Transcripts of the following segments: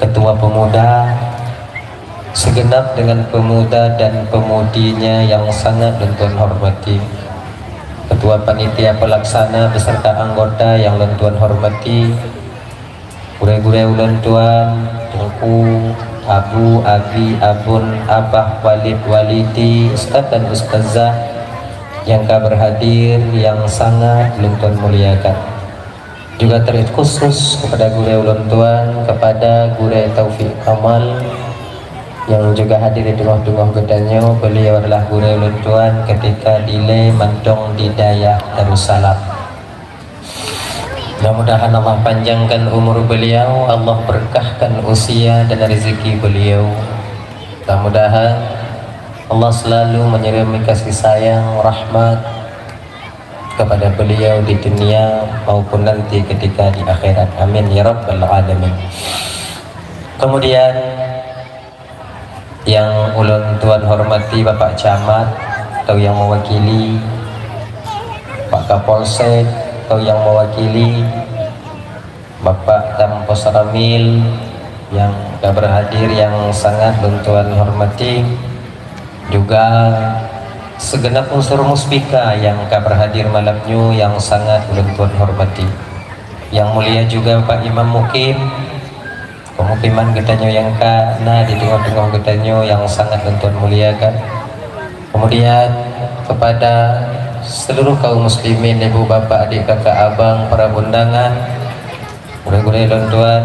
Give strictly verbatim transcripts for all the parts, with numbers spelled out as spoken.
Ketua Pemuda, segenap dengan pemuda dan pemudinya yang sangat lôn tuan hormati, Ketua Panitia Pelaksana beserta anggota yang lôn tuan hormati, gurée-gurée ulôn tuan, Teungku, Abu, Abi, Abon, Abah, Walid, Walidi, Ustaz dan Ustazah yang ka berhadir, yang sangat lôn tuan muliakan. Juga terkhusus kepada gurée ulôn tuan, kepada gurée Taufik Kamal yang juga hadir di teungoh-teungoh geutanyoe. Beliau adalah gurée ulôn tuan ketika dilée mantong di dayah Darussalam. Mudah-mudahan Allah panjangkan umur beliau, Allah berkahkan usia dan rezeki beliau. Mudah-mudahan Allah selalu menyirami kasih sayang, rahmat kepada beliau di dunia maupun nanti ketika di akhirat. Amin ya rabbal alamin. Kemudian, yang ulôn tuan hormati Bapak Camat atau yang mewakili, Pak Kapolsek atau yang mewakili, Bapak Danpos Ramil yang ka berhadir, yang sangat lôn tuan hormati, juga segenap unsur Muspika yang ka berhadir malam nyoe yang sangat lôn tuan hormati. Yang mulia juga Pak Imam Mukim, pemukiman geutanyoe nyang ka na di teungoh-teungoh geutanyoe yang sangat lôn tuan muliakan. Kemudian kepada seluruh kaum muslimin, ibu, bapak, adik, kakak, abang, para undangan, gurée-gurée lôn tuan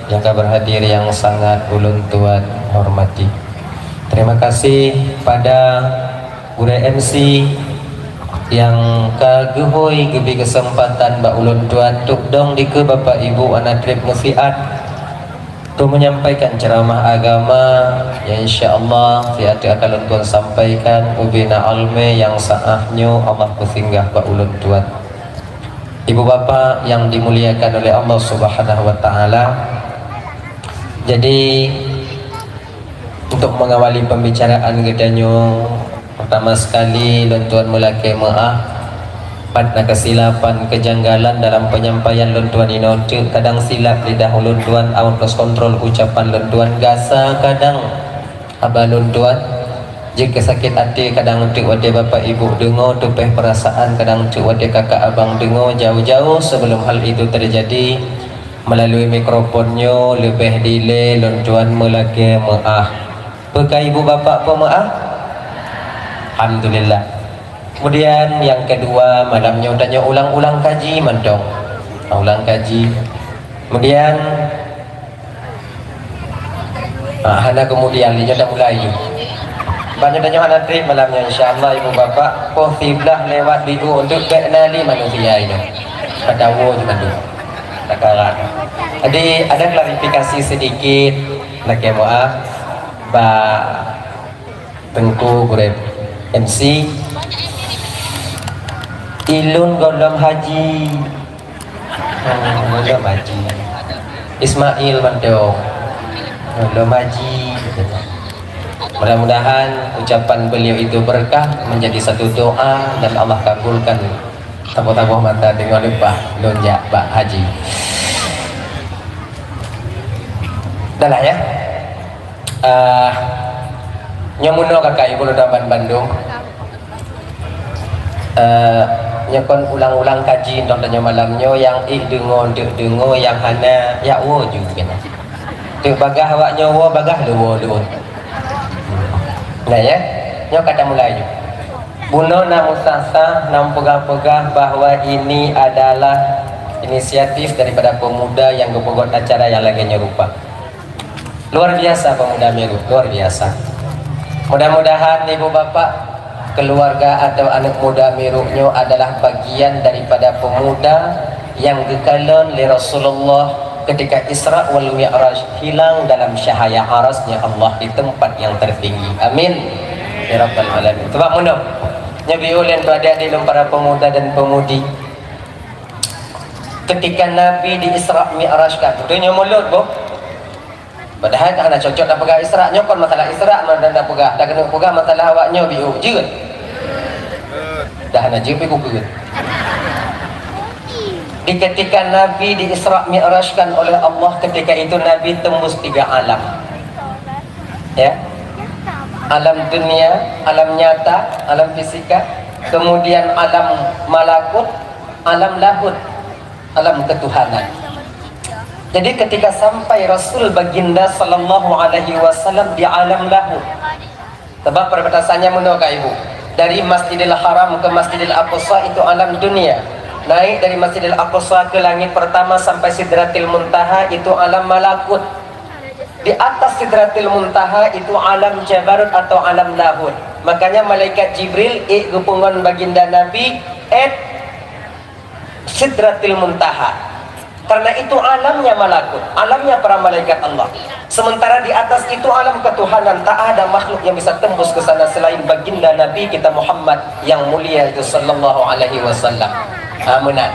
yang ka berhadir yang sangat ulôn tuan hormati. Terima kasih pada gurée M C yang ka geuhôi geubri keuseumpatan bak ulôn tuan untuk dong dikeue bapak ibu hana treb meusiat. Untuk menyampaikan ceramah agama yang insya Allah siat akan lôn tuan sampaikan ubena almé yang saah nyoe Allah peusinggah bak ulôn tuan. Ibu bapak yang dimuliakan oleh Allah Subhanahu wa taala. Jadi, untuk mengawali pembicaraan geutanyoe, pertama sekali lôn tuan meulakée meuah. Pat na keusilapan, kejanggalan dalam penyampaian lôn tuan inoe teuk, kadang silap lidah ulôn tuan, out of control ucapan lôn tuan, gasa kadang haba lôn tuan, jeuet keu sakét até kadang teuk watée bapak ibu deungoe, tupéh peurasaan kadang teuk watée kakak abang deungoe, jauh-jauh sebelum hal itu terjadi, melalui mikrofon nyoe leubeh dilée lôn tuan meulakée meuah. Peu ka ibu bapak peumeuah? Alhamdulillah. Kemudian yang kedua, malam nyoe tanyoe ulang-ulang kaji mantong. Ulang kaji. Kemudian, ah, hana kemudian, nyoe dah mulai ju. Banyak tanyoe hana treb malam nyoe, insya Allah ibu bapak poh siblaih lewat biu untuk bek nali manusia ini. Pada wo ju madu. Takaran. Jadi ada klarifikasi sedikit, nak moal ba Teungku gurée M C, ilôn gohlom haji. Oh, gohlom haji. Ismail mantong. Gohlom haji. Mudah-mudahan ucapan beliau itu berkah, menjadi satu doa, dan Allah kabulkan. Taboh-taboh mata deungon leupah lôn jak bak haji. Dah lah ya. Ah, nyoe meunoe kakak ibu lôn ban bandum. Eh, nyoe kon ulang-ulang kaji nyoe tanyoe malam nyoe, nyang ék deungoe, deuk deungoe, nyang hana, jak woe ju keunoe. Teuk bagaih awak nyoe woe, bagaih lôn woe lôn. Nah ya, nyoe ka tamulai ju. Bunoe na musah-sah, na peugah-peugah bahwa ini adalah inisiatif daripada pemuda yang geupeugöt acara yang lagée nyoe rupa. Luar biasa pemuda Meru, luar biasa. Mudah-mudahan ibu bapak, keluarga atau aneuk muda Meru nyoe adalah bagian daripada pemuda yang geukalon lé Rasulullah ketika Isra wal Mi'raj, hilang dalam cahaya arasnya Allah di tempat yang tertinggi. Amin. Ya Rabbal Alamin. Sebab meunoe, nyoe biu lôn tuan adik-adik lôn para pemuda dan pemudi. Ketika Nabi di Isra Mi'raj kan, tu nyoe mulut boh. Padahal ka hana cocok tapeugah Isra, nyoe kon masalah Isra, meunan tapeugah, dak keuneuk peugah masalah awak nyoe biu jeuet. Dah hana jeuet pih kukeuet. Di ketika Nabi di-Isra Mi'rajkan oleh Allah, ketika itu Nabi tembus tiga alam. Ya. Alam dunia, alam nyata, alam fisika, kemudian alam malakut, alam lahut, alam ketuhanan. Jadi ketika sampai Rasul Baginda sallallahu alaihi wasallam di alam lahut. Sebab perbatasannya meunoe, Kak Ibu. Dari Masjidil Haram ke Masjidil Aqsa itu alam dunia. Naik dari Masjidil Aqsa ke langit pertama sampai Sidratil Muntaha itu alam malakut. Di atas Sidratil Muntaha itu alam jabarut atau alam lahut. Makanya malaikat Jibril ék geupeungon Baginda Nabi, ék Sidratil Muntaha. Karena itu alamnya malakut, alamnya para malaikat Allah. Sementara di atas itu alam ketuhanan, tak ada makhluk yang bisa tembus ke sana selain Baginda Nabi kita Muhammad yang mulia itu sallallahu alaihi wasallam. Ha, meunan.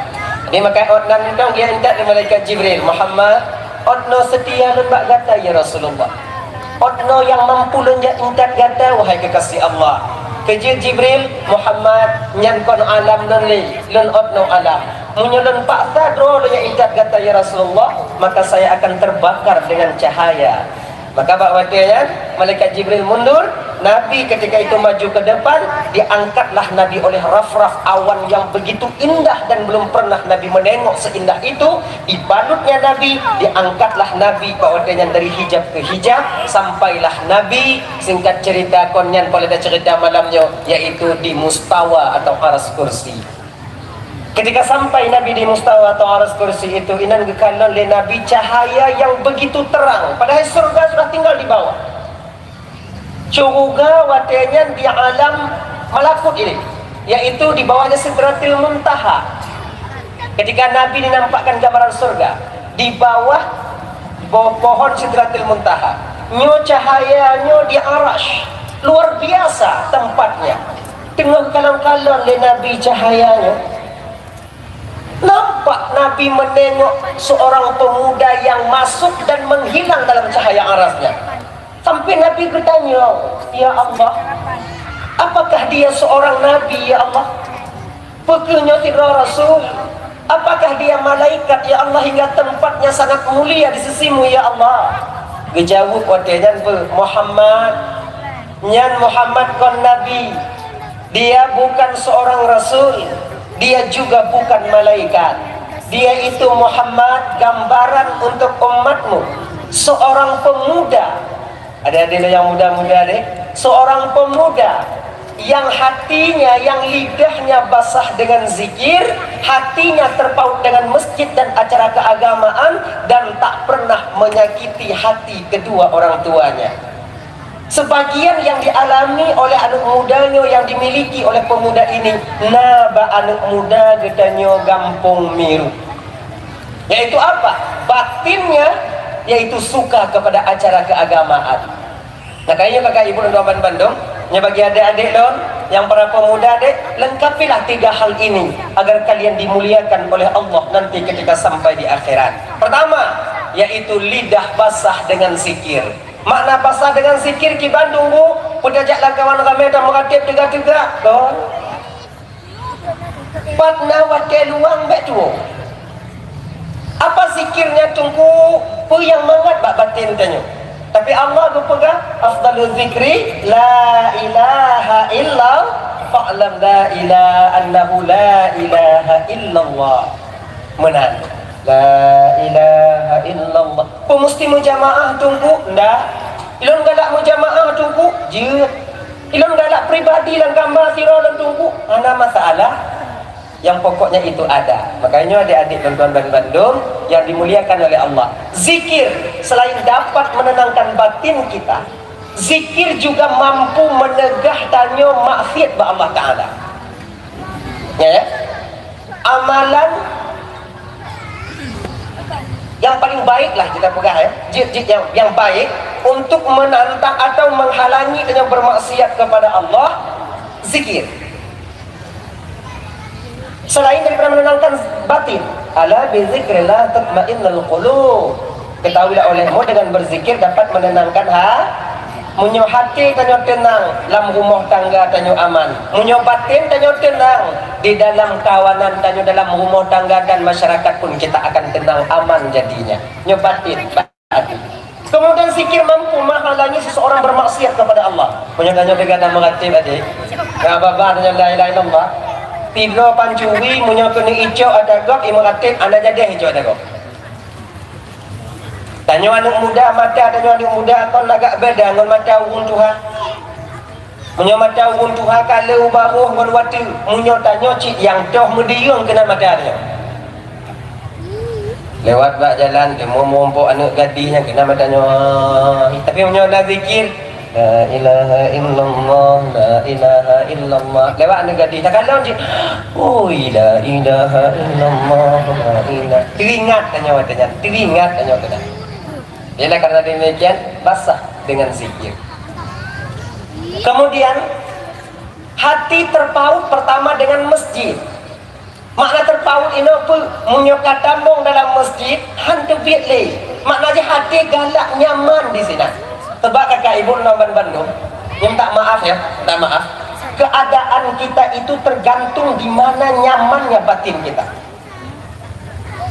Jadi maka ot nan dong dia intat di malaikat Jibril, "Muhammad, ot no seutia lôn bak gata ya Rasulullah. Ot no nyang mampu lôn jak intat gata, wahai kekasih Allah." Keu jeuet Jibril, "Muhammad, nyan kon alam lôn lé, lôn ot no alam. Meunyoe lôn paksa droe lôn jak intat gata ya Rasulullah, maka saya akan terbakar dengan cahaya." Maka bak watée nyan, malaikat Jibril mundur, Nabi ketika itu maju ke depan, diangkatlah Nabi oleh rafraf awan yang begitu indah dan belum pernah Nabi menengok seindah itu. Dibalutnya Nabi, diangkatlah Nabi bak watée nyan dari hijab ke hijab, sampailah Nabi, singkat cerita kon nyan, kalau ada cerita malam nyoe, yaitu di mustawa atau aras kursi. Ketika sampai Nabi di mustawa atau aras kursi itu, inan geukalon lé Nabi cahaya yang begitu terang, padahal surga sudah tinggal di bawah. Syurga watée nyan di alam malakut ini, yaitu di bawahnya Sidratil Muntaha. Ketika Nabi dinampakkan gambaran surga, di bawah po-, pohon Sidratil Muntaha, nyoe cahaya nyoe di Arasy, luar biasa tempatnya. Teungoh kalon-kalon lé Nabi cahaya nyoe, nampak Nabi menengok seorang pemuda yang masuk dan menghilang dalam cahaya arasnya. Sampai Nabi bertanya, "Ya Allah, apakah dia seorang nabi, ya Allah? Peukeuh nyoe sidroe rasul? Apakah dia malaikat, ya Allah, hingga tempatnya sangat mulia di sisimu, ya Allah?" Geujaweueb watée nyan, "Beuh, Muhammad, nyan Muhammad kon nabi. Dia bukan seorang rasul, dia juga bukan malaikat. Dia itu Muhammad gambaran untuk umatmu, seorang pemuda." Adik-adik yang muda-muda deh, seorang pemuda yang hatinya, yang lidahnya basah dengan zikir, hatinya terpaut dengan masjid dan acara keagamaan, dan tak pernah menyakiti hati kedua orang tuanya. Sebagian yang dialami oleh aneuk muda nyoe, yang dimiliki oleh pemuda ini, na bak aneuk muda geutanyoe Gampông Miruk. Yaitu apa? Batinnya, yaitu suka kepada acara keagamaan. Nah, kayaknya kakak ibu dan teman bandum, nya bagi adik-adik lôn, yang para pemuda deh, lengkapilah tiga hal ini agar kalian dimuliakan oleh Allah nanti ketika sampai di akhirat. Pertama, yaitu lidah basah dengan zikir. Makna basah dengan zikir kiban dong, Bu, peutajak lam kawan ramé dan meuratéb teuga-teuga, kon. Pat na watée luwang bék tuwoe. Apa zikirnya Teungku? Peue nyang mangat bak batin tanyoe. Tapi Allah geupeugah, "Afdalu zikri la ilaha illa, fa'lam la ilaha annahu la ilaha illallah." Meunan. La ilaha illallah. Peue musti meujamaah Teungku? Ndak. Ilôn galak meujamaah Teungku? Jeuet. Ilôn galak pribadi lam kama sidroe lôn Teungku? Hana masalah. Yang pokoknya itu ada. Makanya adik-adik dan tuan-tuan bandum yang dimuliakan oleh Allah, zikir selain dapat menenangkan batin kita, zikir juga mampu meneugah tanyoe maksiat bak Allah Taala. Ya, ya? Amalan yang paling baik lah kita peugah, ya. Jeuet-jeuet yang, yang baik untuk menantang atau menghalangi tanyoe bermaksiat kepada Allah, zikir. Selain daripada menenangkan batin, "Ala bi zikrillah tatmainnul qulub." Ketahuilah olehmu, dengan berzikir dapat menenangkan ha-, Meunyoe até tanyoe teunang, lam rumoh tangga tanyoe aman. Meunyoe baten tanyoe teunang, di dalam kawanan tanyoe, dalam rumoh tangga dan masyarakat pun kita akan tenang, aman jadinya. Nyoe baten, até. Kemudian zikir mampu menghalangi seseorang bermaksiat kepada Allah. Meunyoe tanyoe teuga na meuratib até, na babah tanyoe la ilaha illallah. Sidroe pancuri, meunyoe keuneuk icok ata gob, imeuratib, hana jadeh icok ata gob. Tanyoe aneuk muda, mata tanyoe aneuk muda kon lagak beda ngon mata ureueng tuha. Meunyoe mata ureueng tuha ka le u barôh ngon watèe, meunyoe tanyoe cit nyang toh meudiyueng keunan mata tanyoe. Lewat bak jalan, teumu mumpok aneuk gadih nyang keunan mata tanyoe. Tapi meunyoe na zikir, "La ilaha illallah, la ilaha illallah." Lewat aneuk gadih, takalon cit, "Ui, la ilaha illallah, la ilaha." Teuingat tanyoe watèe nyan, teuingat tanyoe keunan. Ialah karena demikian, basah dengan zikir. Kemudian, hati terpaut pertama dengan masjid. Makna terpaut inoe peue? Meunyoe ka tamong dalam masjid, han teubiet lé. Makna jih até galak nyaman di sinan. Sebab kakak ibu lôn bandum, minta maaf ya, minta maaf. Keadaan kita itu tergantung di mana nyamannya batin kita.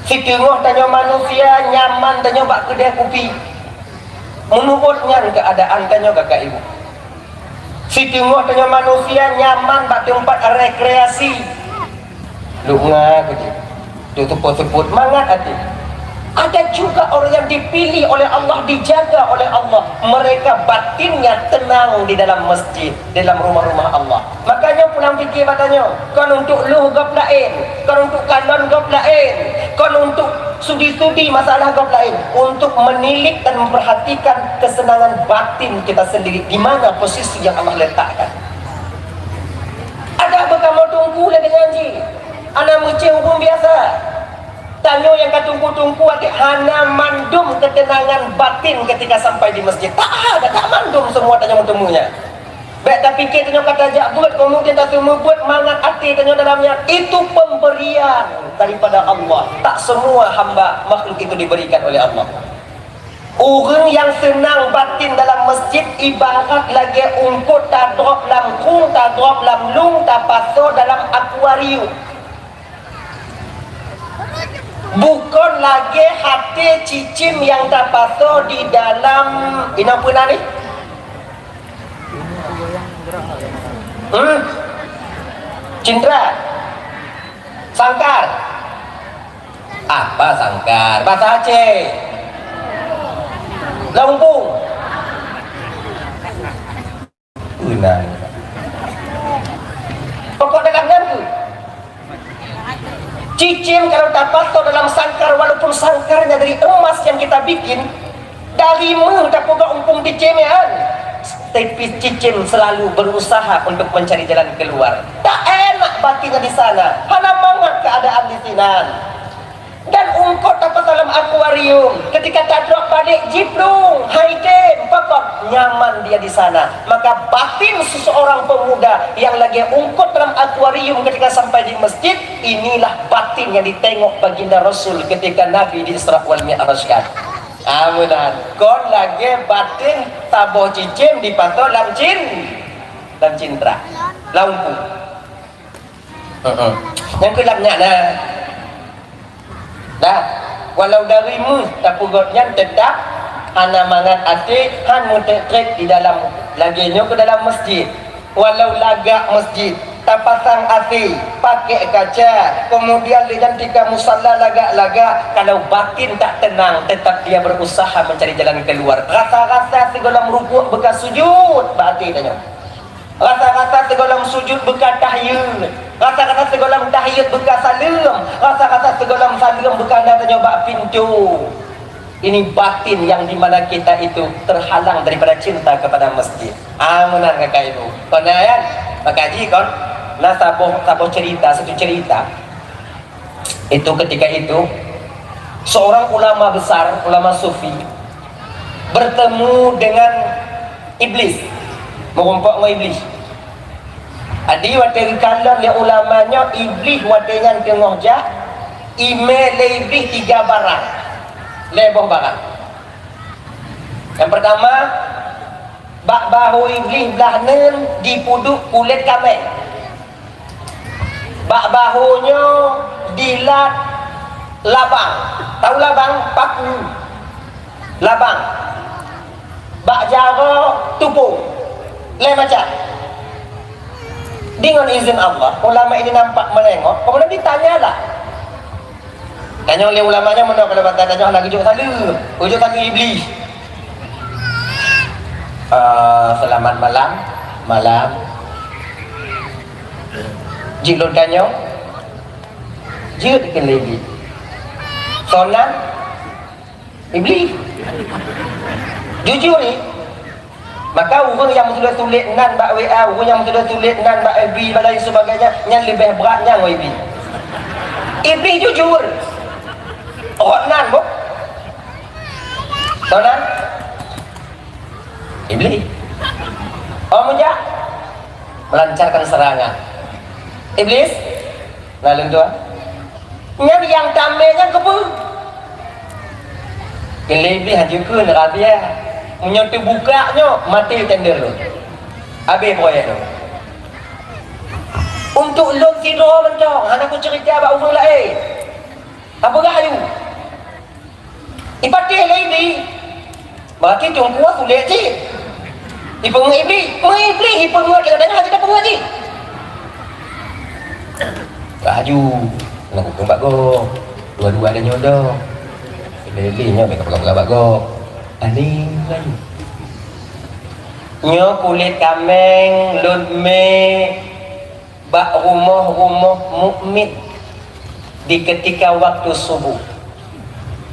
Siteungoh tanyoe manusia nyaman tanyoe bak keudè kupi. Meunurot nyan keuadaan tanyoe kakak ibu. Siteungoh tanyoe manusia nyaman bak teumpat rekreasi. Lunga keudéh. Duk seupôt-seupôt mangat até. Ada juga orang yang dipilih oleh Allah, dijaga oleh Allah. Mereka batinnya tenang di dalam masjid, dalam rumah-rumah Allah. Makanya pulang pikir bak tanyoe, kon untuk lôh gob laén, kon untuk kalon gob laén, kon untuk sudi-sudi masalah gob laén, untuk menilik dan memperhatikan kesenangan batin kita sendiri, di mana posisi yang Allah letakkan. Ada beukamoe teungku lé deungon jih, hana meucéh ureueng biasa. Tanyoe nyang ka teungku-teungku até hana mandum keuteunangan batin ketika sampai di masjid. Tak ada, tak mandum semua tanyoe meuteumé nyan. Bèk tapike tanyoe ka tajak beuet, kemudian taseumeubeuet mangat até tanyoe dalam nyan. Itu pemberian daripada Allah. Tak semua hamba makhluk itu diberikan oleh Allah. Ureueng nyang seunang batin dalam masjid ibarat lagèe eungkôt tadrop lam krueng, tadrop lam lueng, tapasoe dalam akuarium. Bukon lagèe até cicém nyang tapasoe di dalam, inoe peue nan nyan? Hmm? Cintra. Sangkar. Apa sangkar? Bahasa Aceh. Leumpung. Peue nan. Pokok dalam nyan tu. Cicém kalau tapasoe dalam sangkar, walaupun sangkarnya dari emas yang kita bikin, dari meuh tapeugöt umpung cicém nyan, tapi cicém selalu berusaha untuk mencari jalan keluar. Tak enak batinnya di sana, hana mangat keadaan di sinan. Dan eungkôt tapasoe dalam akuarium, ketika tadrop padé jiplueng, hai tem, pakon nyaman dia di sana. Maka batin seseorang pemuda yang lagèe eungkôt dalam akuarium ketika sampai di masjid, inilah batin yang ditengok baginda Rasul ketika Nabi di Isra wal Mi'rajkan. Ah, meunan. Kon lagèe batin saboh cicém dipasoe lam cin-, lam cintra. Lam umpung. Heeh. Nyang keu lam nyan na. Nah, walau dari meuh tapeugöt nyan teutap hana mangat até, han meuteuk trép di dalam, lagèe nyoe keu dalam masjid. Walau lagak masjid, tapasang até, pakèk kaca, kemudian lé nyan tika musalla lagak-lagak, kalau batin tak tenang, tetap dia berusaha mencari jalan keluar. Rasa-rasa sigohlom rukuk beuka sujud bak até tanyoe. Rasa-rasa sigohlom sujud beuka tahiyat. Rasa-rasa sigohlom tahiyat beuka saleuem. Rasa-rasa sigohlom saleuem beuka na tanyoe bak pintoe. Ini batin yang di mana kita itu terhalang daripada cinta kepada masjid. Ah, meunan kakak ibu. Kon na nyan, maka jih kon na saboh, saboh cerita, satu cerita. Itu ketika itu, seorang ulama besar, ulama sufi, bertemu dengan iblis, meurumpok ngon iblis. Jadi watèe geukalon lé ulama nyoe, iblis watèe nyan teungoh jak, imè lé iblis tiga barang, lhèe boh barang. Yang pertama, Bak bahô Iblih blah neun dipeuduek kulét kaméng. Bak bahô nyoe dilat labang. Tahu labang? Paku. Labang. Bak jaroe tupông. Lhèe macam. Deungon izin Allah, ulama ini nampak meulengok, kemudian ditanyalah. Tanyong lé ulama nyan meunoe, kalau bak tanyoe hana geujok saleuem, geujok saleuem Iblih. Ah, selamat malam. Malam. Jeuet lôn tanyong. Jeuet keu lé Iblih. Soe nan? Iblih. Jujur ni. Maka ureueng nyang meutuléh-tuléh nan bak W A, ureueng nyang meutuléh-tuléh nan bak F B, dan lain sebagainya, nyan leubeh brat nyan ngon Iblih. Iblih jujur. Rot nan, boh. Soe nan? Iblih. Oh, meujak. Melancarkan serangan. Iblis, lalu tuan. Nyan nyang tamé nyan keupeue? Keu lé Iblih hanjeuet kheun rahasia. Meunyoe teubuka nyoe, maté tender lôn. Habéh proyek lôn. Untuk lôn sidroe mantong, hana kuceurita bak ureueng laén. Tapeugah aju. Ipatéh lé Iblih. Berarti teungku sulet cit. Ipeungeut Iblih. Peungeut Iblih, ipeungeut, kadang-kadang hana peungeut cit. Laju, nak huköm bak gob. Dua-dua ada nyodoh. Iblih nyoe bèk peugah-peugah bak gob. Ani laju. Nyoe kulét kaméng lôn mé bak rumoh-rumoh mukmin di ketika waktu subuh.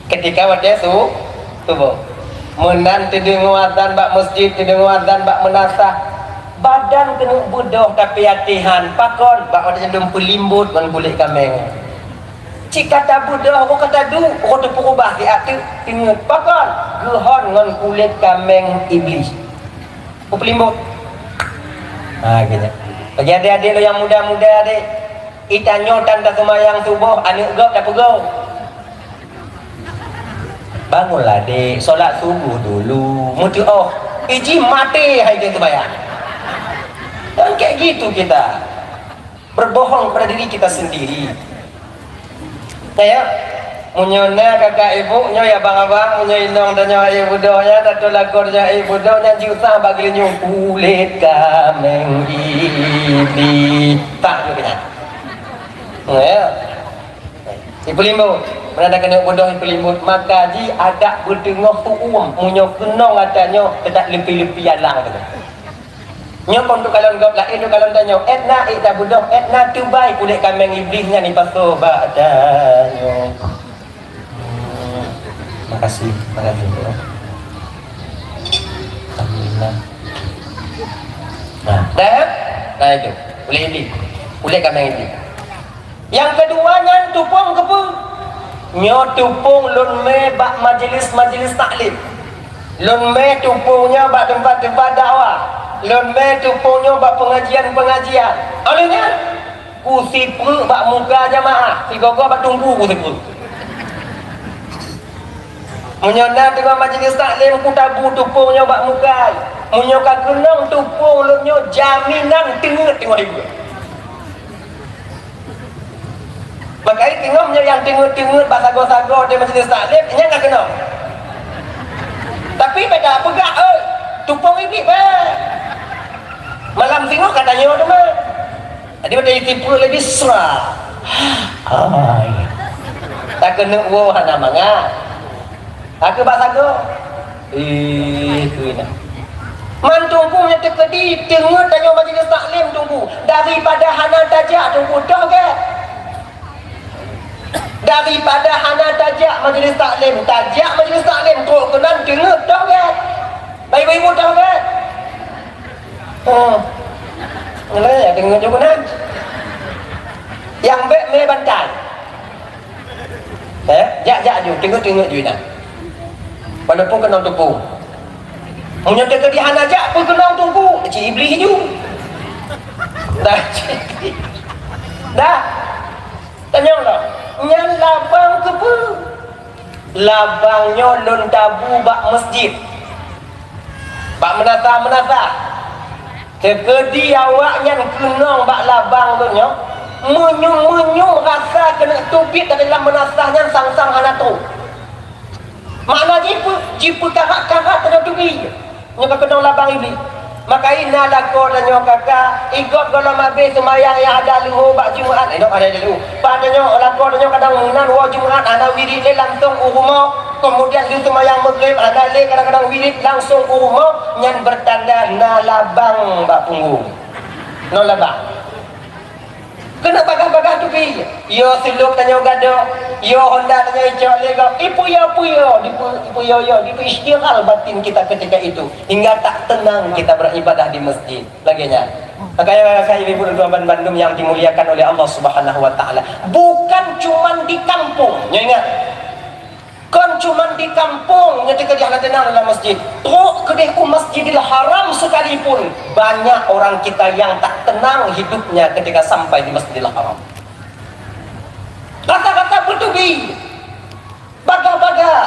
Ketika watèe su-, subuh. Meunan teudeungoe azan bak masjid, teudeungoe azan bak meunasah. Badan keuneuk beudôh tapi hati han. Pakon? Bak watèe nyan lôn peulimbot ngon kulét kaméng. Cit ka tabeudôh, roh ka taduek, roh teupeurubah siat teuk teungeut. Pakon? Geuhon ngon kulét kaméng Iblih. Peupeulimbot. Ha, gitu. Bagi adék-adék lôn nyang muda-muda, adék. Itanyoe tan taseumayang suboh, aneuk gob tapeugah, "Bangunlah, Dek, solat subuh dulu." Meutuoh. Iji maté hai dia seumayang. Dan kayak gitu kita. Berbohong kepada diri kita sendiri. Ya, ya. Meunyoe na kakak ibu nyoe ya abang-abang, meunyoe inong tanyoe hai beudôh nyan, atau lakoe tanyoe hai beudôh nyan, jiusah bak geulinyueng kulét kaméng Iblih. Tak nyoe nyan. Ya. Ipeulimbot. Meunyoe na keuneuk beudôh ipeulimbot, maka ji adak beuteungoh tu'uem. Meunyoe keunong ata nyoe, teutab leupie-leupie alang teuh. Nyoe kon teukalon gob laén, teukalon tanyoe. Ét na ék tabeudôh, ét na teubai kulét kaméng Iblih nyan ipasoe bak tanyoe. Makasih, makasih. Alhamdulillah. Nah, dah? Nah, itu. Kulét Iblih. Kulét kaméng Iblih. Nyang keudua nyan tupông keupeue? Nyoe tupông lôn mé bak majelis-majelis taklim. Lôn mé tupông nyoe bak teumpat-teumpat dakwah. Lôn mé tupông nyoe bak peungajian-peungajian. Óh lheueh nyan, kusipreuk bak muka jamaah, sigoe-goe bak teungku kusipreuk. Meunyoe na teungoh majelis taklim, kutabu tupông nyoe bak muka. Meunyoe ka keunong tupông lôn nyoe, jaminan teungeut teungoh ibu. Maka teungoh nyoe nyang teungeut-teungeut bak sagoe-sagoe di majelis taklim, nyan ka keunong. Tapi beda peugah, oi, tupông Iblih beh. Malam singoh ka tanyoe teuma. Jadi beda isi peuet lagi sra. Hai. Tak keuneuk woe hana mangat. Aku bak sagoe. Eh, tu inah. Man teungku nyang teukeudi teungeut tanyoe majelis taklim teungku. Daripada hana tajak teungku toh gèt. Daripada hana tajak majelis taklim, tajak majelis taklim trok keunan teungeut toh gèt. Baik ibu toh gèt. Oh. Ngelai ya teungeut jok keunan. Nyang bèk mé bantai. Eh, jak-jak ju, teungeut-teungeut ju inan. Walaupun keunong tupông. Meunyoe teukeudi hana jak, peue keunong tupông? Cit Iblih ju. Dah, dah. Tanyong lom, nyan labang keupeue? Labang nyoe lôn tabu bak masjid. Bak meunasah-meunasah, teukeudi awaknyan keunong bak labang geuh nyoe, meunyum-meunyum rasa keuneuk teubiet dari lam meunasah nyan sang-sang hana trok. Makna jipeu-, jipeukarat-karat tanyoe teubiet. Nyoe ka keunong labang Iblih. Maka na lakoe tanyoe kaka, igot gohlom abéh seumayang nyang ada leuho bak Jumat, eh, nyoe ada leuho. Padahai nyoe lakoe tanyoe kadang meunan woe Jumat hana wirit lé langsong u rumoh. Kemudian lheueh seumayang Maghrib hana lé kadang-kadang wirit langsong u rumoh, nyan beutanda na labang bak punggong. Nyoe labang. Keuneuk bagah-bagah teubiet. Yo silop tanyoe gadôh, yo honda tanyoe icok lé gob. Ipuyo-puyo, dipu-, ipuyo-yo, dipu-, isytighal batin kita ketika itu. Hingga tak tenang kita beribadah di masjid. Lagèe nyan. Makanya, keuhai ibu-ibu tuan bandum yang dimuliakan oleh Allah Subhanahu wa Taala, bukan cuman di kampung. Nyoe ingat, kon cuman di kampung nyang teukeudi hana teunang dalam masjid. Trok keudeh u Masjidil Haram sekalipun, banyak orang kita yang tak tenang hidupnya ketika sampai di Masjidil Haram. Rata-rata beuteubiet. Bagah-bagah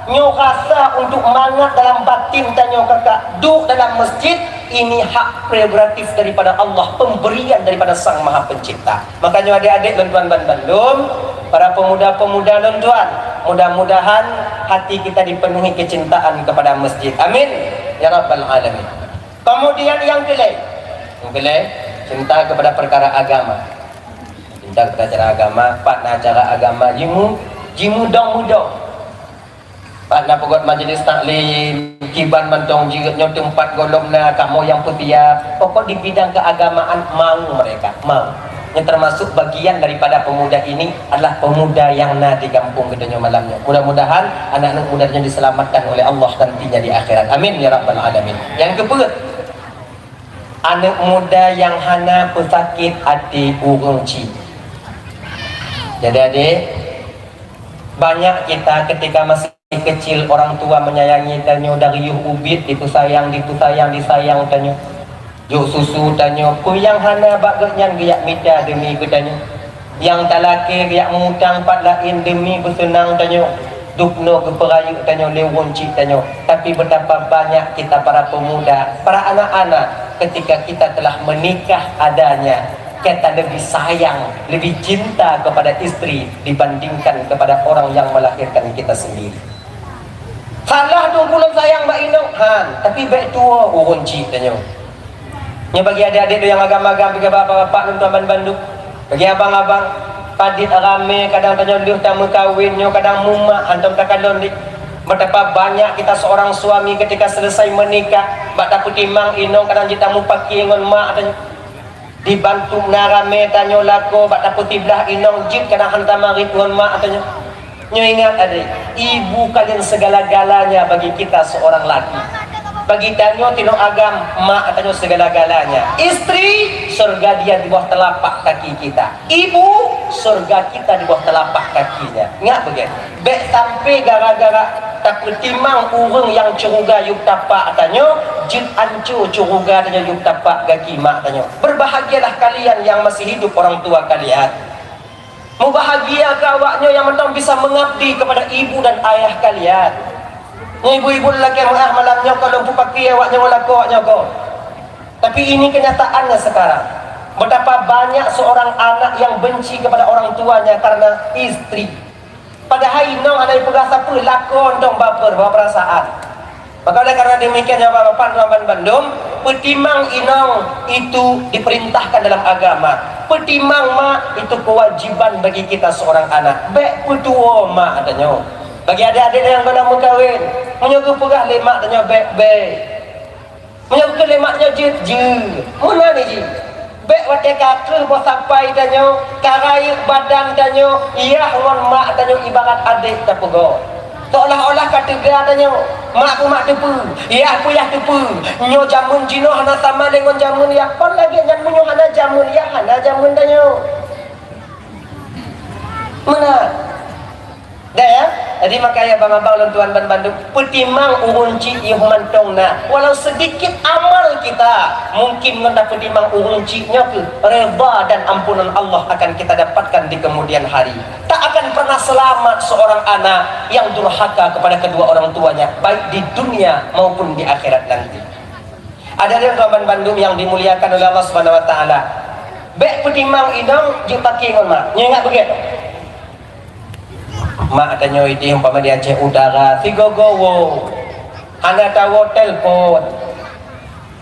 nyoe rasa untuk mangat dalam batin tanyoe kaka duek dalam masjid, ini hak prerogatif daripada Allah, pemberian daripada Sang Maha Pencipta. Makanya adek-adek lôn tuan ban bandum, para pemuda-pemuda lôn tuan, mudah-mudahan hati kita dipenuhi kecintaan kepada masjid. Amin ya rabbal alamin. Kemudian yang kelai, yang kelai, cinta kepada perkara agama. Cinta kepada acara agama, pat na acara agama jimu, jimudong-mudong. Pat na peugöt majlis taklim, kiban mantong jeuet nyoe teumpat gohlom na kamoe nyang peutiab. Pokok di bidang keagamaan mau mereka, mau. Yang termasuk bagian daripada pemuda ini adalah pemuda yang na di kampung kita nyoe malam nyoe. Mudah-mudahan anak-anak muda nyoe diselamatkan oleh Allah nantinya di akhirat. Amin ya rabbal alamin. Yang keempat, anak muda yang hana pesakit hati ureueng chik. Jadi adik, banyak kita ketika masih kecil orang tua menyayangi tanyoe dari yôh ubit, dipeusayang, dipeusayang, disayang tanyoe. Jôk susu tanyoe, peue nyang hana bak geuhnyan geujak mita demi geutanyoe. Nyang talakée geujak mutang pat laén demi beuseunang tanyoe. Dubnoe geupeurayeuk tanyoe lé ureueng chik tanyoe. Tapi betapa banyak kita para pemuda, para anak-anak, ketika kita telah menikah adanya, kita lebih sayang, lebih cinta kepada istri dibandingkan kepada orang yang melahirkan kita sendiri. Salah tu ulôn sayang bak inong, han, tapi bék tuwoe ureueng chik tanyoe. Nyoe bagi adik-adik nyang agam-agam, bagi bapak-bapak lôn tuan ban bandum, bagi abang-abang, padit ramé kadang tanyoe lheueh tameukawen nyoe kadang mumat hantom takalon dit. Betapa banyak kita seorang suami ketika selesai menikah, bak tapeutimang inong kadang jeuet tamupaki ngon mak tanyoe. Dibantu na ramé tanyoe lakoe bak tapeutiblah inong jeuet kadang han tamarit ngon mak tanyoe. Nyoe ingat adik, ibu kalian segala-galanya bagi kita seorang laki. Bagi tanyoe tinong agam, mak tanyoe segala-galanya. Istri, surga dia di bawah telapak kaki kita. Ibu, surga kita di bawah telapak kakinya. Ingat begitu. Bék sampai gara-gara tapeutimang ureueng nyang ceuruga yup tapak tanyoe, jeuet anco ceuruga tanyoe yup tapak gaki mak tanyoe. Berbahagialah kalian yang masih hidup orang tua kalian. Mubahagia keu awaknyoe nyang mantong bisa mengabdi kepada ibu dan ayah kalian. Nyoe ibu-ibu lelaki meuah malam nyoe ka lôn peupaké awaknyoe ngon lakoe awaknyoe kon. Tapi ini kenyataannya sekarang. Betapa banyak seorang anak yang benci kepada orang tuanya karena istri. Padahai inong hana jipeugah sapeue, lakoe dong baper, bawa perasaan. Maka oleh karena demikian, ya bapak-bapak, tuan ban bandum, peutimang inong itu diperintahkan dalam agama. Peutimang mak itu kewajiban bagi kita seorang anak. Bék peutuwoe mak tanyoe. Bagi adik-adik nyang gohlom meukawen, meunyoe geupeugah lé mak tanyoe bék, bék. Meunyoe keu lé mak nyoe jeuet, jeuet. Meunan jih. Bék watée ka kreueh boh sapai tanyoe, ka rayeuk badan tanyoe, yah ngon mak tanyoe ibarat adék tapeugoe. Seolah-olah ka teuga tanyoe, mak pun mak teupeue, yah pun yah teupeue. Nyoe jameun jinoe hana sama lé ngon jameun yah. Kon lagée nyan meunyoe hana jameun yah, hana jameun tanyoe. Meunan. Dah ya? Jadi makanya bang abang lôn tuan ban bandum, peutimang ureueng chik yoh mantong na. Walau sedikit amal kita, mungkin ngon tapeutimang ureueng chik nyoe keuh redha dan ampunan Allah akan kita dapatkan di kemudian hari. Tak akan pernah selamat seorang anak yang durhaka kepada kedua orang tuanya, baik di dunia maupun di akhirat nanti. Hadirin raban bandum yang dimuliakan oleh Allah Subhanahu wa taala. Bèk peutimang inong jeuet paké ngon mak. Nyoe ingat beugèt. Mak tanyoe idéh umpama di Aceh Utara, sigoe-goe woe. Hana tawoe telepon.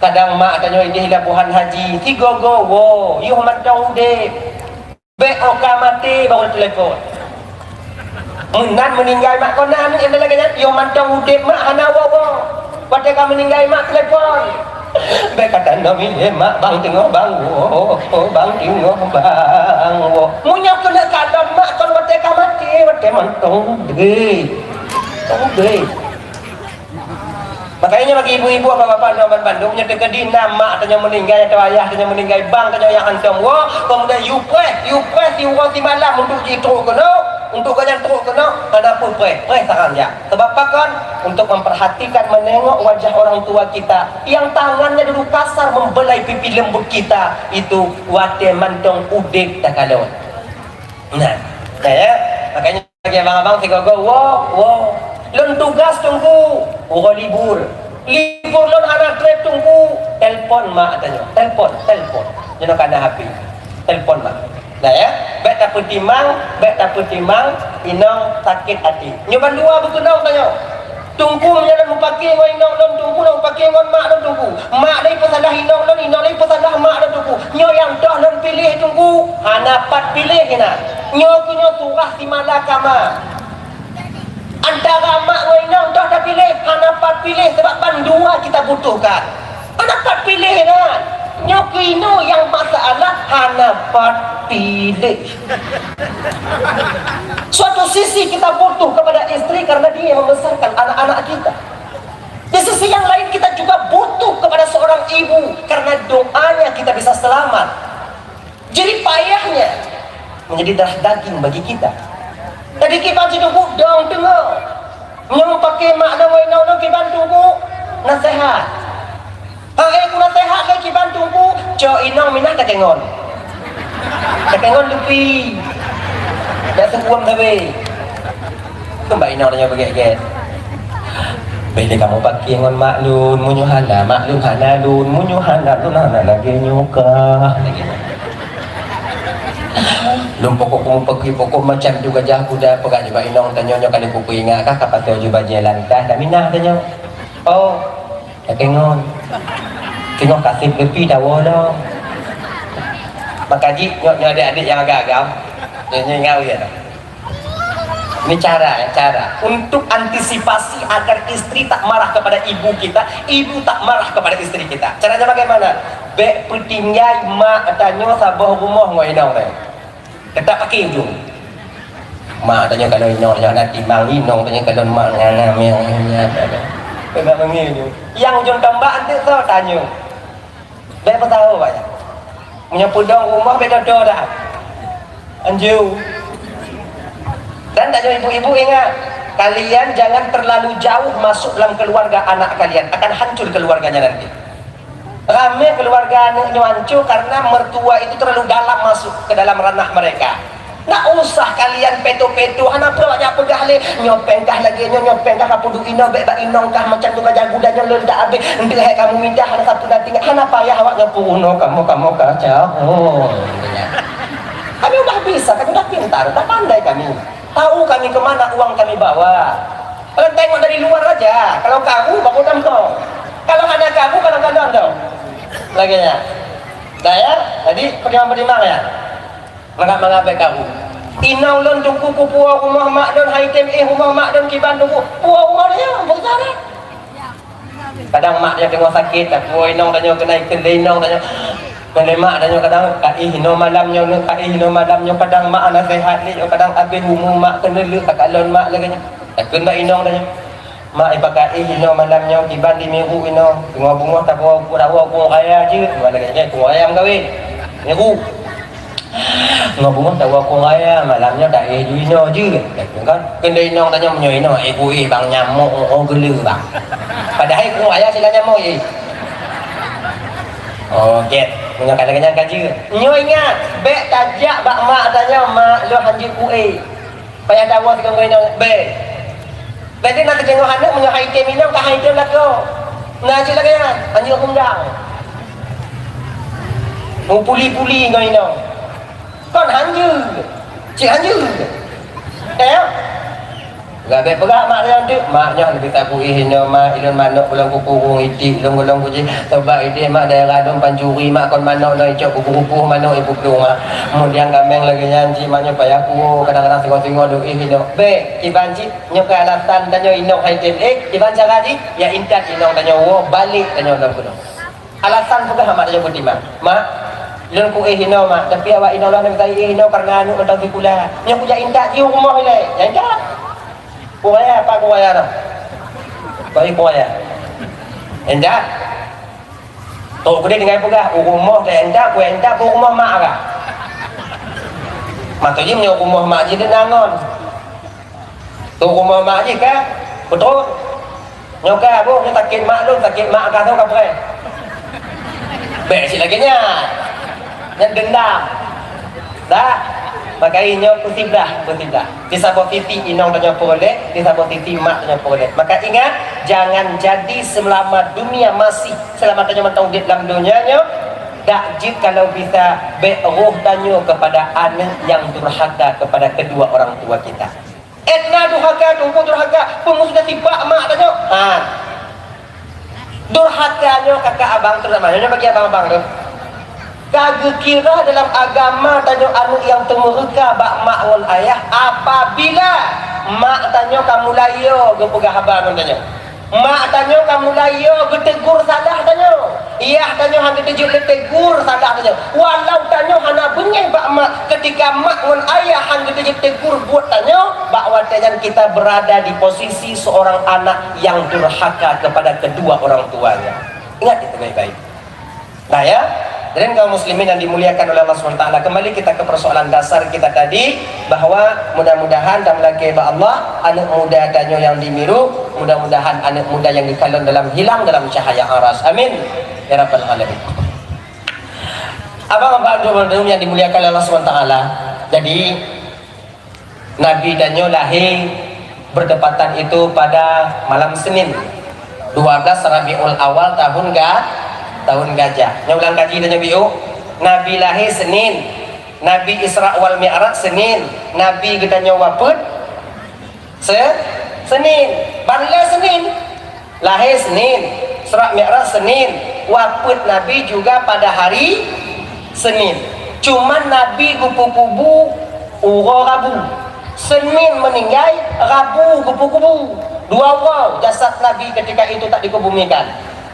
Kadang mak tanyoe idéh Labuhan Haji, sigoe-goe woe. Yoh mantong udép. Bèk 'oh ka maté baru telepon. Meunan meuninggai mak kona aneuk nyang lagèe nyan, yoh mantong udép mak hana woe-woe. Watèe ka meuninggai mak telepon. Bèk ka tanoh ilèe mak bang teungoh bang woe, bang teungoh bang woe. Meunyoe keuneuk kalon mak kon watèe ka maté, watèe mantong udép. Udép. Makanya bagi ibu-ibu, bapak-bapak, teman bandum, nyoe teukeudi na mak tanyoe meuninggai atau ayah tanyoe meuninggai, bang tanyoe nyang hantom woe, kemudian yue preh, yue preh siuroe simalam untuk jitrok keunoe, untuk gobnyan trok keunoe, hana peue preh, preh saran jak. Sebab pakon? Untuk memperhatikan, menengok wajah orang tua kita yang tangannya dulu kasar membelai pipi lembut kita itu watèe mantong udép takalon. Nah, ya, makanya Lagèe abang-abang sigoe-goe, woe, woe. Lôn tugas Teungku, uroe libur. Libur lôn hana trép Teungku, telpon mak tanyoe. Telpon, telpon. Nyoe ka na H P. Telpon mak. Nah ya, bèk tapeutimang, bèk tapeutimang inong sakét até. Nyoe bandua beukeunong tanyoe. Teungku meunyoe lôn meupaké ngon inong lôn, Teungku lôn meupaké ngon mak lôn, Teungku. Mak lôn peusalah inong lôn, inong lôn peusalah mak lôn, Teungku. Nyoe nyang toh lôn piléh, Teungku. Hana pat piléh keunan. Nyoe keuh nyoe surah si malakama. Antara mak ngon inong toh tapiléh, hana pat piléh sebab bandua kita butuhkan. Hana pat piléh kan? Nyoe keuh inoe nyang masalah hana pat piléh. Suatu sisi kita butuh kepada istri karena dia yang membesarkan anak-anak kita. Di sisi yang lain kita juga butuh kepada seorang ibu karena doanya kita bisa selamat. Jerih payahnya menjadi darah daging bagi kita. Jadi kiban cit Teungku dong teungoh. Nyoe paké mak nyoe ngon inong nyoe kiban Teungku naseuhat. Hai ku naseuhat lé kiban Teungku, cok inong minah takengon. Takengon lupi. Dak seukuem sabe. Keumbak inong tanyoe beugét-gét. Bèk lé kamoe paké ngon mak lôn, meunyoe hana mak lôn hana lôn, meunyoe hana lôn hana lagèe nyoe kah. Lôn pokok kumu peuki pokok macam tu gajah kuda peugah nibak inong tanyoe nyoe ka lheueh kupeuingat kah ka pasoe ju bajèe lantah dah minah tanyoe. Oh, takèngon. Singoh kaseb leupi dawoe lom. Maka jih nyoe nyoe adik-adik nyang agam-agam. Nyoe nyoe ingat ulèe. Ini cara, cara untuk antisipasi agar istri tak marah kepada ibu kita, ibu tak marah kepada istri kita. Caranya bagaimana? Bèk peutinggai mak tanyoe saboh rumoh ngon inong tanyoe. Teutap paké ujong. Mak tanyoe kalau inong tanyoe na timang, inong tanyoe kalau mak na na miang. Teutap paké ujong. Yang ujong tombak anteuk soe tanyoe. Bèk peutahu, Pak. Meunyoe peudong rumoh bèk dodo dah. Anjeu. Dan tak jauh ibu-ibu ingat, kalian jangan terlalu jauh masuk dalam keluarga anak kalian, akan hancur keluarganya nanti. Ramé keluarga aneuk nyoe hancur karena mertua itu terlalu dalam masuk ke dalam ranah mereka. Ndak usah kalian peto-peto, hana peue awak nyan peugah lé. Nyoe péng kah lagèe nyoe, nyoe péng kah ka peuduek inoe, bèk bak inong kah macam tu ka jagu dan nyoe leudak abéh. Ndeuk hai kamoe mita hana sapeue na tinggai, hana payah awak nyoe peurunoe kamoe, kamoe kacau. Oh, kami udah bisa, kami udah pintar, udah pandai kami. Tahu kami ke mana uang kami bawa. Kalau tengok dari luar aja, kalau karu baru tamtong. Kalau hana karu, kadang-kadang dong. Lagèe nyan. Dah ya? Jadi, peudimang-peudimang ya. Mangat-mangat bèk karu. Inong lôn Teungku kupuwoe rumoh mak lôn, hai tem éh rumoh mak lôn kiban Teungku. Puwoe rumoh dia, bukon salah. Kadang mak tanyoe teungoh sakét, tapuwoe inong tanyoe keunan ikheun lé inong tanyoe. Kheun lé mak tanyoe kadang, ka éh inoe malam nyoe, ka éh inoe malam nyoe, kadang mak hana seuhat lé, kadang abéh umu mak keuneulheueh takalon mak lagèe nyoe. Takheun bak inong tanyoe. Mak, ié bak ka éh inoe malam nyoe, kiban di miru inoe. Teungoh beungoh tapuwoe ukeue dawoe ukeue raya jeuet. Mak lagèe nyan, ukeue raya meukawen. Miru. Ngon beungoh tawoe keu raya, malam nyoe taéh ju inoe jeuet, kan? Keuneuk inong tanyoe meunyoe inoe, éh, kuéh bang nyamok, oh, oh, geule bang. Padahai keu raya sila nyamok, éh. Oh, gét. Meunyoe ka lagèe nyan ka jeuet. Nyoe ingat, bèk tajak bak mak tanyoe, "Mak, lôn hanjeuet kuéh." Payah tawoe sigoe ngon inong, bèk. Berarti na teudeungoe aneuk meunyoe han item inong, ka han item lakoe. Na cit lagèe nyan, hanjeuet undang. Meupuli-puli ngon inong. Kon hanjeuet. Cit hanjeuet. Eh? Gabèk peugah mak nyan teuk, "Mak, nyoe leubeh takuéh inoe, Mak, ilôn manok gohlom kukurong itik, lôn gohlom kuji." Sabab idéh, Mak, daerah lôn pancuri, Mak, kon manok nyoe icok kukurupoh manok ipuplueng, Mak. Kemudian kaméng lagèe nyan cit, Mak, nyoe payah kuwoe, kadang-kadang singoh-singoh duek inoe. Bèk, kiban cit. Nyoe keuh alasan tanyoe inong han item éh, kiban cara jih, ya intat inong tanyoe woe, balek tanyoe lom keunoe. Alasan peugah mak tanyoe beutimang, "Mak, lôn kuéh inoe, Mak, tapi awak inong lôn hana mita éh inoe kareuna aneuk mantong sikula." Nyoe kujak intat jih u rumoh ilèe, ya intat. Kuaya, apa kuaya tu? Bagi kuaya. Intat. Trok keudéh tinggai peugah, "U rumoh teuintat, kuintat, u rumoh mak kah?" Mantong jih meunyoe u rumoh mak jih deuh na ngon. Trok u rumoh mak jih kah? Beutôi. Nyoe kah, "Boh, nyoe sakét mak lôn, sakét mak kah tu kapreh." Bèk cit lagèe nyan. Nyan deundam. Dah. Maka nyoe peusiblah, peusiblah. Di saboh sisi inong tanyoe peureulèe, di saboh sisi mak tanyoe peureulèe. Maka ingat, jangan jadi selama dunia masih, selama tanyoe mantong udép lam donya nyoe, dak jeuet kalau bisa bèk roh tanyoe kepada aneuk nyang durhaka kepada kedua orang tua kita. Edna durhaka, Teungku durhaka, peue meusudah tibak mak tanyoe? Ha. Durhaka nyoe kakak abang, terutama nyoe bagi abang-abang tu. Ka geukira dalam agama tanyoe aneuk nyang teumeureuka bak mak ngon ayah apabila mak tanyoe ka mulai yo geupeugah haba ngon tanyoe. Mak tanyoe ka mulai yo geutegur salah tanyoe. Yah tanyoe han geuteujeuet lé tegur salah tanyoe. Walau tanyoe hana beungéh bak mak, ketika mak ngon ayah han geuteujeuet tegur buet tanyoe, bak watèe nyan kita berada di posisi seorang anak yang durhaka kepada kedua orang tuanya. Ingat itu baik-baik. Nah ya, dan kaum muslimin yang dimuliakan oleh Allah subhanahu wa taala, kembali kita ke persoalan dasar kita tadi, bahwa mudah-mudahan dan meulakèe bak Allah, aneuk muda tanyoe nyang di Miru, mudah-mudahan aneuk muda nyang di Kalon dalam hilang dalam cahaya Aras. Amin ya rabbal alamin. Abang-abang yang dimuliakan oleh Allah subhanahu wa taala. Jadi, Nabi tanyoe lahé bertepatan itu pada malam Senin, dua belas Rabiul Awal tahun ga-, tahun gajah. Nyoe ulang kaji tanyoe biôh. Nabi lahé Senin, Nabi Isra wal Mi'raj Senin, Nabi geutanyoe wafeuet Se-, Senin. Ban lé Senin. Lahé Senin, Isra Mi'raj Senin, wafeuet Nabi juga pada hari Senin. Cuman Nabi geupeukubu uroe Rabu. Senin meuninggai, Rabu geupeukubu. Dua uroe jasad Nabi ketika itu tak dikebumikan.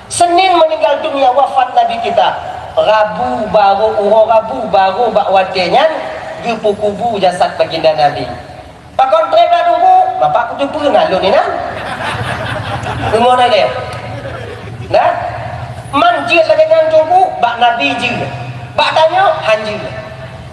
Senin meninggal dunia, wafat Nabi kita. Rabu baru, uroe Rabu baru bak watèe nyan geupeukubu jasad baginda Nabi. Pakon trép dak Teungku? Bapak kuteupeue na lôn inan. Rumoh na ilèe. Nah, man jeuet lagèe nyan Teungku, bak Nabi jeuet. Bak tanyoe han jeuet.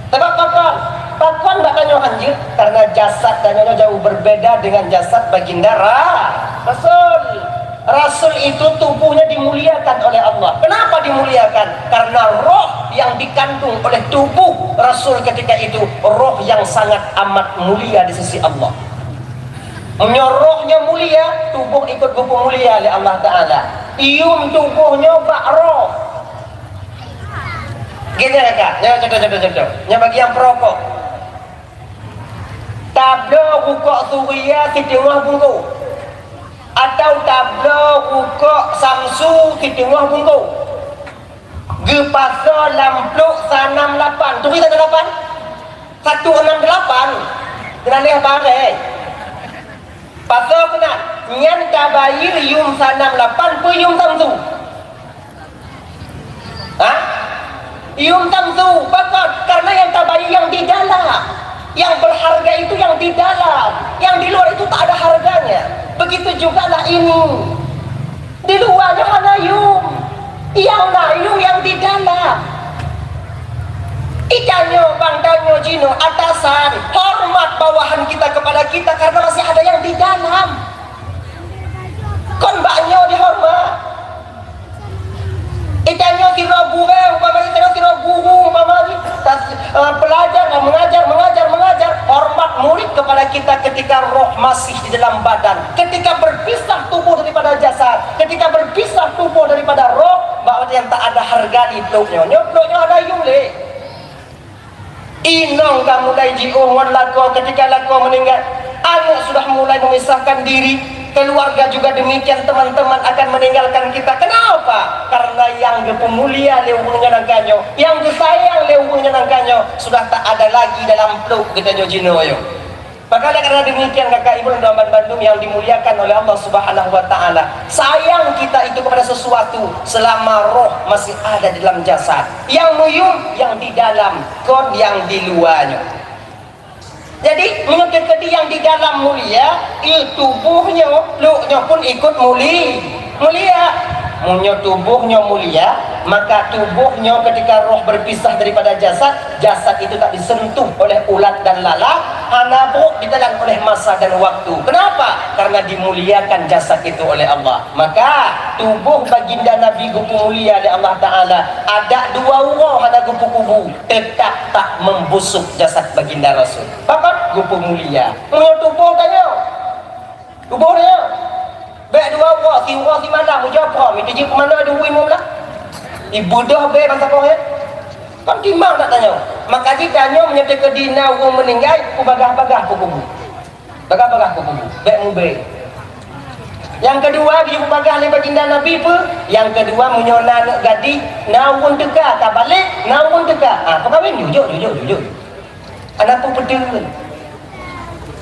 Sabab pakon? Pakon bak tanyoe han jeuet? Karena jasad tanyoe jauh berbeda dengan jasad baginda Ra-, Rasul. Rasul itu tubuhnya dimuliakan oleh Allah. Kenapa dimuliakan? Karena roh yang dikandung oleh tubuh Rasul ketika itu, roh yang sangat amat mulia di sisi Allah. Meunyoe roh nyoe mulia, tubuh ikut geupeumulia lé Allah Taala. Ium tubuh nyoe bak roh. Gini, kakak. Nyoe contoh, contoh, contoh. Nyoe bagi nyang perokok. Tabloe rukok Suria siteungoh bungkôh, atau tabloe rukok Samsu siteungoh bungkôh, geupasoe lam plôk sanam lapan. Turi sanam lapan? Satu enam delapan. Keunan lé barèe. Pasoe keunan. Nyan tabayeue yum sanam lapan peue yum Samsu. Hah? Yum Samsu, pakon? Karena yang tabayeue yang di dalam. Yang berharga itu yang di dalam. Yang di luar itu tak ada harganya. Begitu jugalah ini. Di luar nyoe hana yum. Yang na yum yang di dalam. Ikan Bang tanyoe jinoe atasan, hormat bawahan kita kepada kita karena masih ada yang di dalam. Kon bak nyoe dihormat. Itanyoe sidroe gurèe, umpama itanyoe sidroe guru, umpama ni, tas-, eh, pelajar, mengajar, mengajar, mengajar, hormat murid kepada kita ketika roh masih di dalam badan, ketika berpisah tubuh daripada jasad, ketika berpisah tubuh daripada roh, bak watèe nyang tak ada harga di pluek nyoe. Nyoe pluek nyoe hana yum lé. Inong ka mulai jiôh ngon lakoe ketika lakoe meninggal. Aneuk sudah mulai memisahkan diri. Keluarga juga demikian, teman-teman akan meninggalkan kita. Kenapa? Karena nyang geupeumulia lé ureueng nyan nangka nyoe, nyang geusayang lé ureueng nyan nangka nyoe, sudah tak ada lagi dalam pluek geutanyoe jinoe nyoe. Maka oleh karena demikian, kakak ibu dan teman bandum yang dimuliakan oleh Allah Subhanahu wa Ta'ala, sayang kita itu kepada sesuatu selama roh masih ada di dalam jasad. Yang meuyum, yang di dalam, kon yang di luwa nyoe. Jadi, meunyoe teukeudi yang di dalam mulia, i tuboh nyoe, pluek nyoe pun ikut muli-, mulia. Meunyoe tuboh nyoe mulia, maka tuboh nyoe ketika roh berpisah daripada jasad, jasad itu tak disentuh oleh ulat dan lalat, hana brôk ditelan oleh masa dan waktu. Kenapa? Karena dimuliakan jasad itu oleh Allah. Maka, tuboh baginda Nabi geupeumulia lé Allah Ta'ala, adak dua uroe hana geupeukubu, tetap tak membusuk jasad baginda Rasul. Pakon? Geupeumulia. Meunyoe tuboh tanyoe, tuboh tanyoe, bèk dua uroe, siuroe simalam, ujoe phom, itu jih peumandoi dua uroe lima blah. Ibeudôh bèk bansa pohét. Kon timang tak tanyoe. Maka jih tanyoe meunyoe teukeudi na ureueng meuninggai, peubagah-bagah peukubu. Bagah-bagah peukubu, bèk mubèe. Nyang keudua, geuyue peubagah lé baginda Nabi peue? Nyang keudua, meunyoe na aneuk gadih, na ureueng teuka, ka balek, na ureueng teuka. Ah, peukawen, jujok, jujok, jujok. Hana peue peuteun.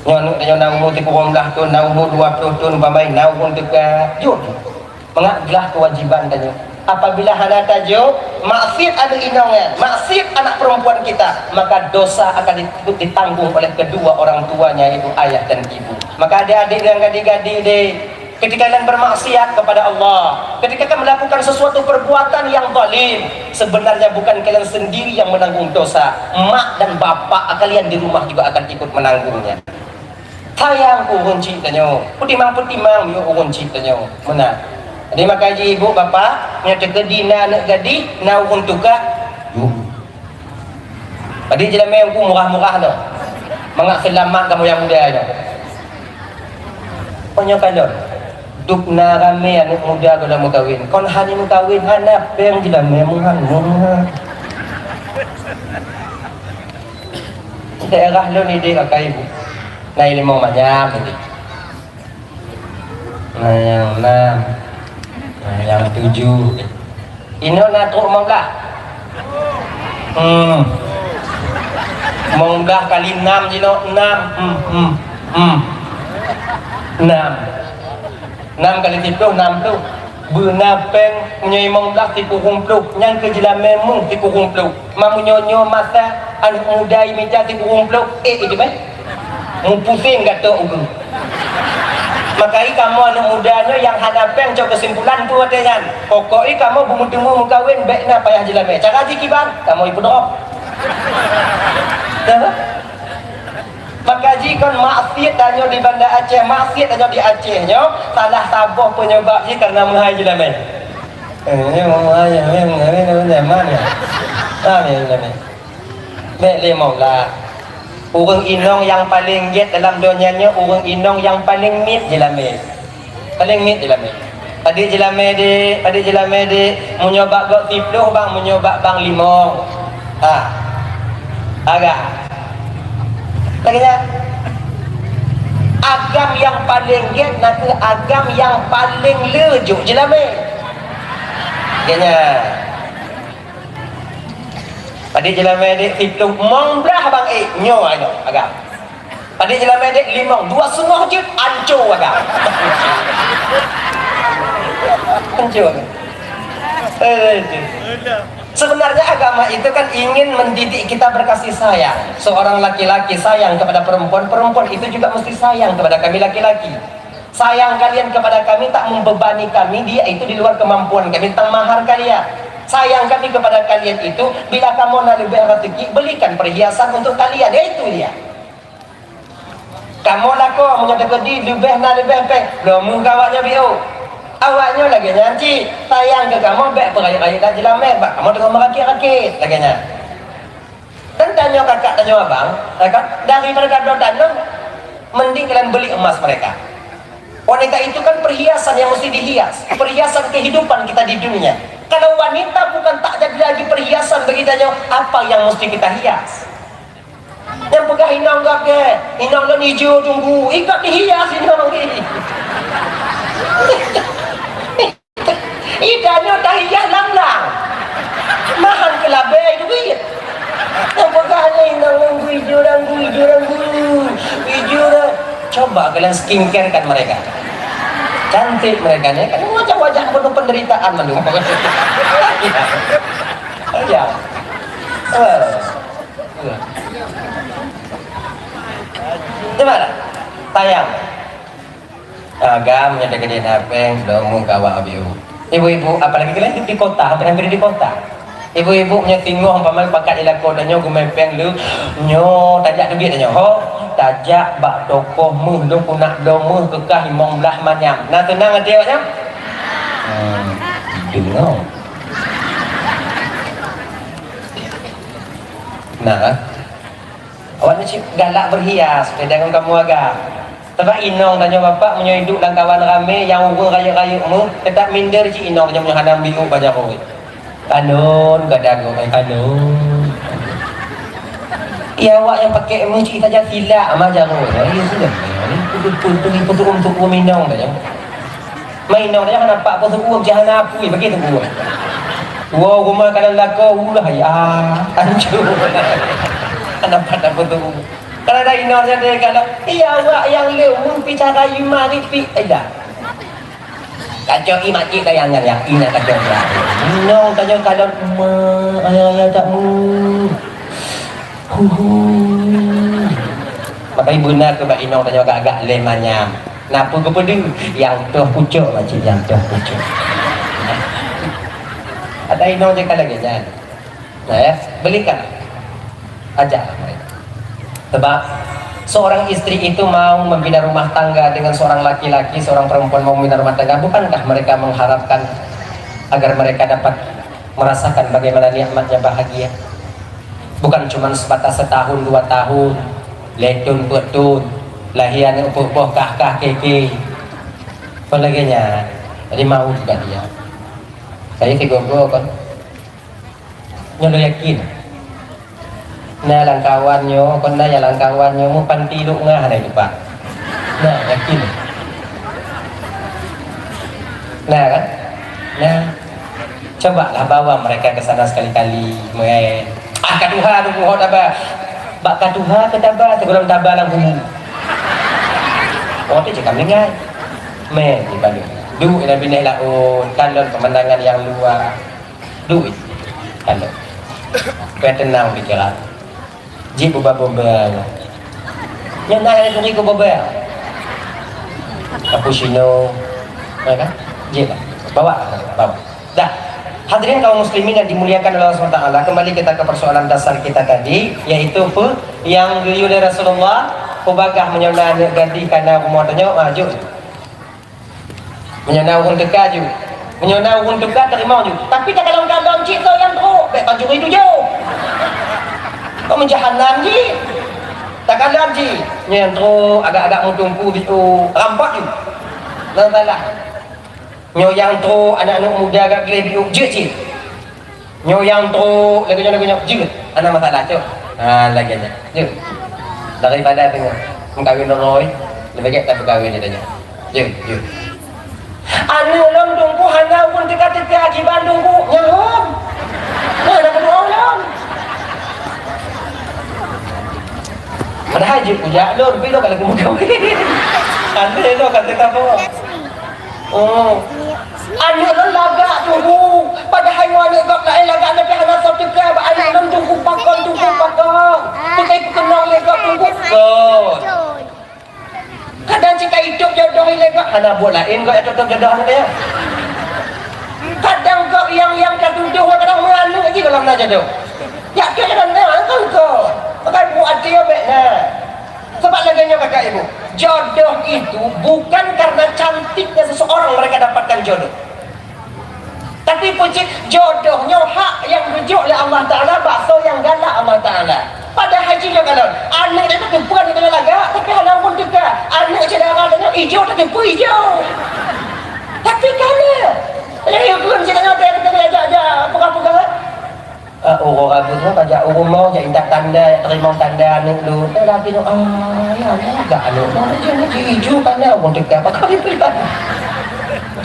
Nyoe aneuk tanyoe na umu sikureueng blah thon, na umu dua ploh thon, umpama na ureueng teuka, jujok. Mangat glah keuwajiban tanyoe. Apabila hana tajok, maksiat aneuk inong nyan, maksiat anak perempuan kita, maka dosa akan di-, ditanggung oleh kedua orang tuanya, yaitu ayah dan ibu. Maka adik-adik dan gadis-gadis deh, ketika kalian bermaksiat kepada Allah, ketika kalian melakukan sesuatu perbuatan yang zalim, sebenarnya bukan kalian sendiri yang menanggung dosa, mak dan bapak kalian di rumah juga akan ikut menanggungnya. Sayang keu ureueng chik tanyoe. Peutimang-peutimang yôh ureueng chik tanyoe. Meunan. Jadi, maka jih ibu bapak, nyang teukeudi na aneuk gadih, na ureueng teuka, yôh. Jadi, jeulamèe Teungku murah-murah nyoe. Mangat seulamat kamoe nyang muda nyoe. Meunyoe kalon, dum na ramè aneuk muda goh lom meukawen. Kon hana meukawen, hana pèng jeulamèe meuhan-meuhan. Daerah lôn idéh kakak ibu. Na limong manyam idéh. Na nyang nam. Na nyang tujoh. Inoe na trôk limong blah. Hmm. Limong blah kali nam jinoe nam. Hmm, hmm, hmm. Nam. Nam kali siploh, nam ploh. Beuna pèng meunyoe limong blah sikureueng ploh, nyang keu jeulamèe meuh sikureueng ploh. Ma meunyoe nyoe masa aneuk muda imita sikureueng ploh, eh, itu beh. Mupuseng gatok ukeue. Maka i kamoe aneuk muda nyoe nyang hana pèng cok keusimpulan peue watèe nyan. Pokok i kamoe beumeuteumèe meukawen bèk na payah jeulamèe. Cara jih kiban, kamoe ipeudrob. Dah? Maka jih kon maksiat tanyoe di Banda Aceh, maksiat tanyoe di Aceh nyoe, salah saboh penyebab jih karena meuhai jeulamèe. Eh, nyoe meuhai jeulamèe, meuhai jeulamèe, meuhai jeulamèe. Bèk lé maulah. Ureueng inong nyang paleng gèt dalam donya nyoe, ureueng inong nyang paleng miet jeulamèe. Paleng miet jeulamèe. Padit jeulamèe dek, padit jeulamèe dek. Meunyoe bak gob siploh bang, meunyoe bak bang limong. Ha. Agam. Lagèe nyan. Agam nyang paleng gèt na kheueh agam nyang paleng le jok jeulamèe. Lagèe nyan. Padit jeulamèe dek siploh, limong blah bang, eh, nyoe, nyoe agam. Padit jeulamèe dek limong, dua seungoh jeuet, anco agam. Anco agam. Eh, sebenarnya agama itu kan ingin mendidik kita berkasih sayang. Seorang laki-laki sayang kepada perempuan, perempuan itu juga mesti sayang kepada kami laki-laki. Sayang kalian kepada kami tak membebani kami, dia itu di luar kemampuan kami tentang mahar kalian. Sayang kami kepada kalian itu, bila kamoe na leubeh rezeki, belikan perhiasan untuk kalian. Itu dia. Kamoe lakoe meunyoe teukeudi leubeh na leubeh péng, bloe meuh keu awaknyoe biôh. Awaknyoe lagée nyan cit, sayang keu kamoe bék peurayeuk-rayeuk lam jeulamé, bak kamoe teungoh meurakét-rakét lagée nyan. Dan tanyoe kakak, tanyoe abang, ya kan? Daripada tabloe tanyoe, mending kalian beli emas mereka. Wanita itu kan perhiasan yang mesti dihias, perhiasan kehidupan kita di dunia. Kalau wanita bukan tak jadi lagi perhiasan bagi tanyoe, apa yang mesti kita hias? Nyang peugah inong gak ke, inong lôn ijo tunggu, ikot dihias inong ni. Ih, tanyoe tahias lam-lam. Mahan keu labée duit. Nyang peugah nyan inong ranggu ijo, ranggu ijo, ranggu ijo, rang-, coba kalian skincare kan mereka. Cantik mereka ni, kan wajah-wajah penuh penderitaan mandum. Ya. Eh. Cuba lah. Sayang. Agam nyoe teukeudi na péng, bloe meuh keu awak biôh. Ibu-ibu, apalagi kalian hidup di kota, hampir-hampir di kota. Ibu-ibu nyoe singoh umpama pakat ilako tanyoe geumé péng lé, nyoe tajak teubiet tanyoe. Ho, tajak bak toko meuh, lôn keuneuk bloe meuh keu kah limong blaih manyam. Na teunang até awak nyan? Hmm, deungoe. Nah, awak ni cit galak berhias, beda ngon kamoe agam. Sabab inong tanyoe bapak meunyoe idup lam kawan ramé nyang ureuëng rayeuk-rayeuk meuh, teutap minder cit inong tanyoe meunyoe hana biôh bak jaroe. Kalon gata gob ai kalon. Ya awak nyang pakai meuh cit saja silak mah jaroe. Ya sudah. Ini betul-betul ini betul untuk inong tanyoe. Mai inong tanyoe hana pak po teuuem, cit hana apui bagi teuuem. Wow, rumah kadang lako ulah ya. Hancur. Hana pat po teuuem. Kalau ada inong tanyoe dia kata, "Iya awak yang lé mun pi cara yuma ni pi aja." Kacau i makcik kayang nyan ya, ina kacau ya. Inong tanyoe kadang emak, ayah-ayah tak mu. Huhu. Maka ibu na keu bak inong tanyoe agak-agak lé manyam. Na peue geupeudeuh? Nyang toh pucok, makcik, nyang toh pucok. Ada inong cakap lagée nyan. Nah, ya, belikan. Ajaklah mereka. Sebab seorang istri itu mau membina rumah tangga dengan seorang laki-laki, seorang perempuan mau membina rumah tangga, bukankah mereka mengharapkan agar mereka dapat merasakan bagaimana nikmatnya bahagia? Bukan cuma sebatas setahun, dua tahun, lhée thon, peuet thon, lahé aneuëk peuet boh, kah-kah, ké-ké. Kon lagée nyan, jadi mau juga dia. Saya sigoe-goe kon. Nyoe lôn yakin. Na lam kawan nyoe, kon na nyang lam kawan nyoe, meupanti lok ngah na dipat. Na, yakin. Na kan? Na. Cobalah bawa mereka ke sana sekali-kali, meu'en. Ah, ka tuha tu buhot abah. Bak ka tuha ke taba, teuguram taba lam kubu. Oh, tu cakap dengan. Meh, di Bandung. Duek lam binéh laôt, kalon pemandangan yang luar. Duek. Kalon. Supaya tenang pikiran. Jeuet beuba-beuba. Nyan na nyang jeuet beuba-beuba. Cappuccino. Ya kan? Jeuet lah. Bawa, bawa. Dah. Hadirin kaum muslimin yang dimuliakan oleh Allah subhanahu wa taala, kembali kita ke persoalan dasar kita tadi, yaitu pe-, yang geuyue lé Rasulullah, peubagah meunyoe na aneuk gadih kana rumoh tanyoe, ah, jok. Meunyoe na ureuëng teuka jok. Meunyoe na ureuëng teuka teurimong jok. Tapi takalon-kalon cit soe nyang trok, bék pancuri tujoh. Kok meujahanam jih. Takalon jih. Nyoe nyang trok agak-agak meutumpu biôh, rampok jih. Nang salah. Nyoe nyang trok aneuk-aneuk muda gak gleh biôh jeuet cit. Nyoe nyang trok lagée nyoe, lagée nyoe jeuet. Hana masalah cok. Ha, lagée nyan. Jeuet. Daripada teungoh meukawen lôn roi, leubeh gét tapeukawén di tanyoe. Jeuet, jeuet. Aneuk lôn Teungku hana pun teuka-teuka jiban Teungku. Nyan. Nah, dah kedua lôn. Padahai jeuet kujak lôn, tapi lôn ka lagu meukawen. Aneh lôn ka teuka po. Oh. Aneuk lôn lagak Teungku. Padahai ngon aneuk gob laén lagak, tapi hana soe teuka bak aneuk lôn Teungku, pakon Teungku, pakon. Teuka ikeunong lé gob Teungku. Kon. Kadang cit ka itôb jodoh ilé gob, hana buet laén gob nyang tôb jodoh aneuk nyan. Kadang gob nyang, nyang ka tudoh Jodoh. Ya, kira dan memang kan kau. Bukan buat dia baik nah. Sebab lagèe nyoe kakak ibu, jodoh itu bukan karena cantiknya seseorang mereka dapatkan jodoh. Tapi puji jodoh nyoe hak nyang geujok lé Allah Taala, bak soe nyang galak Allah Taala. Padahai jih nyoe kalon, aneuk nyoe teupeue nyoe lagak, tapi hana pun teuka. Aneuk syedara nyoe ijo teupeue ijo. Tapi kana. Jadi pun syedara nyoe teuka jak-jak peugah-peugah. Ah, ureueng rabu tu ka jak u rumoh, jak intat tanda, jak teurimong tanda aneuk lôn. Eh, laki tu, "Ah, ya, ya, gak aneuk lôn, dia ni jiju tanda ureueng teuka, pakon dipeugah."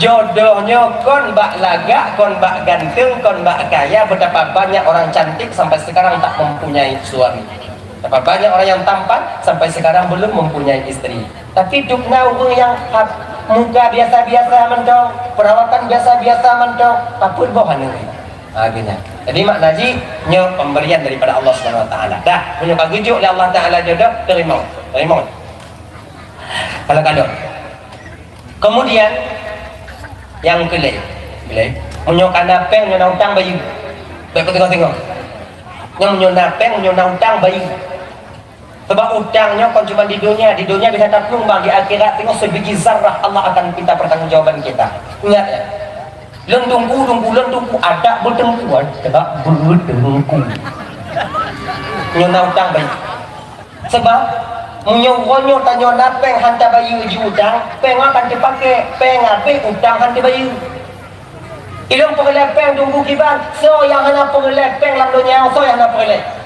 Jodoh nyoe kon bak lagak, kon bak ganteng, kon bak kaya, betapa banyak orang cantik sampai sekarang tak mempunyai suami. Betapa banyak orang yang tampan sampai sekarang belum mempunyai istri. Tapi dubna ureueng nyang hab-, muka biasa-biasa mantong, perawatan biasa-biasa mantong, tapeuet boh aneuk. Ha, geuh nyan. Jadi makna jih nyoe pemberian daripada Allah Subhanahu Wa Taala. Dah, meunyoe ka geujok lé Allah Taala jodoh, terima. Terima. Kalau kado. Kemudian yang keulhèe, keulhèe. Meunyoe kana péng, meunyoe na utang bayeue. Bèk kutengok-tengok. Nyoe meunyoe na péng, meunyoe na utang bayeue. Sebab utang nyoe kon cuma di dunia, di dunia bisa taplueng bang, di akhirat tengok sebiji zarah Allah akan minta pertanggungjawaban kita. Ingat ya. Lôn tunggu, tunggu, lôn tunggu, adak beuteumpu, sebab beuteumpu. Nyoe na utang bayeue. Sebab meunyoe uroe nyoe tanyoe na péng han tabayeue ju utang, péng akan teupaké, péng habéh utang han teubayeue. Ilôn peureulèe péng tunggu kiban, soe nyang hana peureulèe péng lam donya, soe nyang hana peureulèe.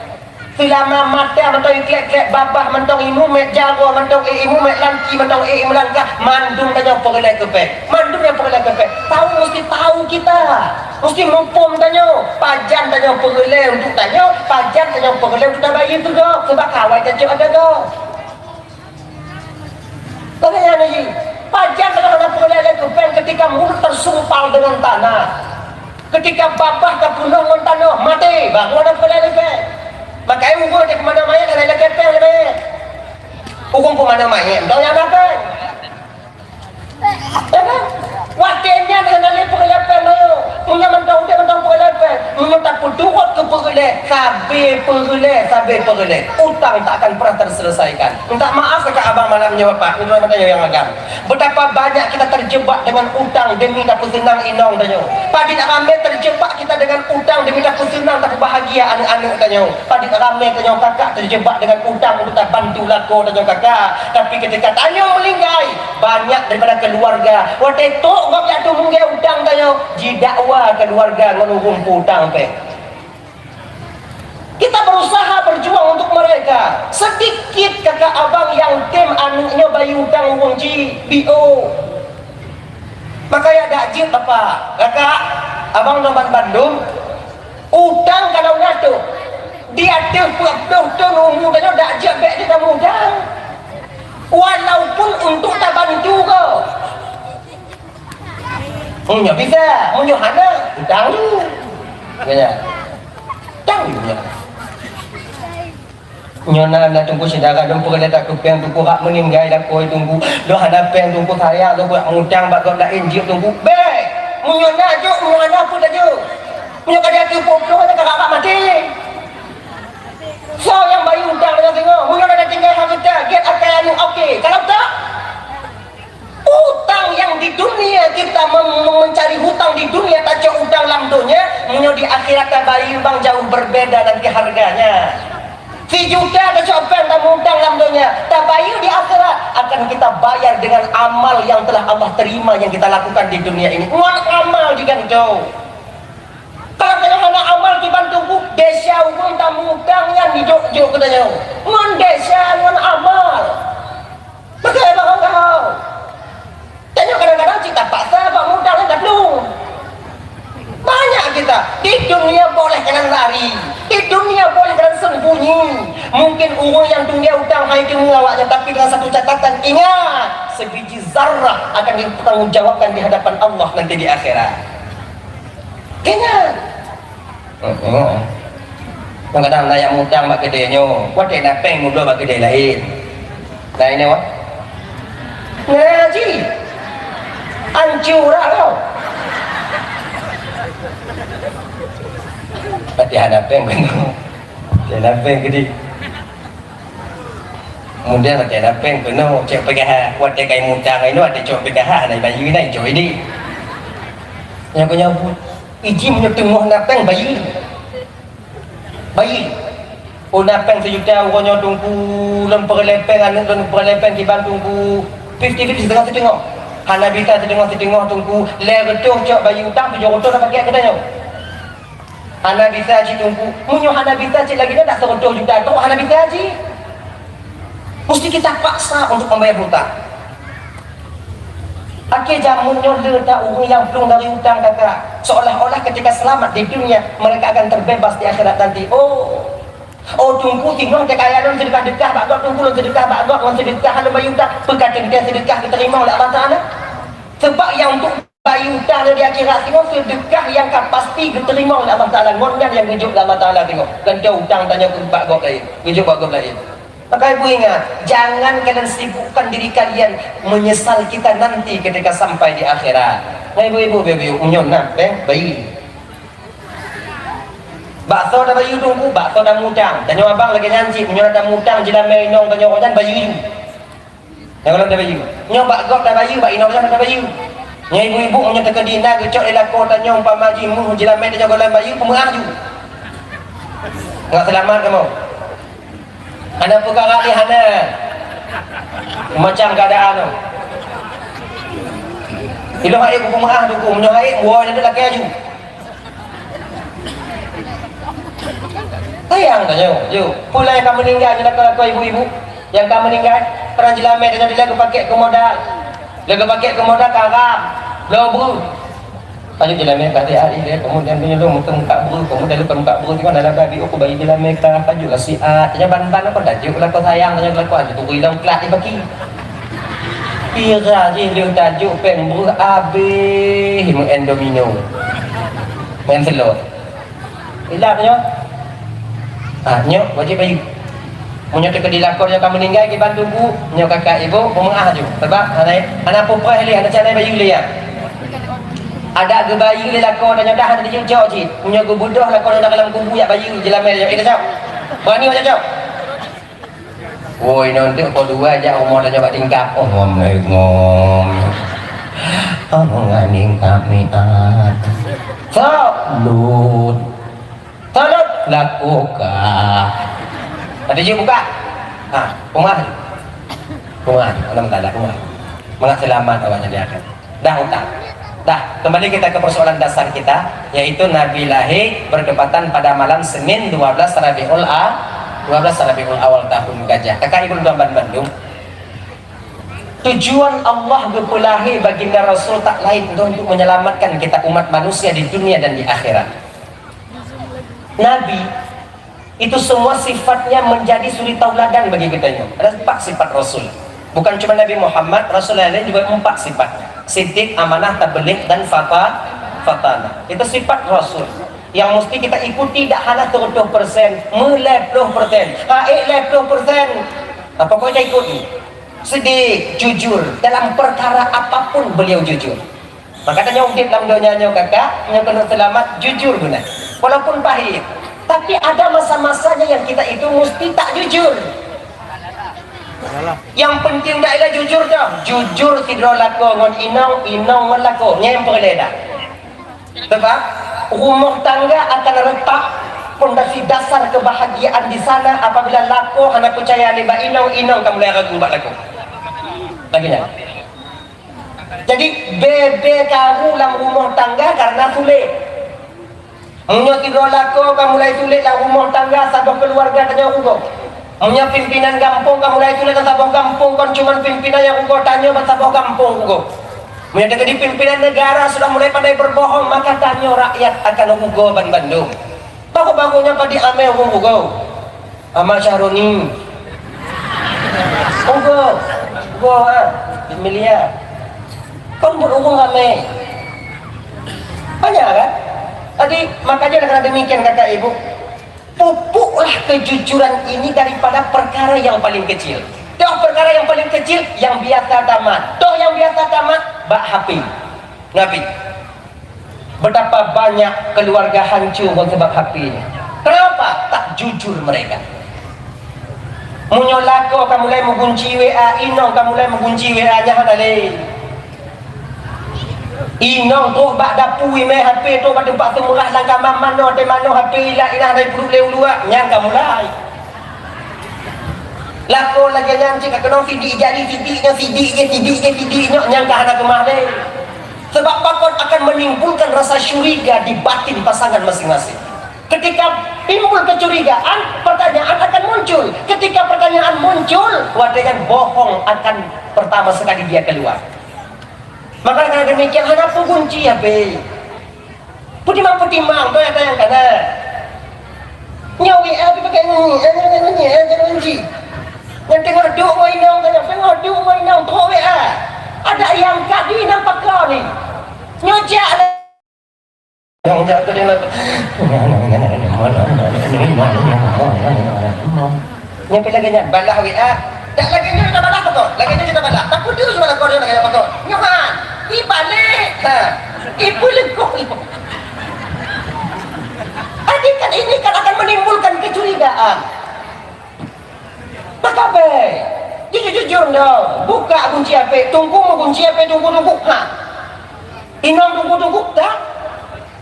Seulama mata mantong iklek-klek, babah mantong imumet, jaroe mantong imumet, lanci mantong imeulangkah, mandum tanyoe peureulèe keu péng. Mandum nyang peureulèe keu péng. Tahu, mesti tahu kita. Mesti muphom tanyoe. Pajan tanyoe peureulèe untuk tanyoe, pajan tanyoe peureulèe untuk tabayeue teuh gob. Sebab kawai tacok ada gob. Lagèe nyan lagèe, pajan lagèe hana peureulèe lé keu péng ketika mulut tersumpal dengan tanah. Ketika babah tapeunoh ngon tanoh, maté, baru hana peureulèe lé péng. Makajih ureueng di keumadan manyét hana ilakèe péng lé manyét. Ureueng keumadan manyét, mantong nyang na péng. Ya kan? Watèe nyan hana lé peureulèe péng bayeue. Meunyoe mantong udép mantong peureulèe péng. Meunyoe tapeuturot keu peureulèe, sabe peureulèe, sabe peureulèe, utang tak akan pernah terselesaikan. Minta maaf keu abang malam nyoe Bapak, nyoe mata nyang agam. Betapa banyak kita terjebak dengan utang demi tapeuseunang inong tanyoe. Padit ramé terjebak kita dengan utang demi tapeuseunang, tapeubahagia aneuk-aneuk tanyoe. Padit ramé tanyoe kakak terjebak dengan utang untuk tabantu lakoe tanyoe kakak. Tapi ketika tanyoe meulinggai, banyak daripada keluarga, watèe trôk gob jak tumeung utang tanyoe, jidakwa keluarga ngon ureueng peu utang péng. Kita berusaha berjuang untuk mereka. Sedikit kakak abang nyang tem aneuk nyoe bayeue utang ureueng jih, B O. Maka ya dak jeuet bapak, kakak, abang nyoe ban bandum, utang ka na u ateueh. Di ateueh peuet ploh thon umu tanyoe dak jeuet bèk jeuet tameu utang. Walaupun untuk tabantu gob. Meunyoe bisa, meunyoe hana, utang dulu. Ya. Utang dulu, ya. Nyoe na, na Teungku syedara, lôn peureulèe takeu péng Teungku, rab meuninggai lakoe Teungku. Lôn hana péng Teungku, sayang Teungku, mutang bak gob laén jeuet Teungku. Bèk! Meunyoe na jok, meunyoe hana peue tajok. Meunyoe ka di ateueh peuet ploh, ka rab maté. Soe nyang bayeue utang tanyoe singoh? Meunyoe na tinggai hareuta, gèt akai aneuk, oke. Kalau tak, utang nyang di dunia kita mem-, mem-, mencari hutang di dunia, tacok utang lam donya, meunyoe di akhirat tabayeue bang jauh berbeda nanti harganya. Sijuta tacok péng tameu utang lam donya, tabayeue di akhirat akan kita bayar dengan amal yang telah Allah terima yang kita lakukan di dunia ini. Ngon amal digantung. Kalau tanyoe hana amal kiban Teungku, desya ureueng tameu utang nyan jijok-jok keu tanyoe. Ngon desya, ngon amal. Beutôi, Bang Hong Kau? Tanyoe kadang-kadang cit tapaksa bak mudang dan taplueng. Banyak kita di dunia boleh kalian lari, di dunia boleh kalian sembunyi. Mungkin ureueng nyang tunggé utang hai teungoh awaknyan, tapi dengan satu catatan, ingat, sebiji zarah akan dipertanggungjawabkan di hadapan Allah nanti di akhirat. Ingat. Heeh. Kadang-kadang na nyang mutang bak keudè nyoe, watèe na péng mubloe bak keudè laén. Nah, ini, wah. Ngaji. Ancur lah kau. Tiada péng keunoe. Tiada péng keudéh. Mudah tiada péng keunoe, cok P K H. Watèe ka imum tangan inoe, watèe cok P K H, hana bayeue na, cok idéh. Nyang keu nyoe buet. Iji meunyoe teungoh na péng, bayeue. Bayeue. Oh, na péng sijuta, uroe nyoe Teungku lôn peureulèe péng, aneuk lôn peureulèe péng kiban Teungku fifty fifty, siteungoh-siteungoh. Hana bisa siteungoh-siteungoh Teungku, lhèe reutôh cok bayeue utang, tujoh reutôh na pakék keu tanyoe. Hana bisa cit Teungku. Meunyoe hana bisa cit lagèe nyan, dak seureutôh juta, trôk hana bisa cit. Mesti kita paksa untuk membayar hutang. Akhé jameun nyoe le that ureueng nyang plueng dari utang, kakak. Seolah-olah ketika selamat di dunia, mereka akan terbebas di akhirat nanti. Oh. Oh, Teungku, singoh teuka lôn seudeukah-deukah bak gob, Teungku, lôn seudeukah bak gob ngon seudeukah lôn bayeue utang. Peue ka teuntèe seudeukah geuteurimong lé Allah Taala? Sebab nyang untuk bayeue utang di akhirat singoh seudeukah nyang ka pasti geuteurimong lé Allah Taala, ngon nyan nyang geujok lé Allah Taala singoh. Gantoe utang tanyoe keu bak gob laén, geujok bak gob laén. Maka ibu ingat, jangan kalian sibukkan diri kalian menyesal kita nanti ketika sampai di akhirat. Nah, ibu-ibu, ibu-ibu, meunyoe na péng, bayeue. Bakso tabayeue Teungku, bakso tamutang. Tanyoe abang lagèe nyan cit, meunyoe tamutang jilamé inong tanyoe nyan bayeue. Nyang gohlom tabayeue. Nyoe bak gob tabayeue, bak inong nyan tabayeue. Nyoe ibu-ibu, meunyoe teukeudi na geucok lé lakoe tanyoe umpama jih meuh jilamé tanyoe gohlom bayeue, peumeu'ah ju. Ngat seulamat kamoe. Hana peukara lé hana. Macam keuadaan tu. Ilôn hai peumeu'ah Teungku, meunyoe hai buah nyan lakèe aju. Sayang tanyoe, yuk. Peue nyang ka meuninggai nyoe lakoe-lakoe ibu-ibu? Nyang ka meuninggai, peurang jilamé tanyoe dilèe geupakék keu modal. Lé geupakék keu modal ka haram. Bloe breuh. Pajoh jilamé ka tiep hari lé, kemudian meunyoe lôn meukeumeukat breuh, kemudian lôn keumeukat breuh, cuma dalam babi uku bayi jilamé ka pajoh lah siat. Tanyoe ban-ban apa tajok lakoe sayang, tanyoe lakoe aju turi lom kelat di paki. Pira jih lheueh tajok péng breuh abéh, meu'en domino. Main slot. Ilak nyoe. Ah, nyoe wajéb bayeue. Meunyoe teukeudi lakoe nyoe ka meuninggai kiban Teungku, nyoe kakak ibu peumeu'ah aju. Sabab hana, hana peue preh lé, hana cara bayeue lé nyan. Adak geubayeue lé lakoe tanyoe dah hana dijok cit. Meunyoe geubeudôh lakoe nyoe dalam kubu jak bayeue jilamé nyoe, eh, cocok. Berani awak cocok? Woi, nonton po dua jak rumoh tanyoe bak tingkap. Oh, ngom, eh, ngom. Oh, nganing kami, ah. Sok, lut. Tolot lakoe ka. Ada je buka. Ha, peumeu'ah. Peumeu'ah. Alhamdulillah, peumeu'ah. Mangat seulamat awaknyan di akhirat. Dah utang. Dah, kembali kita ke persoalan dasar kita, yaitu Nabi lahir bertepatan pada malam Senin dua belas Rabiul A-, dua belas Rabiul Awal tahun Gajah. Kakak ibu tuan ban bandum. Tujuan Allah geupeulahé baginda Rasul tak lain untuk menyelamatkan kita umat manusia di dunia dan di akhirat. Nabi itu semua sifatnya menjadi suri tauladan bagi geutanyoe. Ada empat sifat Rasul. Bukan cuma Nabi Muhammad, Rasul lain juga empat sifatnya. Siddiq, amanah, tabligh, dan fata-, fatanah. Itu sifat Rasul yang mesti kita ikuti, dak hana seratus persen, meulai puluh persen, haék lhèe puluh persen. Apa kau ikut ni? Siddiq, jujur, dalam perkara apapun beliau jujur. Maka tanyoe udép lam donya nyoe, kakak, nyoe keuneuk seulamat, jujur guna. Walaupun pahit. Tapi ada masa-masanya yang kita itu mesti tak jujur. Yang penting dak ialah jujur dah. Jujur sidroe lakoe ngon inong, inong ngon lakoe. Nyan peureulèe dah. Sebab rumoh tangga akan retak pondasi dasar kebahagiaan di sana apabila lakoe hana peucaya lé bak inong, inong ka mulai ragu bak lakoe. Lagèe nyan. Jadi, bèe-bèe karu lam rumoh tangga karena sulet. Meunyoe sidroe lakoe ka mulai sulet lam rumoh tangga, saboh keuluwarga tanyoe rugoe. Meunyoe pimpinan gampông ka mulai sulet lam saboh gampông, kon cuman pimpinan nyang rugoe, tanyoe ban saboh gampông rugoe. Meunyoe teukeudi pimpinan negara sudah mulai pandai berbohong, maka tanyoe rakyat akan rugoe ban bandum. Baru-baru nyan padum amé ureueng ugoe. Ahmad Syahroni. Ugoe. Ugoe, ha. Di Melia. Kon buet ureueng ramé. Banyak, kan? Jadi, makanya dengan demikian kata ibu, pupuklah kejujuran ini daripada perkara yang paling kecil. Toh perkara yang paling kecil, yang biasa tamat. Toh yang biasa tamat, bak H P. Nabi. Betapa banyak keluarga hancur kon sabab H P nyan. Jujur mereka. Meunyoe lakoe ka mulai meugunci W A, inong ka mulai meugunci W A, nyan hana lé. Inong trok bak dapu imè H P, trok bak teumpat seumeurah lam kama manoe, teuh manoe H P ilat, ilat hana peuduek lé uluwa, nyan ka mulai. Lakoe lagèe nyan cit ka keunong sidik jari, sidik nyoe, sidik jih, sidik jih, sidik nyoe, nyan ka hana keumah lé. Sebab pakon akan menimbulkan rasa curiga di batin pasangan masing-masing. Ketika timbul kecurigaan, pertanyaan akan muncul. Ketika pertanyaan muncul, watèe nyan bohong akan pertama sekali dia keluar. Maka dengan demikian, hana peue gunci H P. Peutimang-peutimang, tanyong-tanyong kana. Nyoe W A pih pakai nyanyi, eh, nyanyi, eh, nyanyi. Nyang teungoh duek ngon inong tanyong, teungoh duek ngon inong, trok W A. Ada nyang angkat di inong pakon ni. Nyoe jak lé. Nyang jak tadi nak. Nyan pih lagèe nyan, balah W A. Dak lagèe nyan tabalah pakon. Lagèe nyan tabalah. Takut tu cuma lakoe nyan lagèe pakon. Nyoe han. Ibalek. Ha. Ipeuleukoh. Jadi kan ini kan akan menimbulkan kecurigaan. Maka bèk. Jujur-jujur dong. Buka gunci H P. Tunggu meugunci H P, tunggu-tunggu. Ha. Inong tunggu-tunggu. Dak.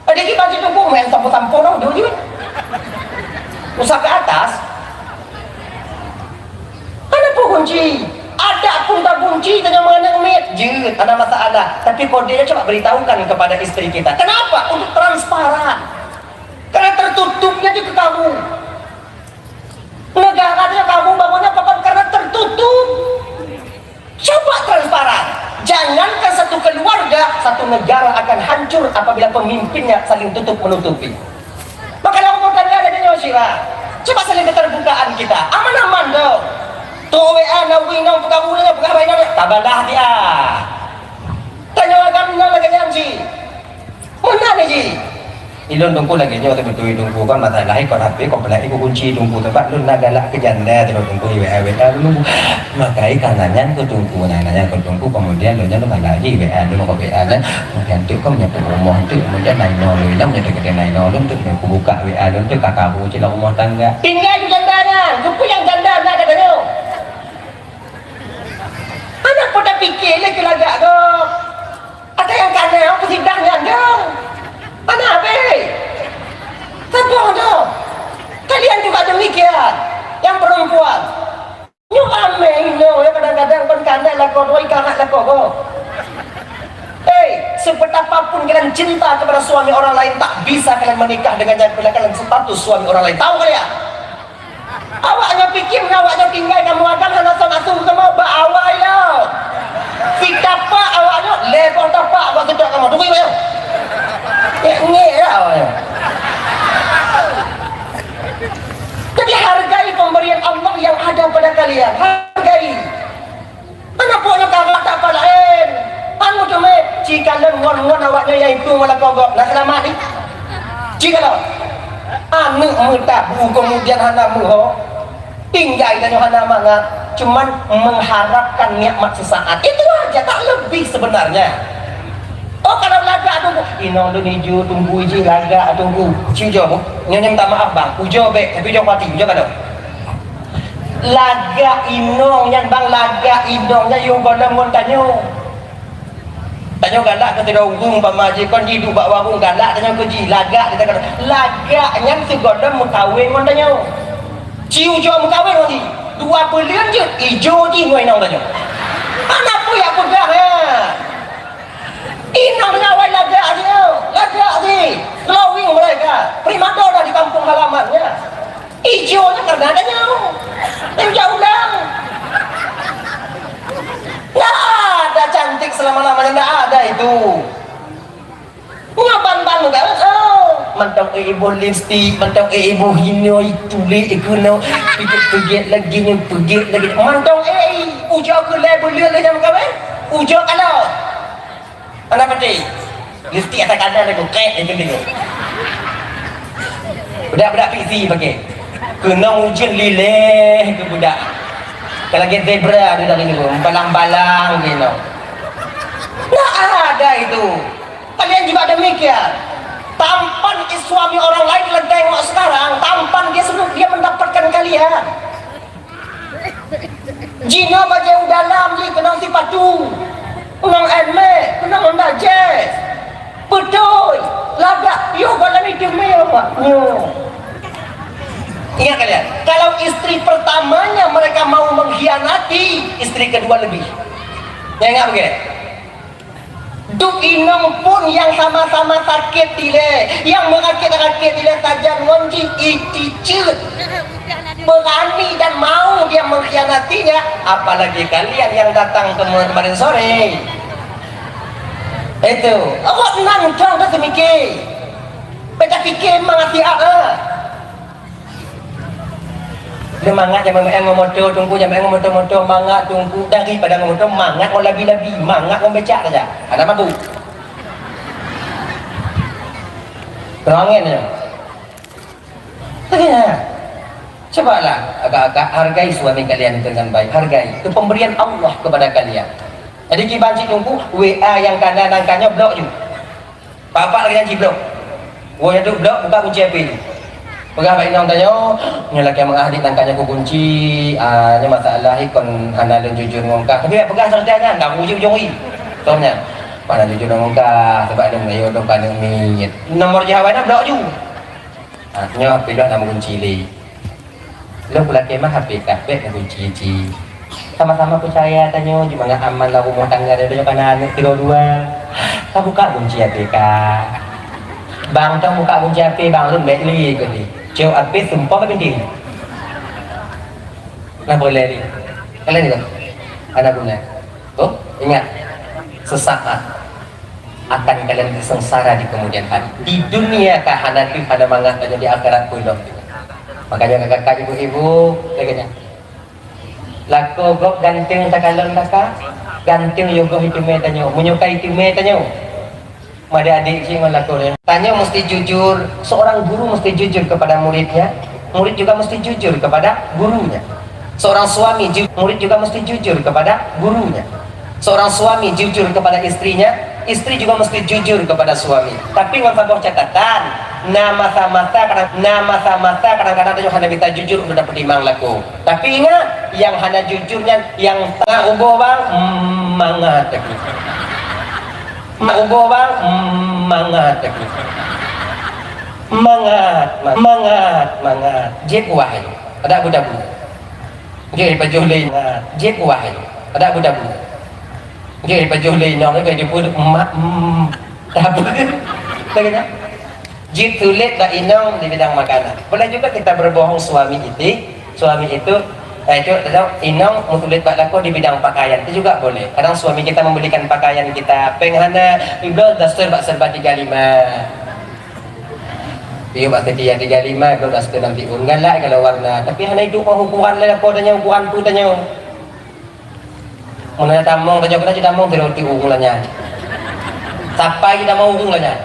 Ada lagi baju tunggu main sapu-sapu dong, jujur. Usah ke atas. Hana peue gunci. Adak pun ka gunci, tanyong meuaneuk miet. Jeuet, hana masalah. Tapi kodenya coba beritahukan kepada istri kita. Kenapa? Untuk transparan. Karena tertutupnya di kamu. Negara dia kamu bangunnya bukan karena tertutup. Coba transparan. Jangankan satu keluarga, satu negara akan hancur apabila pemimpinnya saling tutup menutupi. Maka dalam rumah tangga ada nyoe sira. Coba saling keterbukaan kita. Aman-aman dong. Tu W A na wing dong peugah buleuen peugah bayi dong. Tabalah dia. Tanya agam nyoe lagèe nyan cit. Meunan jih. Ilôn Teungku lagèe nyoe teubeutôi Teungku kan masalah kon H P kon peulai ku kunci Teungku teumpat lôn na galak keu janda teuh Teungku W A W A lôn. Makai kana nyan keu Teungku, na nyan keu Teungku, kemudian lôn nyan lôn galak jih W A lôn keu W A nyan. Kemudian teuk kon meunyoe rumoh teuk, kemudian na inoe lôn, meunyoe teukeudeh na inoe lôn teuk, meunyoe kubuka W A lôn teuk ka karu cit lam rumoh tangga. Tinggai keu janda nyan, keupeue nyang janda na gata nyoe? Hana peue tapike lé keu lagak gob. Ada nyang kana, apa sidang nyan dong? Mana habéh? Saboh dong. Kalian juga demikian, yang perempuan. Nyoe amé inoe ya, kadang-kadang kon kana lakoe dua, ikangat lakoe gob. Hei, sebetapapun kalian cinta kepada suami orang lain, tak bisa kalian menikah dengan yang kalian status suami orang lain. Tahu kalian? Awak nyoe pike meunyoe awak nyoe tinggai kamoe agam hana soe asuh kamoe bak awai lom. Sitapak awak nyoe, lhèe boh tapak bak seudok kamoe. Tunggu nyoe. Ngek-ngek lah awak nyoe. Jadi hargai pemberian Allah yang ada pada kalian. Hargai. Aneuk puak nyoe ka rata pah laén. Anu teumé, cikalon ngon-ngon awak nyoe nyang itu malah kogok. Nah, seulamat ni. Cikalon. Aneuk meutabu kemudian hana meuho. Tinggai tanyoe hana mangat. Cuman mengharapkan nikmat sesaat. Itu aja, tak lebih sebenarnya. Oh, kalau lagak tunggu. Inong lôn ijo tunggu iji lagak tunggu. Ci ujoe bu. Nyoe minta maaf bang. Ujoe bèk, tapi ujoe pati, ujoe ka lom. Lagak inong nyan bang, lagak inong nyan yue gohlom ngon tanyoe. Tanyoe galak keu sidroe ureueng umpama jih kon jiduek bak warong galak tanyoe keu jih, lagak keu tanyoe. Lagak nyan sigohlom meukawen ngon tanyoe. Ci ujoe meukawen ngon jih, dua buleuen jeuet ijo jih ngon inong tanyoe. Hana peue jak peugah, ha. Inong nyan awai lagak jih, lagak jih. Glowing mereka, primadona di kampung halamannya. Ijo nyan karena ada nyoe. Nyoe jak ulang. Nggak ada cantik selama-lamanya, nggak ada itu. Nyoe ban-ban muka, oh, mantong eh iboh lipstik, mantong eh iboh hinoi, tulék keunoe, peuget-peuget lagi nyoe, peuget lagi. Mantong eh, ujoe keu lhèe buleuen lheuh nyan meukawen, ujoe ka lom. Hana patéh. Lipstik atas kanan aku, krek, dia kena tengok. Budak-budak piksi pakai. Keunoe ujeuen lileh keu budak. Kalau lagèe zebra tu dah kena, balang-balang keunoe. Nah, ada itu. Kalian juga demikian. Tampan is Suami orang lain lagèe ngon sekarang, tampan dia suruh dia mendapatkan kalian. Jinoe bajèe u dalam jih keunong sipatu, keunong Air Max, keunong Honda Jazz. Beutôi, lagak, yo, badan itu mewah. Nyo. Ingat kalian, kalau istri pertamanya mereka mau mengkhianati, istri kedua lebih. Nyang ingat begitu? Duek inong pun nyang sama-sama sakét dilèe, nyang meurakét-rakét dilèe sajan ngon jih, iticeut, berani dan mau dia mengkhianatinya, apalagi kalian yang datang kema-, kemarin sore. Itu, awak nang cong ka seumike. Beda pikir mangat siat, eh. Dia mangat nyang main ngon moto, Teungku, nyang main ngon moto-moto, mangat, Teungku, daripada ngon moto, mangat ngon labi-labi, mangat ngon becak saja. Ada mabuk. Terangin ya. Tanya. Cobalah agak-agak hargai suami kalian dengan baik. Hargai. Itu pemberian Allah kepada kalian. Jadi kiban cit Teungku, W A nyang kana nangka nyoe blok ju. Bapak lagi janji blok. Woe nyan duek blok, buka kunci H P. Peugah bak inong tanyoe, "Nyoe lakèe meu'ah adik nangka nyoe kukunci, ah, nyoe masalah kon hana lôn jujur ngon kah." Tapi bèk peugah sagai nyan, dah uji ujong i. Contoh nyan. Hana jujur ngon kah, sebab lôn ngeuyok dong ka aneuk miet. Nomor jih awai na blok ju. Ah, nyoe H P lôn na meukunci lé. Lôn kulakèe mah H P kah, bèk meukunci cit. Sama-sama peucaya tanyoe, jeuet mangat aman lam rumoh tangga, tanyoe ka na aneuk sidroe dua. Ka buka kunci H P kah. Bang, tong buka kunci H P, bang, lôn bèk lé keu lé. Cok H P sumpah bak binti. Nah, boleh lé. Kalian ni, bang? Anak guna. Oh, ingat. Sesaat akan kalian sengsara di kemudian hari. Di dunia ka hana teuh, hana mangat, dan di akhirat pun dong. Makanya kakak-kakak, ibu-ibu, lagèe nyan. Lakoe gob ganteng takalon takat, ganteng yôh gob iteumé tanyoe. Meunyoe ka iteumé tanyoe, adik-adik cit ngon lakoe nyoe. Tanyoe mesti jujur, seorang guru mesti jujur kepada muridnya, murid juga mesti jujur kepada gurunya. Seorang suami ju-, murid juga mesti jujur kepada gurunya. Seorang suami jujur kepada istrinya, istri juga mesti jujur kepada suami. Tapi ngon saboh catatan, na masa-masa kadang, na masa-masa kadang-kadang tanyoe hana mita jujur untuk tapeutimang lakoe. Tapi ingat, nyang hana jujur nyan, nyang mangat ruboh bang, mm, mangat lagi. Mangat ruboh bang, mm, mangat lagi. Mangat, ma-, mangat, mangat. Jép wahai. Ada budak-budak. Jép pajoh lé. Mangat. Jép wahai. Ada budak-budak. Jép pajoh lé. Nong ke jipun mak, mm. Tapi lagi nyan. Jituléh bak inong di bidang makanan. Boleh juga kita berbohong suami itu, suami itu, eh, itu, atau inong meutuléh bak lakoe di bidang pakaian, itu juga boleh. Kadang suami kita membelikan pakaian kita, péng hana, ibloe daster bak serba tiga lima. Piye bak setia tiga lima, ibloe daster enam tiga. Galak kalau warna, tapi hana itu kok ukuran lé lakoe tanyoe, ukuran peue tanyoe. Meunyoe tamong, tanyoe keunan cit tamong sidroe tiep ureueng lagèe nyan. Sapai cit tamong ureueng lagèe nyan.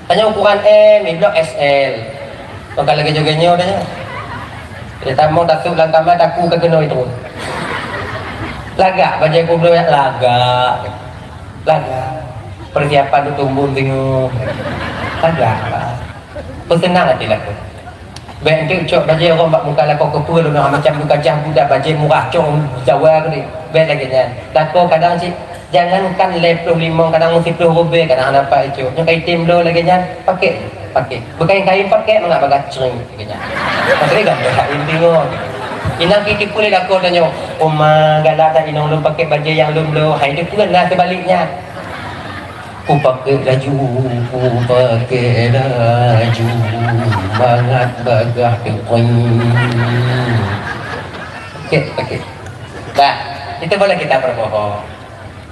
Tanyoe ukuran M, ibloe S L. Maka lagèe joget nyoe tanyoe. Jadi tamong tasôk lam kama, taku ka keunoe itu. Lagak bajèe kubloe lagak. Lagak. Persiapan untuk tumbun singoh. Lagak. Peuseunang até lakoe. Bèk enteuk cok bajèe rhom bak muka lakoe, keupeue lôn macam gajah budak, bajèe murah cong Jawa keuh. Bèk lagèe nyan. Lakoe kadang cit, jangankan lhèe ploh limong, kadang siploh rubèe kadang hana pat icok. Nyoe ka item bloe lagèe nyan, pakèk, pakèk. Beukain-kain pakèk mangat bagah cring lagèe nyan. Maksudnya ganteng hak inti ngon. Inong pih tipu lé lakoe tanyoe, "Oma, galak that inong lôn pakèk bajèe nyang lôn bloe." Hai, tipu na seubaliknya. Kupakèk laju, kupakèk laju, mangat bagah teupeue. Pakèk, pakèk. Dah, itu boleh kita berbohong.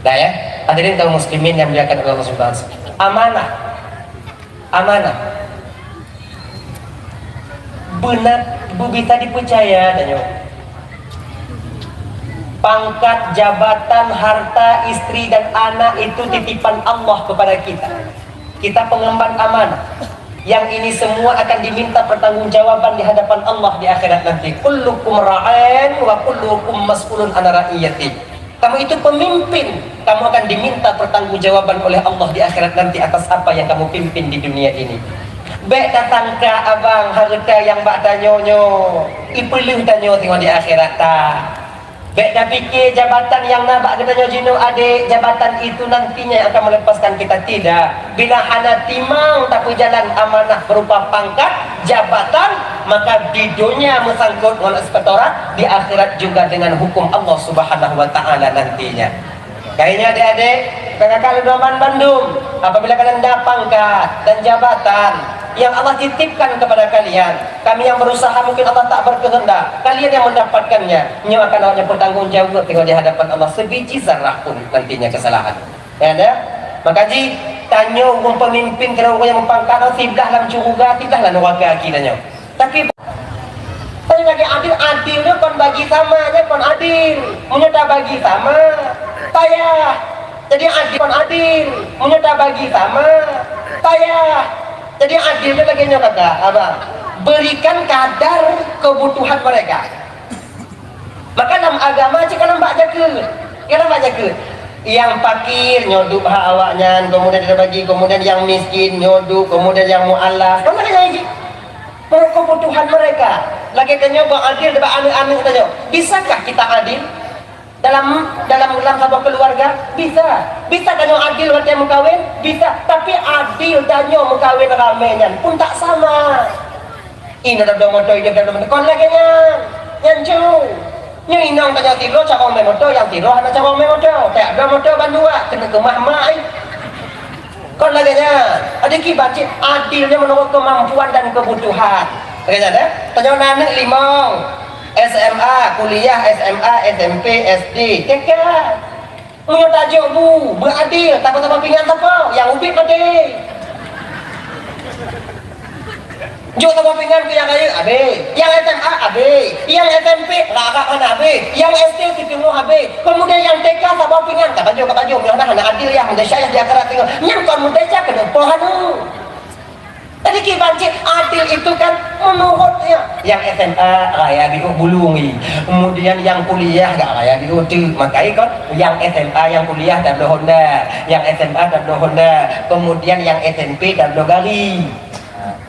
Dah ya, hadirin kaum muslimin yang dimuliakan oleh Allah Subhanahu wa Taala. Amanah. Amanah. Beuna, beubisa dipeucaya tanyoe. Pangkat, jabatan, harta, istri dan anak itu titipan Allah kepada kita. Kita pengemban amanah. Yang ini semua akan diminta pertanggungjawaban di hadapan Allah di akhirat nanti. "Kullukum ra'in wa kullukum mas'ulun an ra'iyati." Kamu itu pemimpin, kamu akan diminta pertanggungjawaban oleh Allah di akhirat nanti atas apa yang kamu pimpin di dunia ini. Bék tasangka abang hareuta nyang bak tanyoe nyoe, ipeuleueh tanyoe singoh di akhirat ta. Bék tapike jabatan nyang na bak geutanyoe jinoe adek, jabatan itu nantinya yang akan melepaskan kita. Tidak. Bila hana timang tapeujalan amanah berupa pangkat, jabatan, maka di dunia meusangkot ngon inspektorat, di akhirat juga dengan hukum Allah Subhanahu wa Ta'ala nantinya. Kayanya adek-adek, kakak-kakak lôn bandum, apabila kalian ada pangkat dan jabatan yang Allah titipkan kepada kalian, kami yang berusaha mungkin Allah tak berkehendak, kalian yang mendapatkannya, nyoe akan awaknyan bertanggung jawab tengok di hadapan Allah sebiji zarah pun nantinya kesalahan. Ya, ada? Maka ji, tanyoe ureueng pemimpin keu ureueng nyang meupangkat, siblah lam syeuruga, siblah lam neraka aki tanyoe. Tapi, tapi lagèe adil, adil nyoe kon bagi sama, nyoe kon adil. Meunyoe tabagi sama, payah. Jadi adil kon adil. Meunyoe tabagi sama, payah. Jadi adil nyoe lagèe nyoe kata, apa? Berikan kadar kebutuhan mereka. Maka lam agama cit ka lôn bak jakeut. Ka lôn bak jakeut. Nyang fakir nyoe duek bak awaknyan, kemudian tabagi, kemudian nyang miskin nyoe duek, kemudian nyang mualaf. Kan lagèe nyan cit. Kebutuhan mereka. Lagèe tanyoe bak adil bak aneuk-aneuk tanyoe. Bisakah kita adil? Dalam, dalam, dalam saboh keluarga? Bisa. Bisa tanyoe adil watèe meukawen? Bisa. Tapi adil tanyoe meukawen ramè nyan pun tak sama. Inong tabloe moto, inong tabloe moto. Kon lagèe nyan. Nyan cu. Nyoe inong tanyoe sidroe carông mè moto, nyang sidroe hana carông mè moto. Tabloe moto bandua, keuneuk keumah mak ai. Kon lagèe nyan. Adak kiban cit adil nyan menurut kemampuan dan kebutuhan. Lagèe nyan, eh? Tanyoe na aneuk limong. S M A, kuliah, S M A, S M P, S D, T K. Meunyoe tajok bu, beuadil, saboh-saboh pingan sapo, nyang ubit maté. Jok saboh pingan keu nyang rayeuk, abéh. Nyang S M A, abéh. Nyang S M P, rap-rap hana abéh. Nyang S D, siteungoh abéh. Keumudian nyang T K, saboh pingan, ka bajoe, ka bajoe, meunyoe hana, hana adil, ya, meudesya, ya, di akhirat singoh. Nyan kon meudesya, keuneuk poh anu. Jadi kiban cit adil itu kan menurutnya. Nyang S M A raya biôh bulong i. Kemudian nyang kuliah gak raya biôh teuk. Makai kon nyang S M A nyang kuliah tabloe Honda, nyang S M A tabloe Honda, kemudian nyang S M P tabloe gari.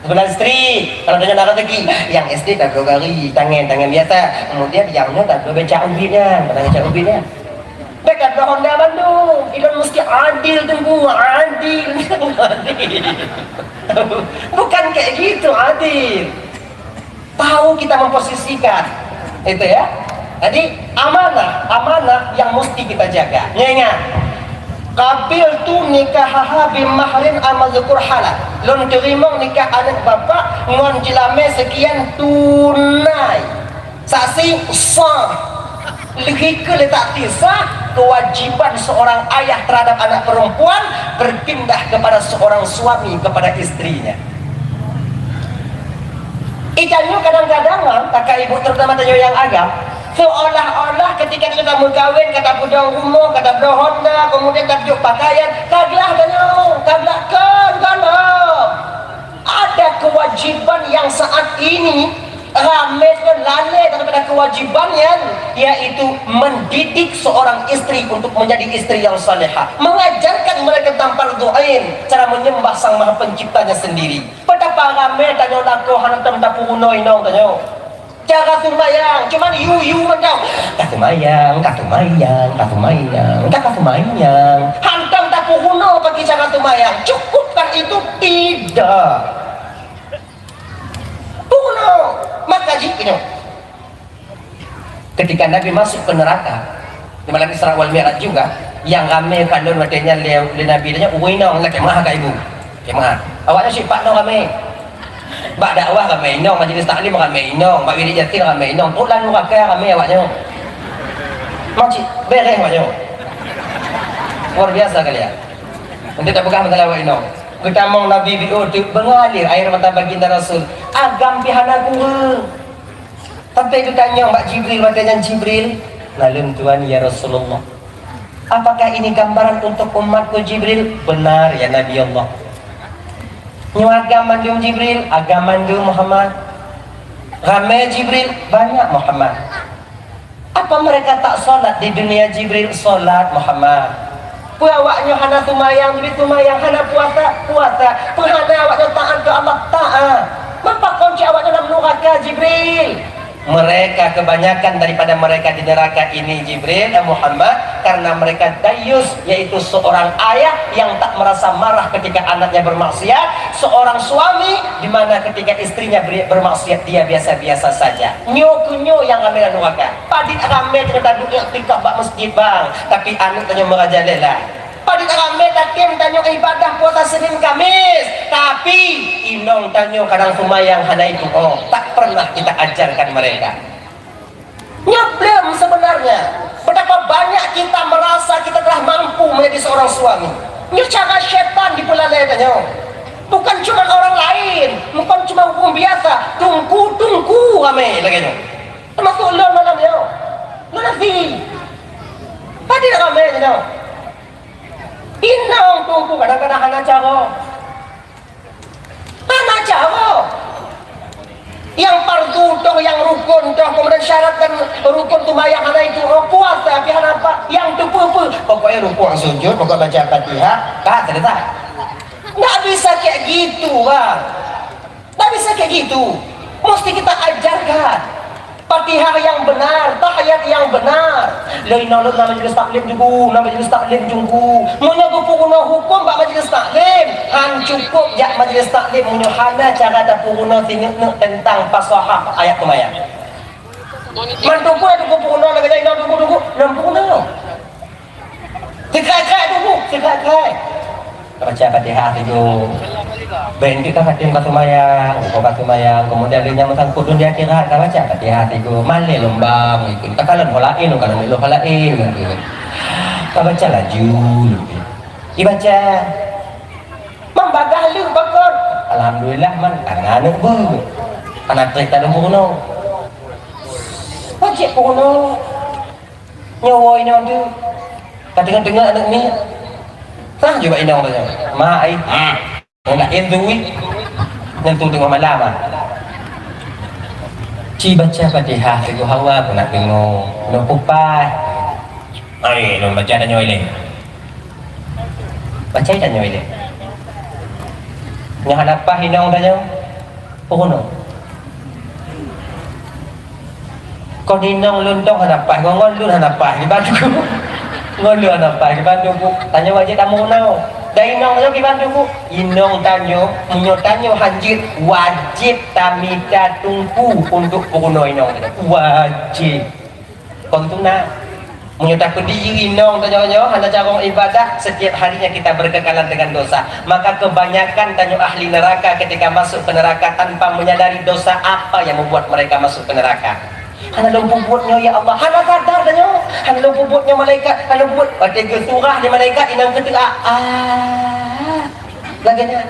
Sebelah istri, kalau tanya nak rezeki, nyang S D tabloe gari, tangen, tangen biasa. Kemudian nyang nyoe tabloe becak ubit nyan, pernah becak ubit nyan. Bèk ka Honda bandum. Ilôn mesti adil, Teungku, adil. Adil. Bukan kayak gitu adil. Tahu kita memposisikan. Itu ya. Jadi amanah, amanah yang mesti kita jaga. Ingat, qabiltu nikahaha bimahrin amazkur hala. Lôn teurimong nikah aneuk bapak ngon jeulamé sekian tunai. Saksi sah. Leuhikeu letak kisah kewajiban seorang ayah terhadap anak perempuan berpindah kepada seorang suami kepada istrinya. Itanyoe kadang-kadang, ah, kakak ibu terutama tanyoe nyang agam, seolah-olah ketika kita meukawen, ka tapeudong rumoh, ka tabloe Honda, kemudian tapiôh pakaian, ka glah tanyoe, ka glah kon, kon. Ada kewajiban yang saat ini ramé kon lalé daripada kewajiban nyan, yaitu mendidik seorang istri untuk menjadi istri yang salehah, mengajarkan mereka tentang fardhu ain, cara menyembah Sang Maha Penciptanya sendiri. Betapa ramé tanyoe lakoe hana tom tapeurunoe inong tanyoe. Cara sumbayang, cuman yu-yu mantong. Ka sumbayang, ka sumbayang, ka sumbayang, ka, ka sumbayang. Hantom tapeurunoe bagi cara sumbayang. Cukupkah itu? Tidak. Peurunoe. Maka jih nyoe. Ketika Nabi masuk ke neraka, di malam Isra wal Mi'raj juga, yang ramé kalon watèe nyan lé, lé Nabi nyan, ureueng inong lakèe meu'ah ka ibu. Lakèe meu'ah. Awaknyan sipat nong ramé. Bak dakwah ramé inong, majlis taklim ramé inong, bak wirid Yasin ramé inong, trok lam nuraka ramé awaknyan. Macik, bèrèh awaknyan. Luar biasa kalian. Untuk tak peugah masalah awak inong. Geutamong Nabi biôh teuk beungalir air mata baginda Rasul. Agam pih hana kureueng. Sampai geutanyong bak Jibril, watèe nyan Jibril, "Naleueng Tuan, ya Rasulullah. Apakah ini gambaran untuk umatku, Jibril?" "Benar, ya Nabi Allah." "Nyoe agam mandum, Jibril?" "Agam mandum, Muhammad." "Ramé, Jibril?" "Banyak, Muhammad." "Apa mereka tak salat di dunia, Jibril?" "Salat, Muhammad." "Peue awaknyoe hana seumayang, Jibril?" "Seumayang." "Hana puasa?" "Puasa." "Peue hana awaknyoe taat keu Allah?" "Taat." Jibril. Mereka, kebanyakan daripada mereka di neraka ini, Jibril dan Muhammad, karena mereka dayus, yaitu seorang ayah yang tak merasa marah ketika anaknya bermaksiat, seorang suami di mana ketika istrinya beri-, bermaksiat, dia biasa-biasa saja. Nyoe keuh nyoe nyang ramé lam neraka. Padit ramé teuka duek iktikaf bak masjid bang, tapi aneuk tanyoe merajalela. Padit ramé tatem tanyoe ibadah puasa Senin Kamis, tapi inong tanyoe kadang seumayang hana itu'oh, tak pernah kita ajarkan mereka. Nyoe blem sebenarnya, betapa banyak kita merasa kita telah mampu menjadi seorang suami. Nyoe cara syaitan dipeulalée tanyoe. Bukan cuma orang lain, bukan cuma ureuëng biasa, teungku-teungku ramé lagée nyoe. Termasuk lôn malam nyoe. Lôn afi. Padit ramé tanyoe. Inong teungku kadang-kadang hana cara. Hana cara. Nyang fardu toh, nyang rukun toh, kemudian syarat dan rukun seumayang hana itu'oh, puasa pih hana pat, nyang teupeue-peue. Pokoknya rukuk sujud, pokok baca Fatihah, ka selesai. Nggak bisa kayak gitu, Bang. Nggak bisa kayak gitu. Mesti kita ajarkan. Fatihah yang benar, tahiyat yang benar. Lheueh inong lôn na majelis taklim teungku, na majelis taklim teungku. Meunyoe geupeurunoe huköm bak majelis taklim, han cukup jak majelis taklim meunyoe hana cara tapeurunoe sineuk-neuk teuntang fasahah ayat seumayang. Man teungku, teungku peurunoe lagée nyan, inong teungku, teungku, lôn peurunoe. Sikrak-krak teungku, sikrak-krak. Baca Fatihah sigoe. Ben pih ka khatam ka seumayang, uroe ka seumayang, kemudian lheueh nyan meusangkot dum di akhirat, ka baca Fatihah sigoe. Malée lôn bang, ikut ka kalon ho laén, ka lôn ho laén, ka baca laju. Ibaca. Man bagah lheueh bakot. Alhamdulillah, man, kana aneuk beuh. Kana trép ka lôn peurunoe. Wajéb peurunoe. Nyoe woe inong tu. Ka teungoh-teungoh aneuk miet. Sah jubak inong tu nyoe. Mak ai. Ha. Nyoe nak intu wih. Nyan tu teungoh malam ah. Ci baca Fatihah sigoe hawa pun nak deungoe. Nyoe kupai. Ai, nyoe baca tanyoe ilée. Baca tanyoe ilée. Nyoe hana paih inong tanyoe. Peurunoe. Kon inong lôn dong hana paih, ngon, ngon lôn hana paih, kiban teungku. Ngon lôn hana paih, kiban teungku. Tanyoe wajéb tameurunoe. Dan inong nyoe kiban teungku. Inong tanyoe, meunyoe tanyoe hanjeuet, wajéb tamita teungku untuk peurunoe inong tanyoe. Wajéb. Kon tu na. Meunyoe tapeudiri inong tanyoe nyoe hana carông ibadah, setiap harinya kita berkekalan dengan dosa. Maka kebanyakan tanyoe ahli neraka ketika masuk ke neraka tanpa menyadari dosa apa yang membuat mereka masuk ke neraka. Hana lôn peubuet nyoe, ya Allah. Hana sadar tanyoe. Hana lôn peubuet nyoe, malaikat. Hana lôn peubuet. Watée geusurah lé malaikat, inong keuteuk, ah. Ah. Lagée nyan.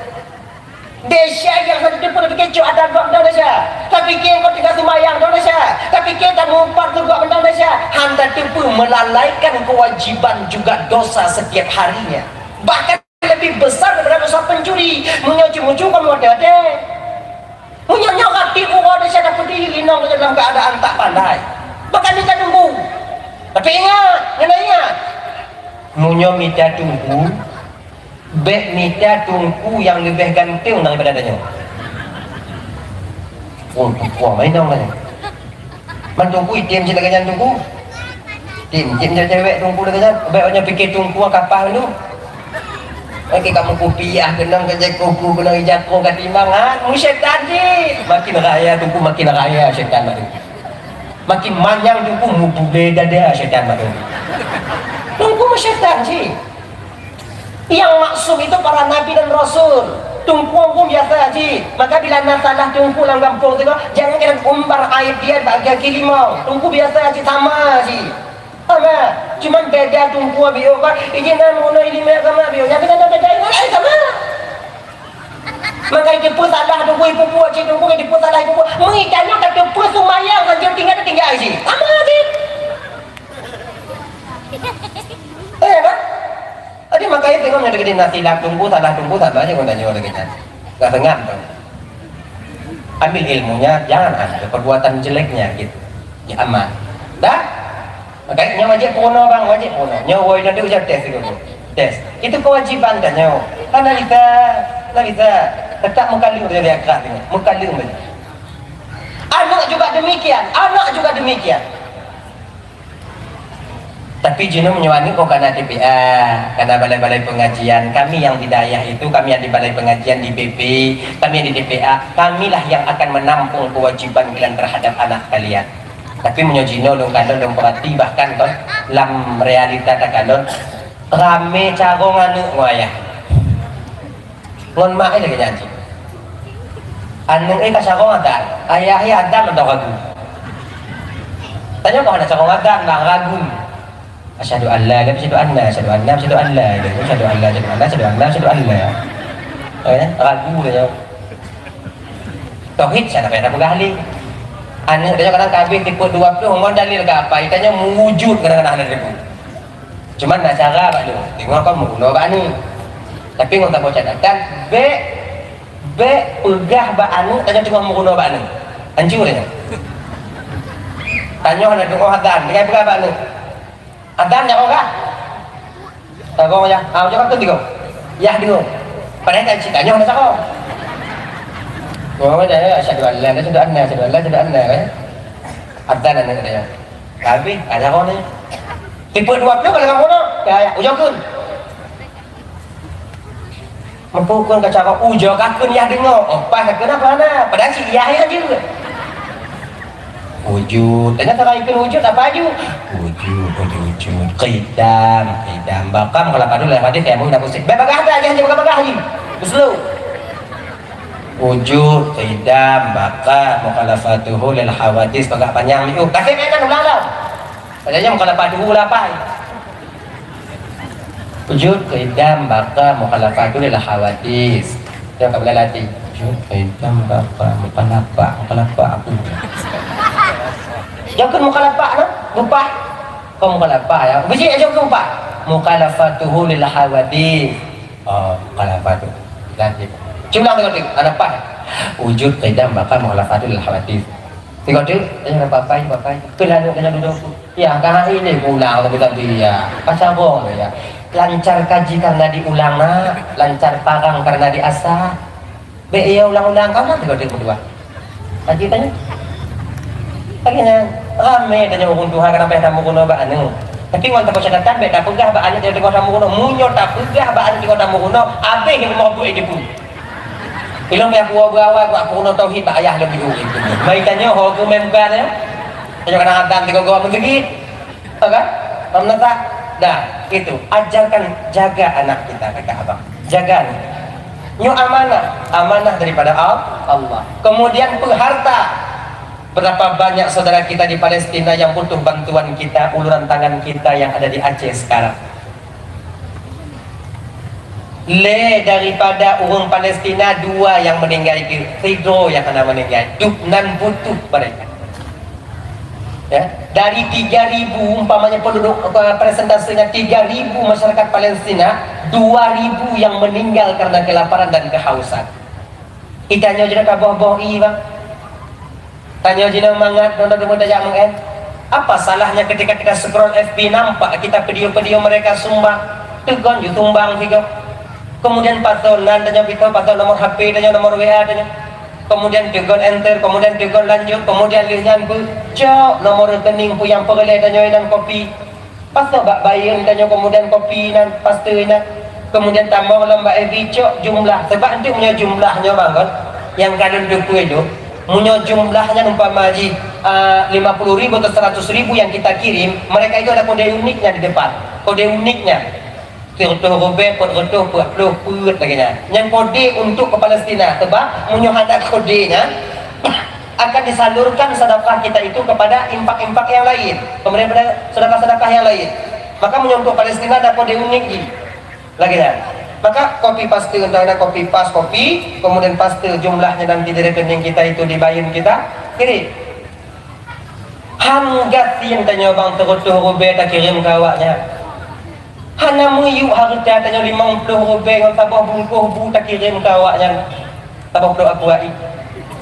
Desya nyang hana teupeu, tapike cok adat gob mantong desya. Tapike engkau tinggai seumayang mantong desya. Tapike tameuupat keu gob mantong desya. Hana teupeu melalaikan kewajiban juga dosa setiap harinya. Bahkan lebih besar daripada dosa pencuri. Meunyoe curi-curi kamoe watée-watée. Meunyoe nyoe ka tiep uroe desya, tapeudiri inong dalam keadaan tak pandai. Bahkan mita teungku. Tapi ingat, kena ingat. Meunyoe mita teungku, Bék mita teungku nyang leubeh ganteng daripada tanyoe. Oh, teungku, ma inong tanyoe. Man teungku item cit lagée nyan teungku. Tim, tim cewek teungku lagée nyan. Bék nyoe pike teungku kapah dulu. Oke, kamu kupiah keunong, ka jai kuku keunong, ija kong ka timang, ha? Mu syaitan cit. Makin raya teungku, makin raya syaitan bak teungku. Makin manyang teungku, mubube dada syaitan bak teungku. Teungku mu syaitan cit. Yang maksum itu para nabi dan rasul. Teungku pun biasa haji. Maka bila na salah teungku lam gampông tu, jangan kena umbar aib dia bak kaki limau. Teungku biasa haji, sama haji. Sama. Cuman beda teungku biôh kan. Iji na meunoe ileumèe sama biôh. Nyan beda-beda, eh, sama. Maka itu pun salah teungku, ibu buat cik teungku, itu pun salah ibu buat. Meuitanyoe kata pun sumbayang saja tinggal, tinggal haji. Sama haji. Eh, kan? Jadi, makanya tengok yang dekat nasi lah tunggu, salah tunggu, sabar aja, kau tanya orang dekat. Nggak sengam tu. Ambil ilmunya, jangan ambil perbuatan jeleknya, gitu. Ya, aman. Dah? Makanya nyoe wajib peurunoe, bang, wajib peurunoe. Nyoe woi nanti ujar tes dulu. Tes. Itu kewajiban kan nyoe. Kan dah bisa, dah bisa. Tetap muka lu dari akhirat ni. Muka lu ni. Anu juga demikian, anak juga demikian. Tapi jinoe meunyoe aneuk kok kana T P A, kana balai-balai pengajian, kami yang di dayah itu, kami yang di balai pengajian di P P, kami yang di T P A, kamilah yang akan menampung kewajiban kalian terhadap anak kalian. Tapi meunyoe jinoe lôn kalon lôn perhati, bahkan kon lam realita takalon, ramé carông aneuk ngon ayah. Ngon mak lagèe nyan cit. Aneuk ka carông adan, ayah adan atau ragu. Tanyoe kon hana carông adan bang, ragu. Asyhadu an la ilaha, asyhadu anna, asyhadu anna, asyhadu an la ilaha, asyhadu an la, asyhadu anna, asyhadu anna, asyhadu an la. Eh, ragu dia. Tauhid siapa yang peugah ahli? Aneuk dia kadang ka habéh tipe dua puluh ngon dalil ka apa? Itanyoe mewujud kadang-kadang hana ribu. Cuman na cara bak lôn, teungoh kon meurunoe bak aneuk. Tapi ngon saboh catatan, bèk, bèk peugah bak aneuk tanyoe teungoh meurunoe bak aneuk. Hancô tanyoe. Tanyoe hana deungoe adan, tinggai peugah bak aneuk. Adan jak peugah. Tagong yah, ah, ujoe kakheun tiga. Yah deungoe. Padahai tak cit tanyoe hana cakap. Oh, dah, ya, asyhadu an la, asyhadu anna, asyhadu an la, asyhadu anna, kan? Adan aneuk dia. Habéh, ada orang ni. Tipe dua puluh kalau kamu nak, ya, ya, ujoe keun. Meupeue kon ka cara ujoe kakheun yah deungoe. Oh, pas kakheun apa hana? Padahai cit yah, yah jeuet. Wujud. Tanya cara ikut wujud apa aju? Wujud, wujud, wujud. Qidam, qidam. Baqam kalau padu lah hadis ya, mungkin aku sih. Bèk bagah dah, jangan bagah-bagah lagi. Slow. Wujud, qidam, baqa, mukhalafatuhu lil hawadis, bagah panjang ni. Oh, kasih kan ulang dah. Padahai mukhalafatuhu lah apa? Wujud, qidam, baqa, mukhalafatuhu lil hawadis. Dia ka boleh latih. Wujud, qidam, baqa, mukhalafah, mukhalafah aku. Jangan mukhalafah, no? Lupa. Kau mukhalafah ya. Biji aja lupa. Mukhalafatuhu lil hawadis. Oh, mukhalafatuhu. Latih. Cuba tengok tu. Ada apa? Wujud, qidam, baqa, mukhalafatuhu lil hawadis. Tiga tu, eh, apa-apa, apa-apa. Kelanu, kelanu duduk. Ya, kah ini pulang lebih tadi ya. Pasal bohong ya. Lancar kaji karena diulang nak, lancar parang karena diasah. Bèk ya ulang-ulang kamu tiga tu berdua. Kaji tanya. Akhirnya ramai tanya urang tuha kenapa yang tamu guna bak anu. Tapi ngon tamu catatan bèk tapeugah bak anu tengok tamu guna. Munyo tapeugah bak anu tengok tamu guna, habis ilmu buat itu pun. Ilmu yang kuat berawai buat guna tauhid bak ayah lebih dulu itu. Baik tanya ho ke membuka tanya. Tanya kadang akan tiga gua mengegit. Tahu kan? Paham tak? Dah, itu. Ajarkan, jaga anak kita, kata abang. Jaga ni. Nyoe amanah, amanah daripada Al-, Allah. Kemudian peue harta. Berapa banyak saudara kita di Palestina yang butuh bantuan kita, uluran tangan kita yang ada di Aceh sekarang. Lé daripada ureuëng Palestina, dua nyang meuninggai, sidroe nyang hana meuninggai. Dubnan butuh mereka. Ya, dari tiga ribu, umpamanya penduduk, eh, persentasenya tiga ribu masyarakat Palestina, dua ribu yang meninggal karena kelaparan dan kehausan. Itanyoe jinoe ka boh-boh ié, bang. Tanyoe jinoe mangat, nyoe teuma tajak meu'en. Apa salahnya ketika kita scroll F B nampak kita video-video mereka sumbang? Teugon ju sumbang sigoe. Kemudian pasoe nan tanyoe pitoe, pasoe nomor H P tanyoe, nomor W A tanyoe. Kemudian teugon enter, kemudian teugon lanjut, kemudian lheueh nyan peucok nomor rekening peue nyang peureulèe tanyoe inan kopi. Pasoe bak bayeue tanyoe, kemudian kopi nan, paste nan. Kemudian tamong lom bak F B cok jumlah. Sebab enteuk meunyoe jumlah nyoe bang kon, nyang ka lôn teupeue lôn, meunyoe jumlah nyan umpama jih, ah, lima puluh ribu atau seratus ribu yang kita kirim, mereka itu ada kode uniknya di depan. Kode uniknya. Sireutoh rubèe, peuet reutôh, peuet ploh, peuet lagèe nyan. Nyan kode untuk ke Palestina. Sebab meunyoe hana kode nyan, akan disalurkan sedekah kita itu kepada infak-infak yang lain, kemudian pada sedekah-sedekah yang lain. Maka meunyoe untuk Palestina ada kode unik jih. Lagèe nyan. Maka kopi paste, entah ada kopi pas, kopi, kemudian paste jumlahnya nanti di rekening kita itu di Bayeun kita, kirim. Han gasien tanyoe bang sireutoh rubèe takirém keu awaknyan. Hana meuyuek hareuta tanyoe limong ploh rubèe ngon saboh bungkôh bu takirém keu awaknyan. Saboh ploh akuai.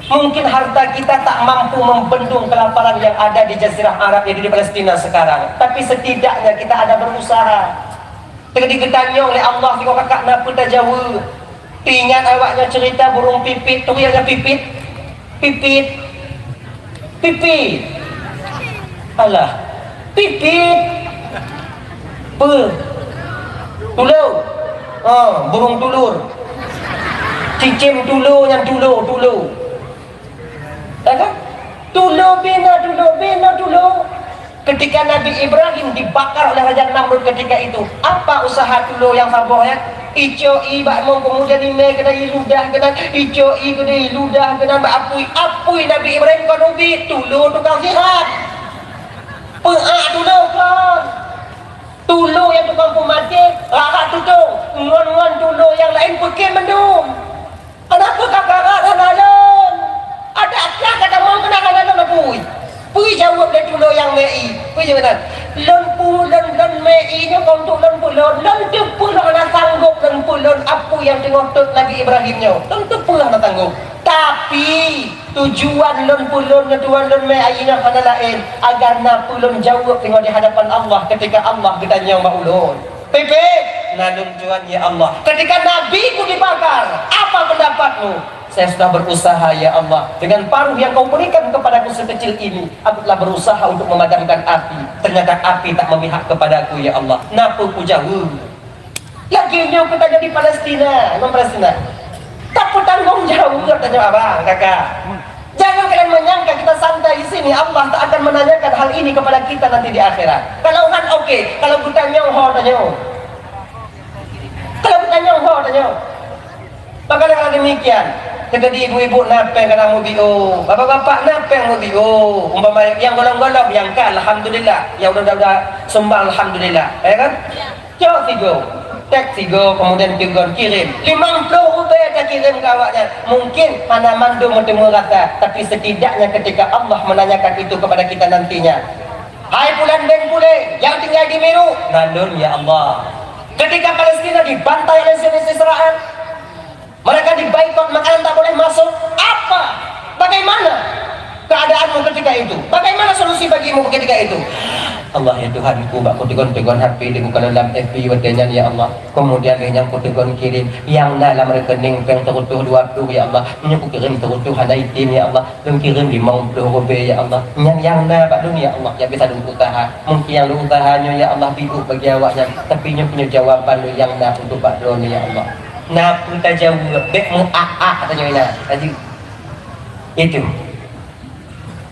Mungkin harta kita tak mampu membendung kelaparan yang ada di Jazirah Arab, yaitu di Palestina sekarang. Tapi setidaknya kita ada berusaha. Teungoh geutanyong lé Allah sigoe kakak na peue tajaweueb. Teuingat awaknyan cerita burung pipit, turi awaknyan pipit. Pipit. Pipit. Alah. Pipit. Peue? Tulô. Oh, burung tulur. Cicém tulô nyan tulô, tulô. Ya kan? Tulô bina, tulô bina, tulô. Ketika Nabi Ibrahim dibakar oleh Raja Namrud ketika itu, apa usaha tulô nyang saboh nyan? Icok ie bak mong, kemudian imè keunan, iludah keunan, icok ie keunan, iludah keunan bak apui. Apui Nabi Ibrahim kon ubit, tulô tukang sihat. Peuak tulô kon. Tulô nyang tukang peumaté, rarak tutong. Ngon-ngon tulô nyang laén peuken mandum. Kenapa ka karat hana lôn? Ada akhlak ka tamong keunan hana lôn apui. Peue jaweueb lé tulô nyang mè ie? Peue jaweueb nyan? Lôn pu-, lôn, lôn mè ie nyoe kon untuk lôn peulôn. Lôn teupeue lôn hana sanggob lôn peulôn apui nyang teungoh tot Nabi Ibrahim nyoe. Lôn teupeue hana sanggob. Tapi, tujuan lôn peulôn ngon tujuan lôn mè ie nyoe hana laén, agar na peue lôn jaweueb teungoh di hadapan Allah ketika Allah geutanyong bak ulôn. Pipit, na lôn tuan, ya Allah. Ketika Nabi ku dibakar, apa pendapatmu? Saya sudah berusaha, ya Allah. Dengan paruh yang kau berikan kepadaku sekecil ini, aku telah berusaha untuk memadamkan api. Ternyata api tak memihak kepadaku, ya Allah. Napa ku jaweueb? Lagèe nyoe keu tanyoe di Palestina, ngon Palestina. Tapeutanggong jaweueb tanyoe abang, kakak. Jangan kalian menyangka kita santai di sini, Allah tak akan menanyakan hal ini kepada kita nanti di akhirat. Kalau han oke, kalau geutanyong ho tanyoe. Kalau geutanyong ho tanyoe. Maka dengan demikian, ketika ibu-ibu na péng kana meubiôh, bapak-bapak na péng meubiôh, umpama nyang golom-golom, nyang ka, alhamdulillah, nyang udah-udah sumbang, alhamdulillah, ya kan? Cok sigoe, tek sigoe, kemudian teugon kirim. Limong ploh rubèe takirim keu awaknyan. Mungkin hana mandum meuteumé rasa, tapi setidaknya ketika Allah menanyakan itu kepada kita nantinya, "Hai pulan bin pulan yang tinggal di Miru," na lôn, ya Allah. Ketika Palestina dibantai oleh Zionis Israel, mereka diboikot, makanan tak boleh masuk. Apa? Bagaimana keadaanmu ketika itu? Bagaimana solusi bagimu ketika itu? Allah ya Tuhanku, bak kuteugon-teugon H P di muka dalam F B watèe nyan, ya Allah. Kemudian lheuh nyan kuteugon kirim, nyang na lam rekening péng seureutôh dua ploh, ya Allah. Nyoe kukirim seureutôh hana item, ya Allah. Lôn kirim limong ploh rubèe, ya Allah. Nyan nyang na bak lôn, ya Allah, nyang bisa lôn usaha. Mungkin nyang lôn usaha nyoe, ya Allah, biôh bagi awaknyan. Tapi nyoe keuh nyoe jawaban lôn nyang na untuk bak droeneuh, ya Allah. Na peue tajaweueb, bèk meu'ah-ah tanyoe na. Laju. Itu.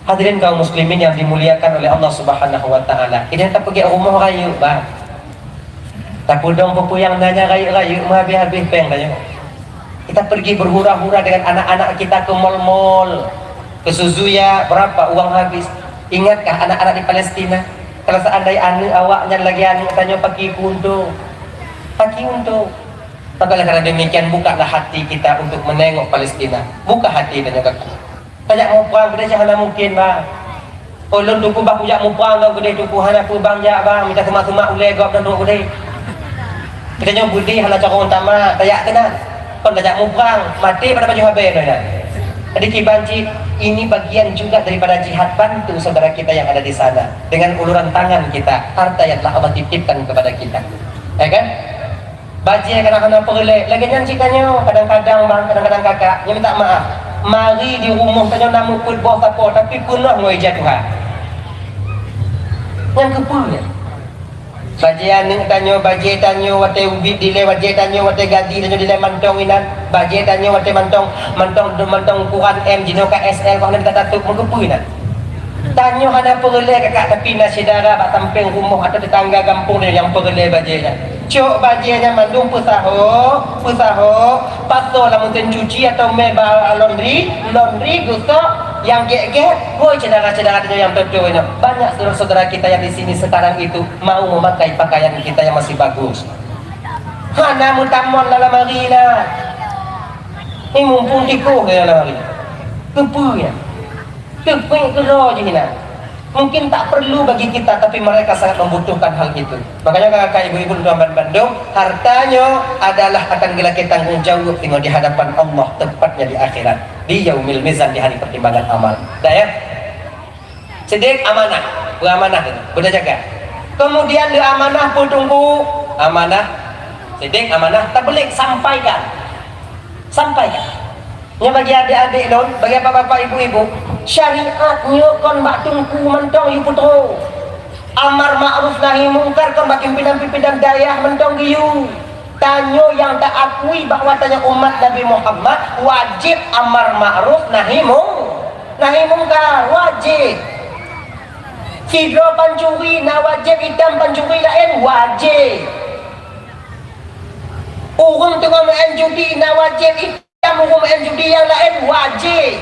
Hadirin kaum muslimin yang dimuliakan oleh Allah Subhanahu wa Ta'ala. Ini tapeugèt rumoh rayeuk, bah. Tapeudong peue-peue nyang na nyan rayeuk-rayeuk, meuhabéh-habéh péng tanyoe. Kita pergi berhura-hura dengan anak-anak kita ke mall-mall, ke Suzuya, berapa uang habis? Ingatkah anak-anak di Palestina? Kalau seandai aneuk awaknyan lagèe aneuk tanyoe paki keu untông, paki untông. Maka oleh karena demikian, bukalah hati kita untuk menengok Palestina. Buka hati tanyoe, kakak. Tajak muprang keudéh, hana mungkin, bang. Oh, lôn teungku, bah kujak muprang lôn keudéh, teungku, hana peue, bang, jak, bang, mita seumak-seumak ulèe gob lôn keudéh. Geutanyoe beudé hana carông tamat, tajak keunan. Kon tajak muprang, maté pada baju habéh nyan. Jadi kiban cit, ini bagian juga daripada jihad, bantu saudara kita yang ada di sana dengan uluran tangan kita, harta yang telah Allah titipkan kepada kita. Ya kan? Bajèe kadang hana peureulèe, lagèe nyan cit tanyoe, kadang-kadang bang, kadang-kadang kakak, nyoe minta maaf. Mari di rumoh tanyoe na meupeuet boh sapo, tapi peunoh ngon ija Tuhan. Nyan keupeue nyan? Bajèe aneuk tanyoe, bajèe tanyoe watèe ubit dilèe, bajèe tanyoe watèe gaki tanyoe dilèe mantong inan, bajèe tanyoe watèe mantong, mantong, mantong ukuran M, jinoe ka S L, kok hana mita tatôp, meukeupeue inan? Tanyoe hana peureulèe kakak, tapi na syedara bak sampéng rumoh atau tetangga gampông nyoe nyang peureulèe bajèe nyan. Cok bajèe nyan mandum peusaho, peusaho, pasoe lam mesin cuci atau mé bak laundry, laundry, gosok, nyang gèt-gèt. Woi syedara-syedara tanyoe nyang beutôi nyoe. Banyak saudara-saudara kita yang di sini sekarang itu mau memakai pakaian kita yang masih bagus. Hana meutamong lam lamari na. Ni mumpung tikoh lam lamari. Keupeue nyan? Teupék keudroe jih inan. Mungkin tak perlu bagi kita, tapi mereka sangat membutuhkan hal itu. Makanya kakak, ibu-ibu, tuan-tuan bandum, harta nyoe adalah akan geulakèe tanggong jaweueb teungoh di hadapan Allah, tepatnya di akhirat, di yaumil mizan, di hari pertimbangan amal. Dah ya? Sidék amanah, beuamanah itu, beutajaga. Kemudian lé amanah peue teungku? Amanah, sidék amanah, tabligh, sampaikan. Sampaikan. Nyoe bagi adék-adék lôn, bagi bapak-bapak, ibu-ibu, Syariat nyoe kon bak teungku mantong yue peutrok. Amar ma'ruf nahi mungkar kon bak pimpinan-pimpinan dayah mantong geuyue. Tanyoe nyang taakui bahwa tanyoe umat Nabi Muhammad wajéb amar ma'ruf nahi mung-, nahi mungkar, wajéb. Sidroe pancuri na wajéb itam pancuri laén, wajéb. Ureuëng teungoh meu'en judi na wajéb itam ureuëng meu'en judi nyang laén, wajéb.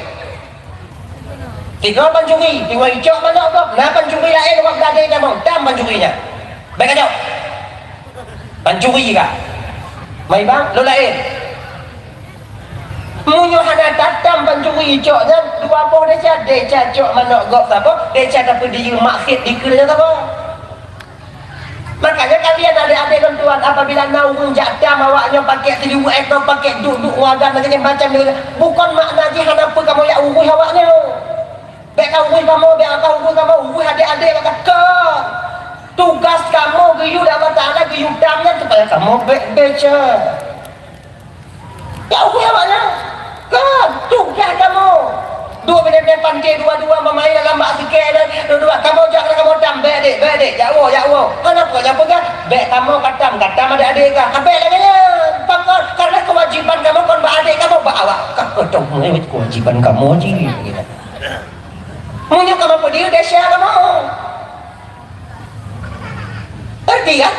Sidroe pancuri, teungoh icok manok gob, na pancuri laén, wak gadé tamong, tam pancuri nyan. Bék kacok. Pancuri ka. Mai bang, lo laén. Meunyoe hana tatam pancuri icok nyan, dua boh desya, desya cok manok gob saboh, desya tapeudiyeu maksiet dikeue nyan saboh. Makanya kalian adek-adek lôn tuan, apabila na ureuëng jak tam awaknyoe pakai siliwet atau pakai duk-duk wagan macam-macam, bukon makna jih hana peue kamoe jak urus awaknyoe. Bék ka urus kamoe, bék ka urus kamoe, urus adek-adek bak ka. Tugas kamoe geuyue lé Allah Taala geuyue tam nyan supaya kamoe bék becek. Ya Allah, ya Allah. Kan, tugas kamoe. Dua binéh panté dua-dua meumain dalam bak sikée dan dua-dua. Kamoe jak keunan kamoe tam, bék dek, bék dek. Jak woe, jak woe. Hana peue, hana peue kan? Bék kamoe katam, katam adek-adek kan. Abék lagée nyan. Pakon, karena kewajiban kamoe kon bak adek kamoe, bak awak. Ka keutong, kewajiban kamoe cit. Meunyoe kamoe peudeuh, desya kamoe. Ngerti kan?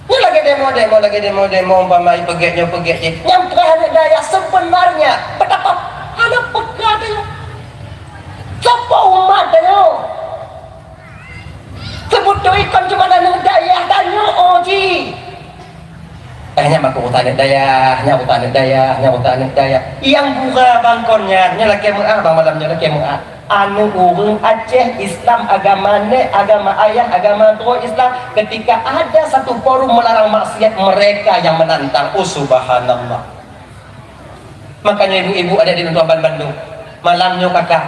Nyoe lagée demo-demo, lagée demo-demo, umpama ipeugét nyoe, peugét jih. Nyang keuh aneuk dayah sebenarnya, betapa hana peuka tanyoe. Soe po umat tanyoe? Seubeutôi kon cuma aneuk dayah tanyoe, oh ji. Eh, nyan mako urusan aneuk dayah, nyan urusan aneuk dayah, nyan urusan aneuk dayah. Nyang gura bang kon nyan, nyoe lakée meu'ah, bang malam nyoe lakée meu'ah. Anu ureuëng Aceh Islam, agama nek, agama ayah, agama droe Islam. Ketika ada satu forum melarang maksiat, mereka yang menantang. Oh, subhanallah. Makanya ibu-ibu, adik-adik tuan bandum, malam nyoe kakak,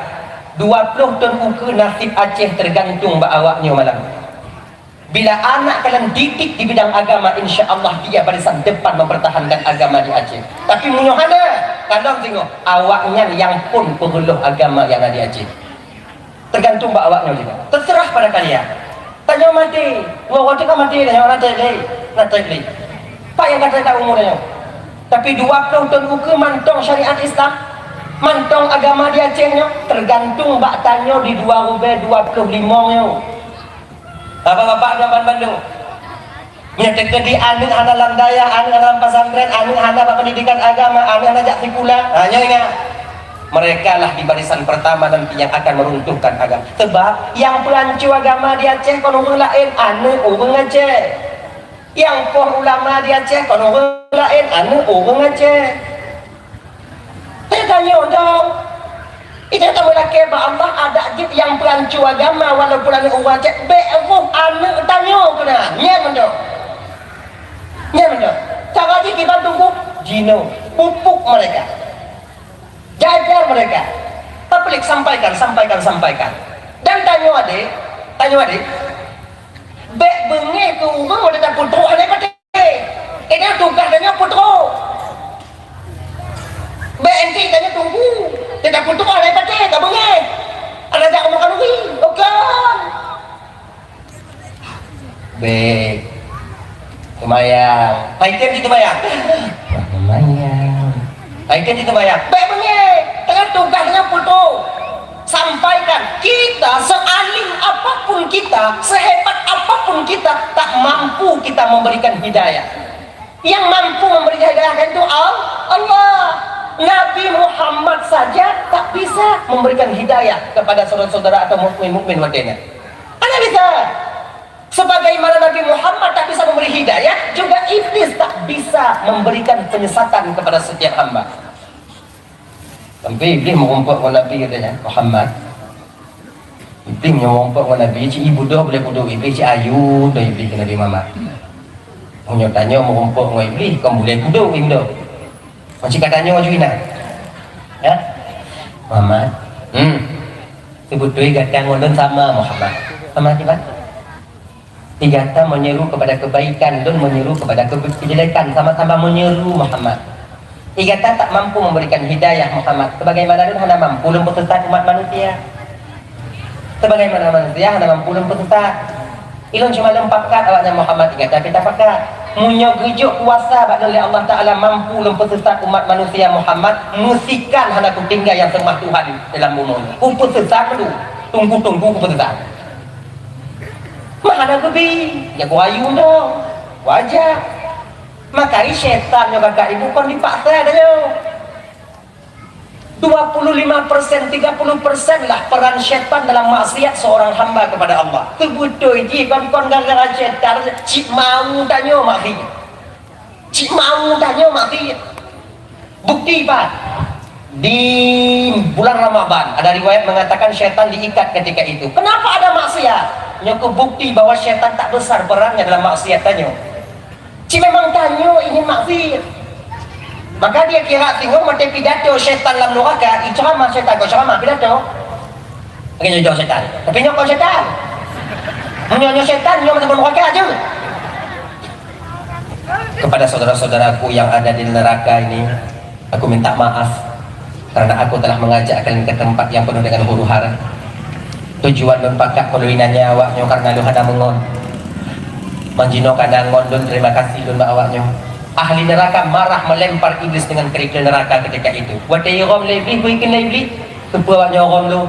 dua puluh thon ukeue nasib Aceh tergantung bak awak nyoe malam. Bila anak kalian didik di bidang agama, insya Allah dia barisan depan mempertahankan agama di Aceh. Tapi meunyoe hana, kalon singoh, awaknyan nyang phon peureuloh agama nyang na di Aceh. Tergantung bak awaknyan juga. Terserah pada kalian. Tanyoe maté, ngon watée ka maté tanyoe, na treb lé, na treb lé. Pat nyang ka treb lam umu tanyoe. Tapi dua puluh thon ukeue mantong syariat Islam, mantong agama di Aceh nyoe, tergantung bak tanyoe di dua ribée dua puluh lima nyoe. Bapak-bapak dan bandum, nyoe teukeudi aneuk hana lam dayah, aneuk hana lam pesantren, aneuk hana bak pendidikan agama, aneuk hana jak sikula. Ha, nyoe ingat, mereka lah di barisan pertama nanti yang akan meruntuhkan agama. Sebab nyang peuhanco agama di Aceh kon ureuëng laén, aneuk ureuëng Aceh. Nyang poh ulama di Aceh kon ureuëng laén, aneuk ureuëng Aceh. Teuka nyoe dong. Itu kamoe lakée bak Allah, adak jeuet nyang peuhanco agama walaupun aneuk ureuëng Aceh, bék roh aneuk tanyoe keunan. Nyan mantong. Nyan mantong. Cara jih kiban tunggu jinoe, pupuk mereka. Jajar mereka. Tabligh, sampaikan, sampaikan, sampaikan. Dan tanyoe adek, tanyoe adek, bék beungéh keu ureuëng watée tapeutrok aneuk patéh. Ingat tugaih tanyoe peutrok. Bék enti tanyoe tunggu. Teuka peutrok aneuk patéh ka beungéh. Aneuk jak rumoh khanuri. Bukan. Bék. Seumayang. Hai tem cit seumayang. Seumayang. Hai tem cit seumayang. Bék beungéh. Tanyoe tugaih tanyoe peutrok. Sampaikan, kita sealim apapun kita, sehebat apapun kita, tak mampu kita memberikan hidayah. Yang mampu memberi hidayah itu Al-, Allah. Nabi Muhammad saja tak bisa memberikan hidayah kepada saudara-saudara atau mukmin-mukmin watée nyan. Hana bisa. Sebagaimana Nabi Muhammad tak bisa memberi hidayah, juga iblis tak bisa memberikan penyesatan kepada setiap hamba. Sampai Iblih meurumpok ngon Nabi, katanya, "Muhammad." Iblih meunyoe meurumpok ngon Nabi, cit ibu doh boleh pudok Iblih, cit ayu doh Iblih keu Nabi Muhammad. Meunyoe tanyoe meurumpok ngon Iblih, kon boleh pudok Iblih doh. Macam ka tanyoe aju inan. Ya? Muhammad. Hmm. Seubeutôi gata ngon lôn sama, Muhammad. Sama kiban? Di gata menyeru kepada kebaikan, lôn menyeru kepada kebe-, kejelekan, sama-sama menyeru Muhammad. Di gata tak mampu memberikan hidayah Muhammad, sebagaimana lôn hana mampu lôn peusesat umat manusia. Sebagaimana manusia hana mampu lôn peusesat. Ilôn cuma lôn pakat awaknyan Muhammad, di gata pih tapakat. Meunyoe geujok kuasa bak lôn lé Allah Ta'ala mampu lôn peusesat umat manusia Muhammad, meusikan hana kutinggai nyang seumah Tuhan dalam bumoe nyoe. Kupeusesat dulu, tunggu-tunggu kupeusesat. Mah hana geubi, ya kuayu nyoe, wajah. Maka i syaitan nyoe kakak ibu kon dipaksa tanyoe. Dua puluh lima persen, tiga puluh persen lah peran syaitan dalam maksiat seorang hamba kepada Allah. Teubeutôi jih kon, kon gara-gara syaitan, cit mau tanyoe maksiat. Cit mau tanyoe maksiat. Bukti pat? Di bulan Ramadan, ada riwayat mengatakan syaitan diikat ketika itu. Kenapa ada maksiat? Nyoe keuh bukti bahwa syaitan tak besar perannya dalam maksiat tanyoe. Cit memang tanyoe ingin maksiat. Maka dia kira singoh maté pidato syaitan lam nuraka, iceramah syaitan, kok ceramah pidato. Lagèe nyoe syaitan. Tapi nyoe kon syaitan. Nyoe, nyoe syaitan, nyoe masuk nuraka aja. Kepada saudara-saudaraku yang ada di neraka ini, aku minta maaf karena aku telah mengajak kalian ke tempat yang penuh dengan huru-hara. Tujuan lôn pakat keu lôn inanya awak nyoe karena lôn hana meungon. Manjinoe kana ngon lôn terima kasih lôn bak awak nyoe. Ahli neraka marah melempar iblis dengan kerikil neraka ketika itu. Watèe irôm lé iblis, bui keunoe iblis, keupeue awak nyoe rôm lôn?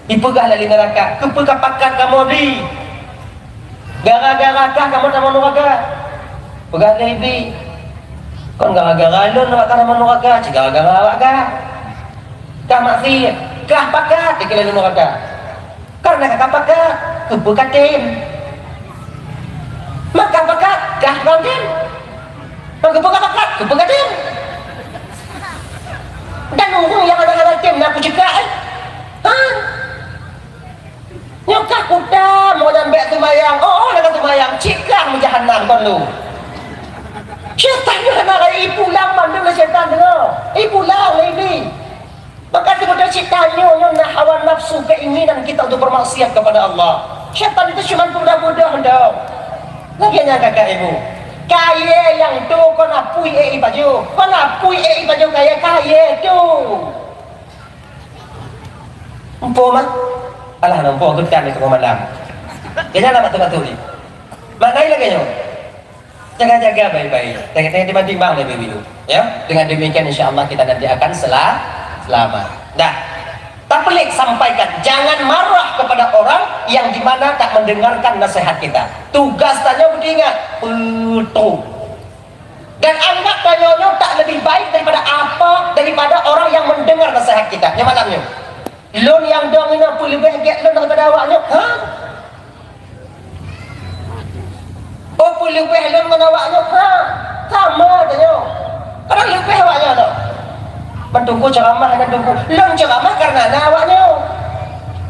Ipeugah lé ahli neraka, "Keupeue kapakat kamoe bi? Gara-gara kah kamoe tamong nuraka?" Peugah lé iblis, "Kon gara-gara lôn awak kah tamong nuraka, cit gara-gara awak kah. Kah maksiat, kah pakat dikeue lôn nuraka. Karena kah kapakat, keupeue katem? Maka pakat, kah katem. Maka keupeue kapakat, keupeue katem?" Dan ureueng nyang hana-hana tem na kucekak, eh? Ha? Nyoe kah kutam, nyoe nyang bèk seumayang. Oh, oh, na ka seumayang. Cit kah meujahanam kon lôn. Syaitan nyoe hana lé ipulang mandum lé syaitan deungoe. Ipulang lé iblis. Maka seubeutôi cit tanyoe nyoe na hawa nafsu, keinginan kita untuk bermaksiat kepada Allah. Syaitan itu cuma peudah-peudah dong. Lagèe nyan kakak ibu. Kayèe nyang tu kon apui ék ipajoh. Kon apui ék ipajoh kayèe, kayèe tu. Empo mah. Alah, na empo geutan di tengah malam. Kayèe nyan lah batul-batul ni. Maknanya lagèe nyoe. Jaga-jaga baik-baik. Jangan, jangan dibanding bang lebih dulu. Ya, dengan demikian insya Allah kita nanti akan sela-, selamat. Dah. Tapi lek sampaikan, jangan marah kepada orang yang di mana tak mendengarkan nasihat kita. Tugas tanyoe beuingat, beutôi. Dan anggap tanyoe nyoe tak lebih baik daripada apa, daripada orang yang mendengar nasihat kita. Nyoe malam nyoe. Lôn nyang dong inoe peuleubeh gèt lôn daripada awak nyoe? Ha? Oh, peuleubeh lôn ngon awak nyoe? Ha, sama tanyoe. Karena leubeh awak nyoe lom. Ban teungku ceramah, ban teungku. Lôn ceramah karena na awak nyoe.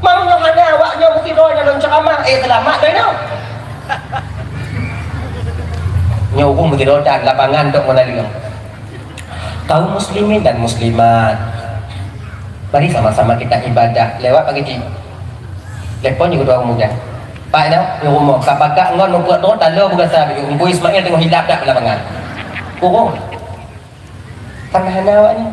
Meunyoe hana awak nyoe meusidroe lôn ceramah, eh, seulamat droeneuh. Nyoe ureueng meusidroe dan lapangan dok meunan leueng. Kaum muslimin dan muslimat, mari sama-sama kita ibadah lewat pagi ji. Telepon juga dua muda. Pak dah, di rumah. Kak pakak ngon muka tu, talo berasa baju. Empu Ismail tengok hilap dah belapangan. Kurung. Karena hana awaknya.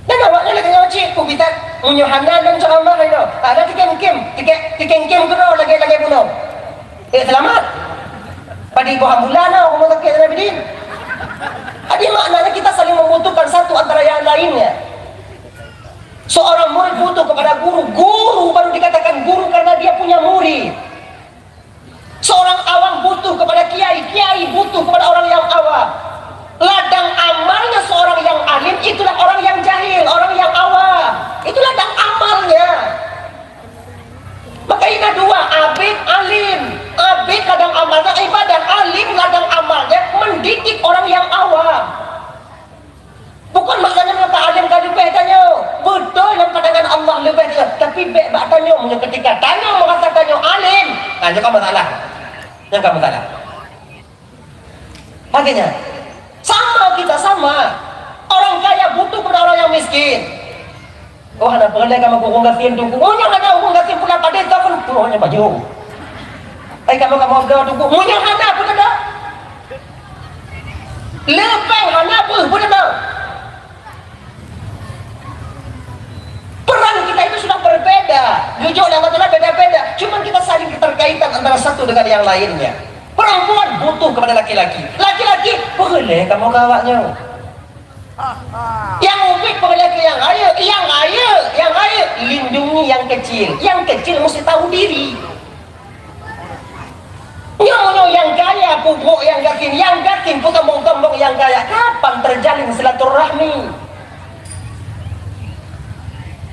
Dan awaknya lagi ngaji, ku kita meunyoe hana dan ceramah itu. Ada tikem-kem, tikem, tikem-kem kena lagi-lagi bunuh. Eh, selamat. Padi buah bulan lah, rumah sakit Nabi Din. Jadi maknanya kita saling membutuhkan satu antara yang lainnya. Seorang murid butuh kepada guru, guru baru dikatakan guru karena dia punya murid. Seorang awam butuh kepada kiai, kiai butuh kepada orang yang awam. Ladang amalnya seorang yang alim itulah orang yang jahil, orang yang awam. Itu ladang amalnya. Maka ini dua, abid, alim. Abid ladang amalnya ibadah, alim ladang amalnya mendidik orang yang awam. Bukan maknanya maka alim ka leubeh tanyoe. Beutôi lam pandangan Allah leubeh tanyoe. Tapi bèk bak tanyoe meunyoe ketika tanyoe merasa tanyoe alim, ha, nyoe ka masalah. Nyoe ka masalah. Akhirnya, sama kita sama. Orang kaya butuh kepada orang yang miskin. Oh, hana peureulèe kamoe keu ureueng gasien tu. Oh, nyoe hana ureueng gasien pula padé ka pun. Oh, nyoe baju. Ai kamoe, kamoe bloe tu. Oh, nyoe hana pun ada. Leubeh hana beuh pun ada. Jujur dan betul beda-beda. Cuma kita saling keterkaitan antara satu dengan yang lainnya. Perempuan butuh kepada laki-laki. Laki-laki, boleh kamu kawaknya. Yang ubit boleh ke yang kaya, yang kaya, yang kaya, lindungi yang kecil. Yang kecil mesti tahu diri. Nyoe nyang kaya pubok nyang gasien, nyang gasien peusombong-sombong nyang kaya. Kapan terjalin silaturahmi?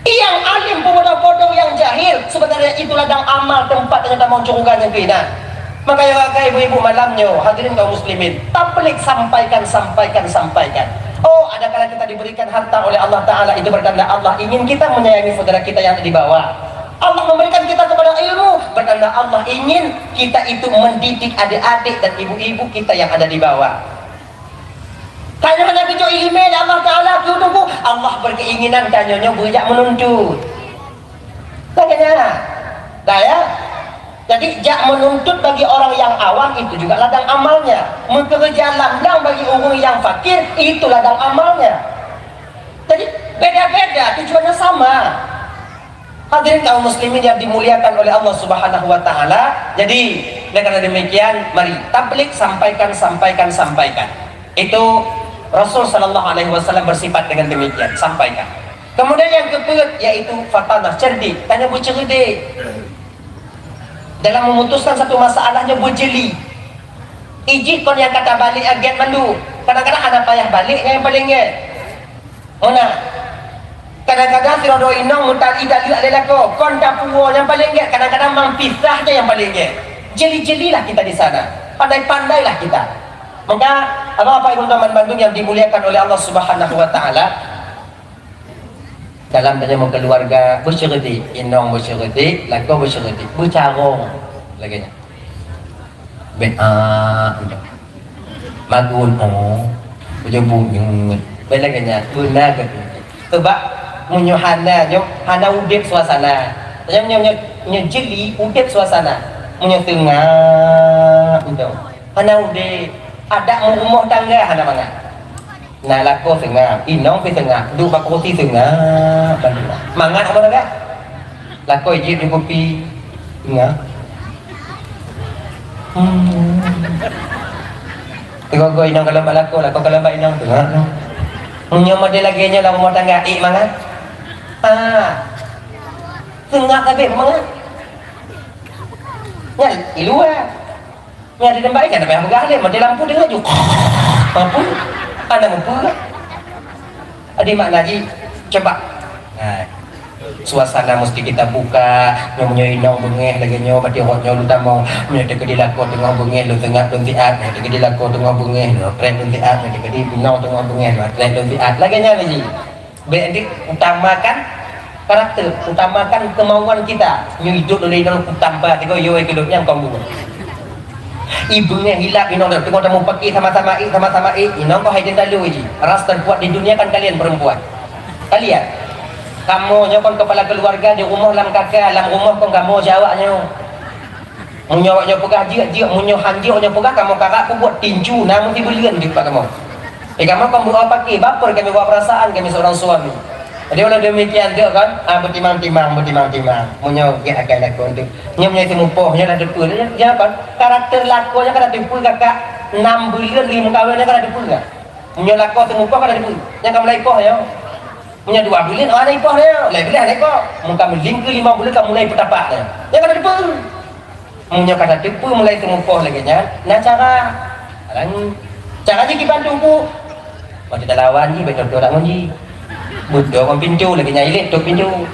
Nyang alim peubodoh-bodoh nyang jahil, sebenarnya itu ladang amal tempat nyang tamong syeuruga nyang keuinan. Maka ya, wahai ibu-ibu malam nyoe, hadirin kaum muslimin, tablig sampaikan, sampaikan, sampaikan. Oh, ada kala kita diberikan harta oleh Allah Taala, itu bertanda Allah ingin kita menyayangi saudara kita yang ada di bawah. Allah memberikan kita kepada ilmu, bertanda Allah ingin kita itu mendidik adik-adik dan ibu-ibu kita yang ada di bawah. Tanyoe hana geujok ileumèe lé Allah Taala keu teungku, Allah berkeinginan tanyoe nyoe beujak meununtut. Lagèe nyan. Dah ya? Jadi, jak meununtut bagi orang yang awam itu juga ladang amalnya. Meukeureuja lam-lam bagi ureueng yang fakir itu ladang amalnya. Jadi, beda-beda, tujuannya sama. Hadirin kaum muslimin yang dimuliakan oleh Allah Subhanahu wa Taala. Jadi, oleh karena demikian, mari tablig sampaikan, sampaikan, sampaikan. Itu Rasul sallallahu alaihi wasallam bersifat dengan demikian, sampaikan. Kemudian yang keempat yaitu fatanah, cerdik, tanyoe beuceureudik. Dalam memutuskan satu masalah nyoe beujeli. Ijih kon nyang ka tabalek agét mandum. Kadang-kadang hana payah balek nyang paléng gét. Meunan. Kadang-kadang sidroe inong meutali taleuek lé lakoe, kon tapuwoe nyang paléng gét, kadang-kadang mang pisah nyang paléng gét. Jeli-jelilah kita di sana. Pandai-pandailah kita. Maka, Bapak Ibu teman bandum yang dimuliakan oleh Allah Subhanahu wa Taala, dalam tanyoe meukeuluwarga, beuceureudik, inong beuceureudik, lakoe beuceureudik, beucarông lagèe nyan. Bèk, ah, magun, oh, beujeubuk nyoe. Bèk lagèe nyan, beuna geuh. Sebab meunyoe hana nyoe, hana udép suasana. Nyoe, nyoe, nyoe, nyoe jeli udép suasana. Meunyoe seungab, nyoe, hana udép. Adat meurumoh tangga hana mangat. Na lakoe seungab, inong pih seungab, duek bak kursi seungab bandum. Mangat apa dah? Lakoe jeuet di kupi seungab. Hmm. Teungoh inong kalon bak lakoe, lakoe kalon bak inong seungab. Meunyoe model lagèe nyoe lam rumoh tangga, ék mangat. Ah. Seungab sabé mangat. Nyan, di luwa. Nyan di tempat ikan, tapi yang peugah lé, mati lampu dia laju. Mampu? Anda mampu? Adi makna ji, coba. Nah, suasana mesti kita buka. Nyoe, nyoe inong beungéh lagèe nyoe, bati rot nyoe lu tamong. Nyoe teuka di lakoe teungoh beungéh, lu seungab lôn siat. Nyoe teuka di lakoe teungoh beungéh, lu trek lôn siat. Nyoe teuka di inong teungoh beungéh, lu trek lôn siat. Lagèe nyan ji. Bèk diutamakan karakter, utamakan kemauan kita. Nyoe idop lôn inong kutamba tigo yo keu dok nyang kong buet. Ibeungéh hilap inong dok, teungoh tamong paki sama-sama ék, sama-sama ék, inong kong hai den dalu ji. Ras terkuat di dunia kan kalian perempuan. Kalian. Kamoe nyoe kon kepala keluarga di rumoh lam kaka, lam rumoh kon kamoe jaweueb nyoe. Meunyoe awak nyoe peugah jeuet-jeuet, meunyoe han jeuet awak nyoe peugah, kamoe karab peubuet tinju na meusibuleuen jeuet bak kamoe. Eh, kamoe kon beuo paki, baper kami, bawa perasaan kami seorang suami. Jadi, walau demikian tu kan, ah, beutimang-timang, beutimang-timang. Meunyoe gét akai lakoe tu. Nyoe meunyoe teumupoh, nyoe dah teupeue, nyoe kan karakter lakoe nyoe ka dah teupeue kakak, enam buleuen lheuh meukawen nyoe ka dah teupeue kan. Meunyoe lakoe teumupoh ka dah teupeue. Nyoe ka mulai poh nyoe. Meunyoe dua buleuen, oh, hana ipoh nyoe. Laén buleuen hana ipoh. Mun ka meulingkeu lima buleuen ka mulai peutapak nyoe. Nyoe ka dah teupeue. Meunyoe ka tateupeue mulai teumupoh lagèe nyan, na cara. Alang, cara jih kiban teungku. Watèe talawan jih bèk toe-toe dak ngon jih. Beutôi ngon pintoe lagèe nyan ilèe tôp pintoe.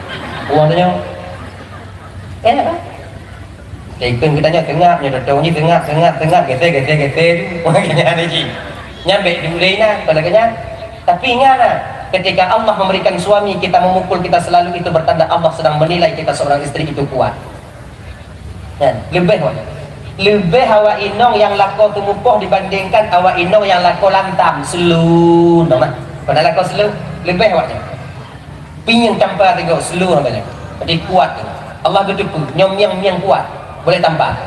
Buang tanyoe. Enak kan? Ikheun geutanyoe seungab, nyoe toe-toe jih seungab, seungab, seungab, gesè, gesè, gesè tu. Lagèe nyan jih. Nyan bèk diulèe na, kon lagèe nyan. Tapi ingat nah, ketika Allah memberikan suami kita memukul kita selalu itu bertanda Allah sedang menilai kita seorang istri itu kuat. Kan? Leubeh awak. Leubeh awak inong nyang lakoe teumupoh dibandingkan awak inong nyang lakoe lantam, slow, namah. Padahai lakoe slow, leubeh awak nyan. Pinyeung tampa tigo, slow namanya. Jadi kuat tu. Allah geuteupeue, nyoe miang-miang kuat. Boleh tampa.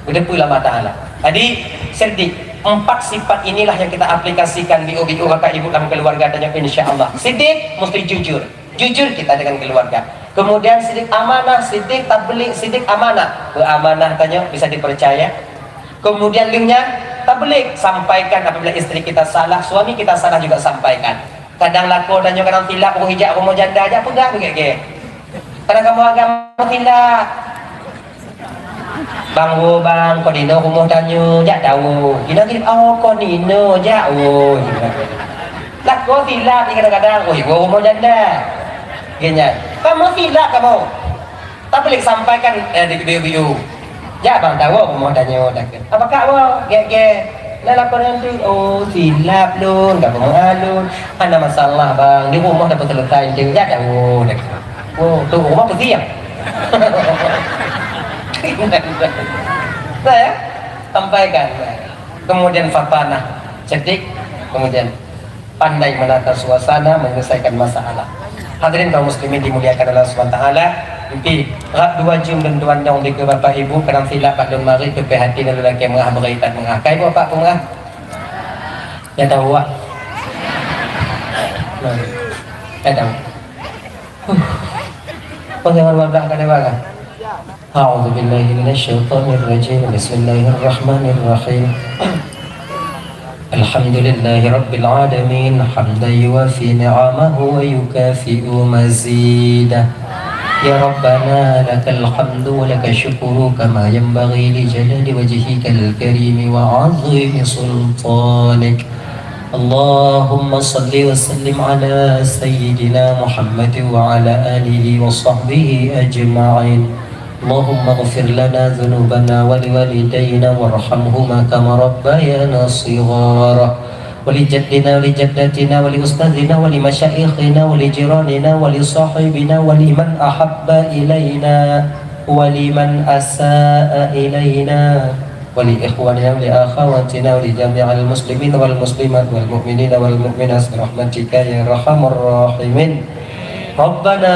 Geuteupeue lé Allah Taala. Jadi, siddiq, empat sifat inilah yang kita aplikasikan biu-biu kakak ibu dalam keluarga tanyoe, insya Allah. Siddiq, mesti jujur. Jujur kita dengan keluarga. Kemudian sidik amanah, sidik tabligh, sidik amanah. Beuamanah tanyoe, bisa dipercaya. Kemudian lheueh nyan, tabligh, sampaikan apabila istri kita salah, suami kita salah juga sampaikan. Kadang lakoe tanyoe kadang silap, oh, ijak rumoh janda, jak peugah beugèt-gèt. Kadang kamoe agam silap. Bang, woe bang, kon inoe rumoh tanyoe, jak tawoe. Inoe gini, oh, kon inoe, jak woe. Lakoe silap kadang-kadang, oh, iwoe rumoh janda. Geuh nyan. Kamoe silap kamoe. Tapi lé sampaikan, eh, di biu-biu. Jak bang, tawoe rumoh tanyoe, dak. Apa kak woe? Gèt-gèt. Lah lakoe nanti, oh, silap lôn, ka peumeu'ah lôn. Hana masalah bang, di rumoh dah peuselesai, nanti jak tawoe, dak. Oh, tu rumah pesiang. Nah, ya, sampaikan. Kemudian fatanah, cerdik, kemudian pandai menata suasana, menyelesaikan masalah. Hadirin kaum muslimin dimuliakan Allah Subhanahu wa taala, mungkin rab dua jam dan dua nyong di ke Bapak Ibu, kadang silap bak lôn marit, tupéh hati dan lelaki mengah, berai tak mengah. Kai buat Pak pengah? Ya tahu, Wak. Nah, ya tahu. Huh. Bagaimana babak kada baka? أعوذ بالله من الشيطان الرجيم. بسم الله الرحمن الرحيم. الحمد لله رب العالمين، حمدا يوافي نعمه ويكافئ مزيده. يا ربنا لك الحمد ولك الشكر كما ينبغي لجلال وجهك الكريم وعظيم سلطانك. اللهم صل وسلم على سيدنا محمد وعلى آله وصحبه أجمعين. اللهم اغفر لنا ذنوبنا ولوالدينا وارحمهما كما ربيانا صغارا. ولجدنا ولجدتنا ولأستاذنا ولمشايخنا ولجيراننا ولصاحبنا ولمن أحب إلينا ولمن أساء إلينا ولإخواننا ولأخواتنا ولجميع المسلمين والمسلمات والمؤمنين والمؤمنات برحمتك يا أرحم الراحمين. ربنا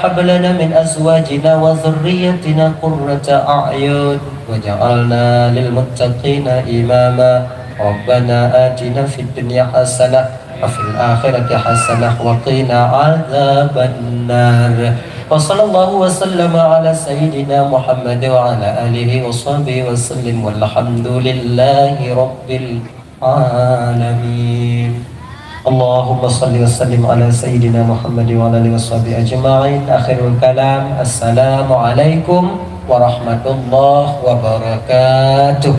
هب لنا من أزواجنا وذريتنا قرة أعين واجعلنا للمتقين إماما. ربنا آتنا في الدنيا حسنة وفي الآخرة حسنة وقنا عذاب النار. وصلى الله وسلم على سيدنا محمد وعلى آله وصحبه وسلم والحمد لله رب العالمين. اللهم صل وسلم على سيدنا محمد وعلى آله وصحبه أجمعين. آخر الكلام، السلام عليكم ورحمة الله وبركاته.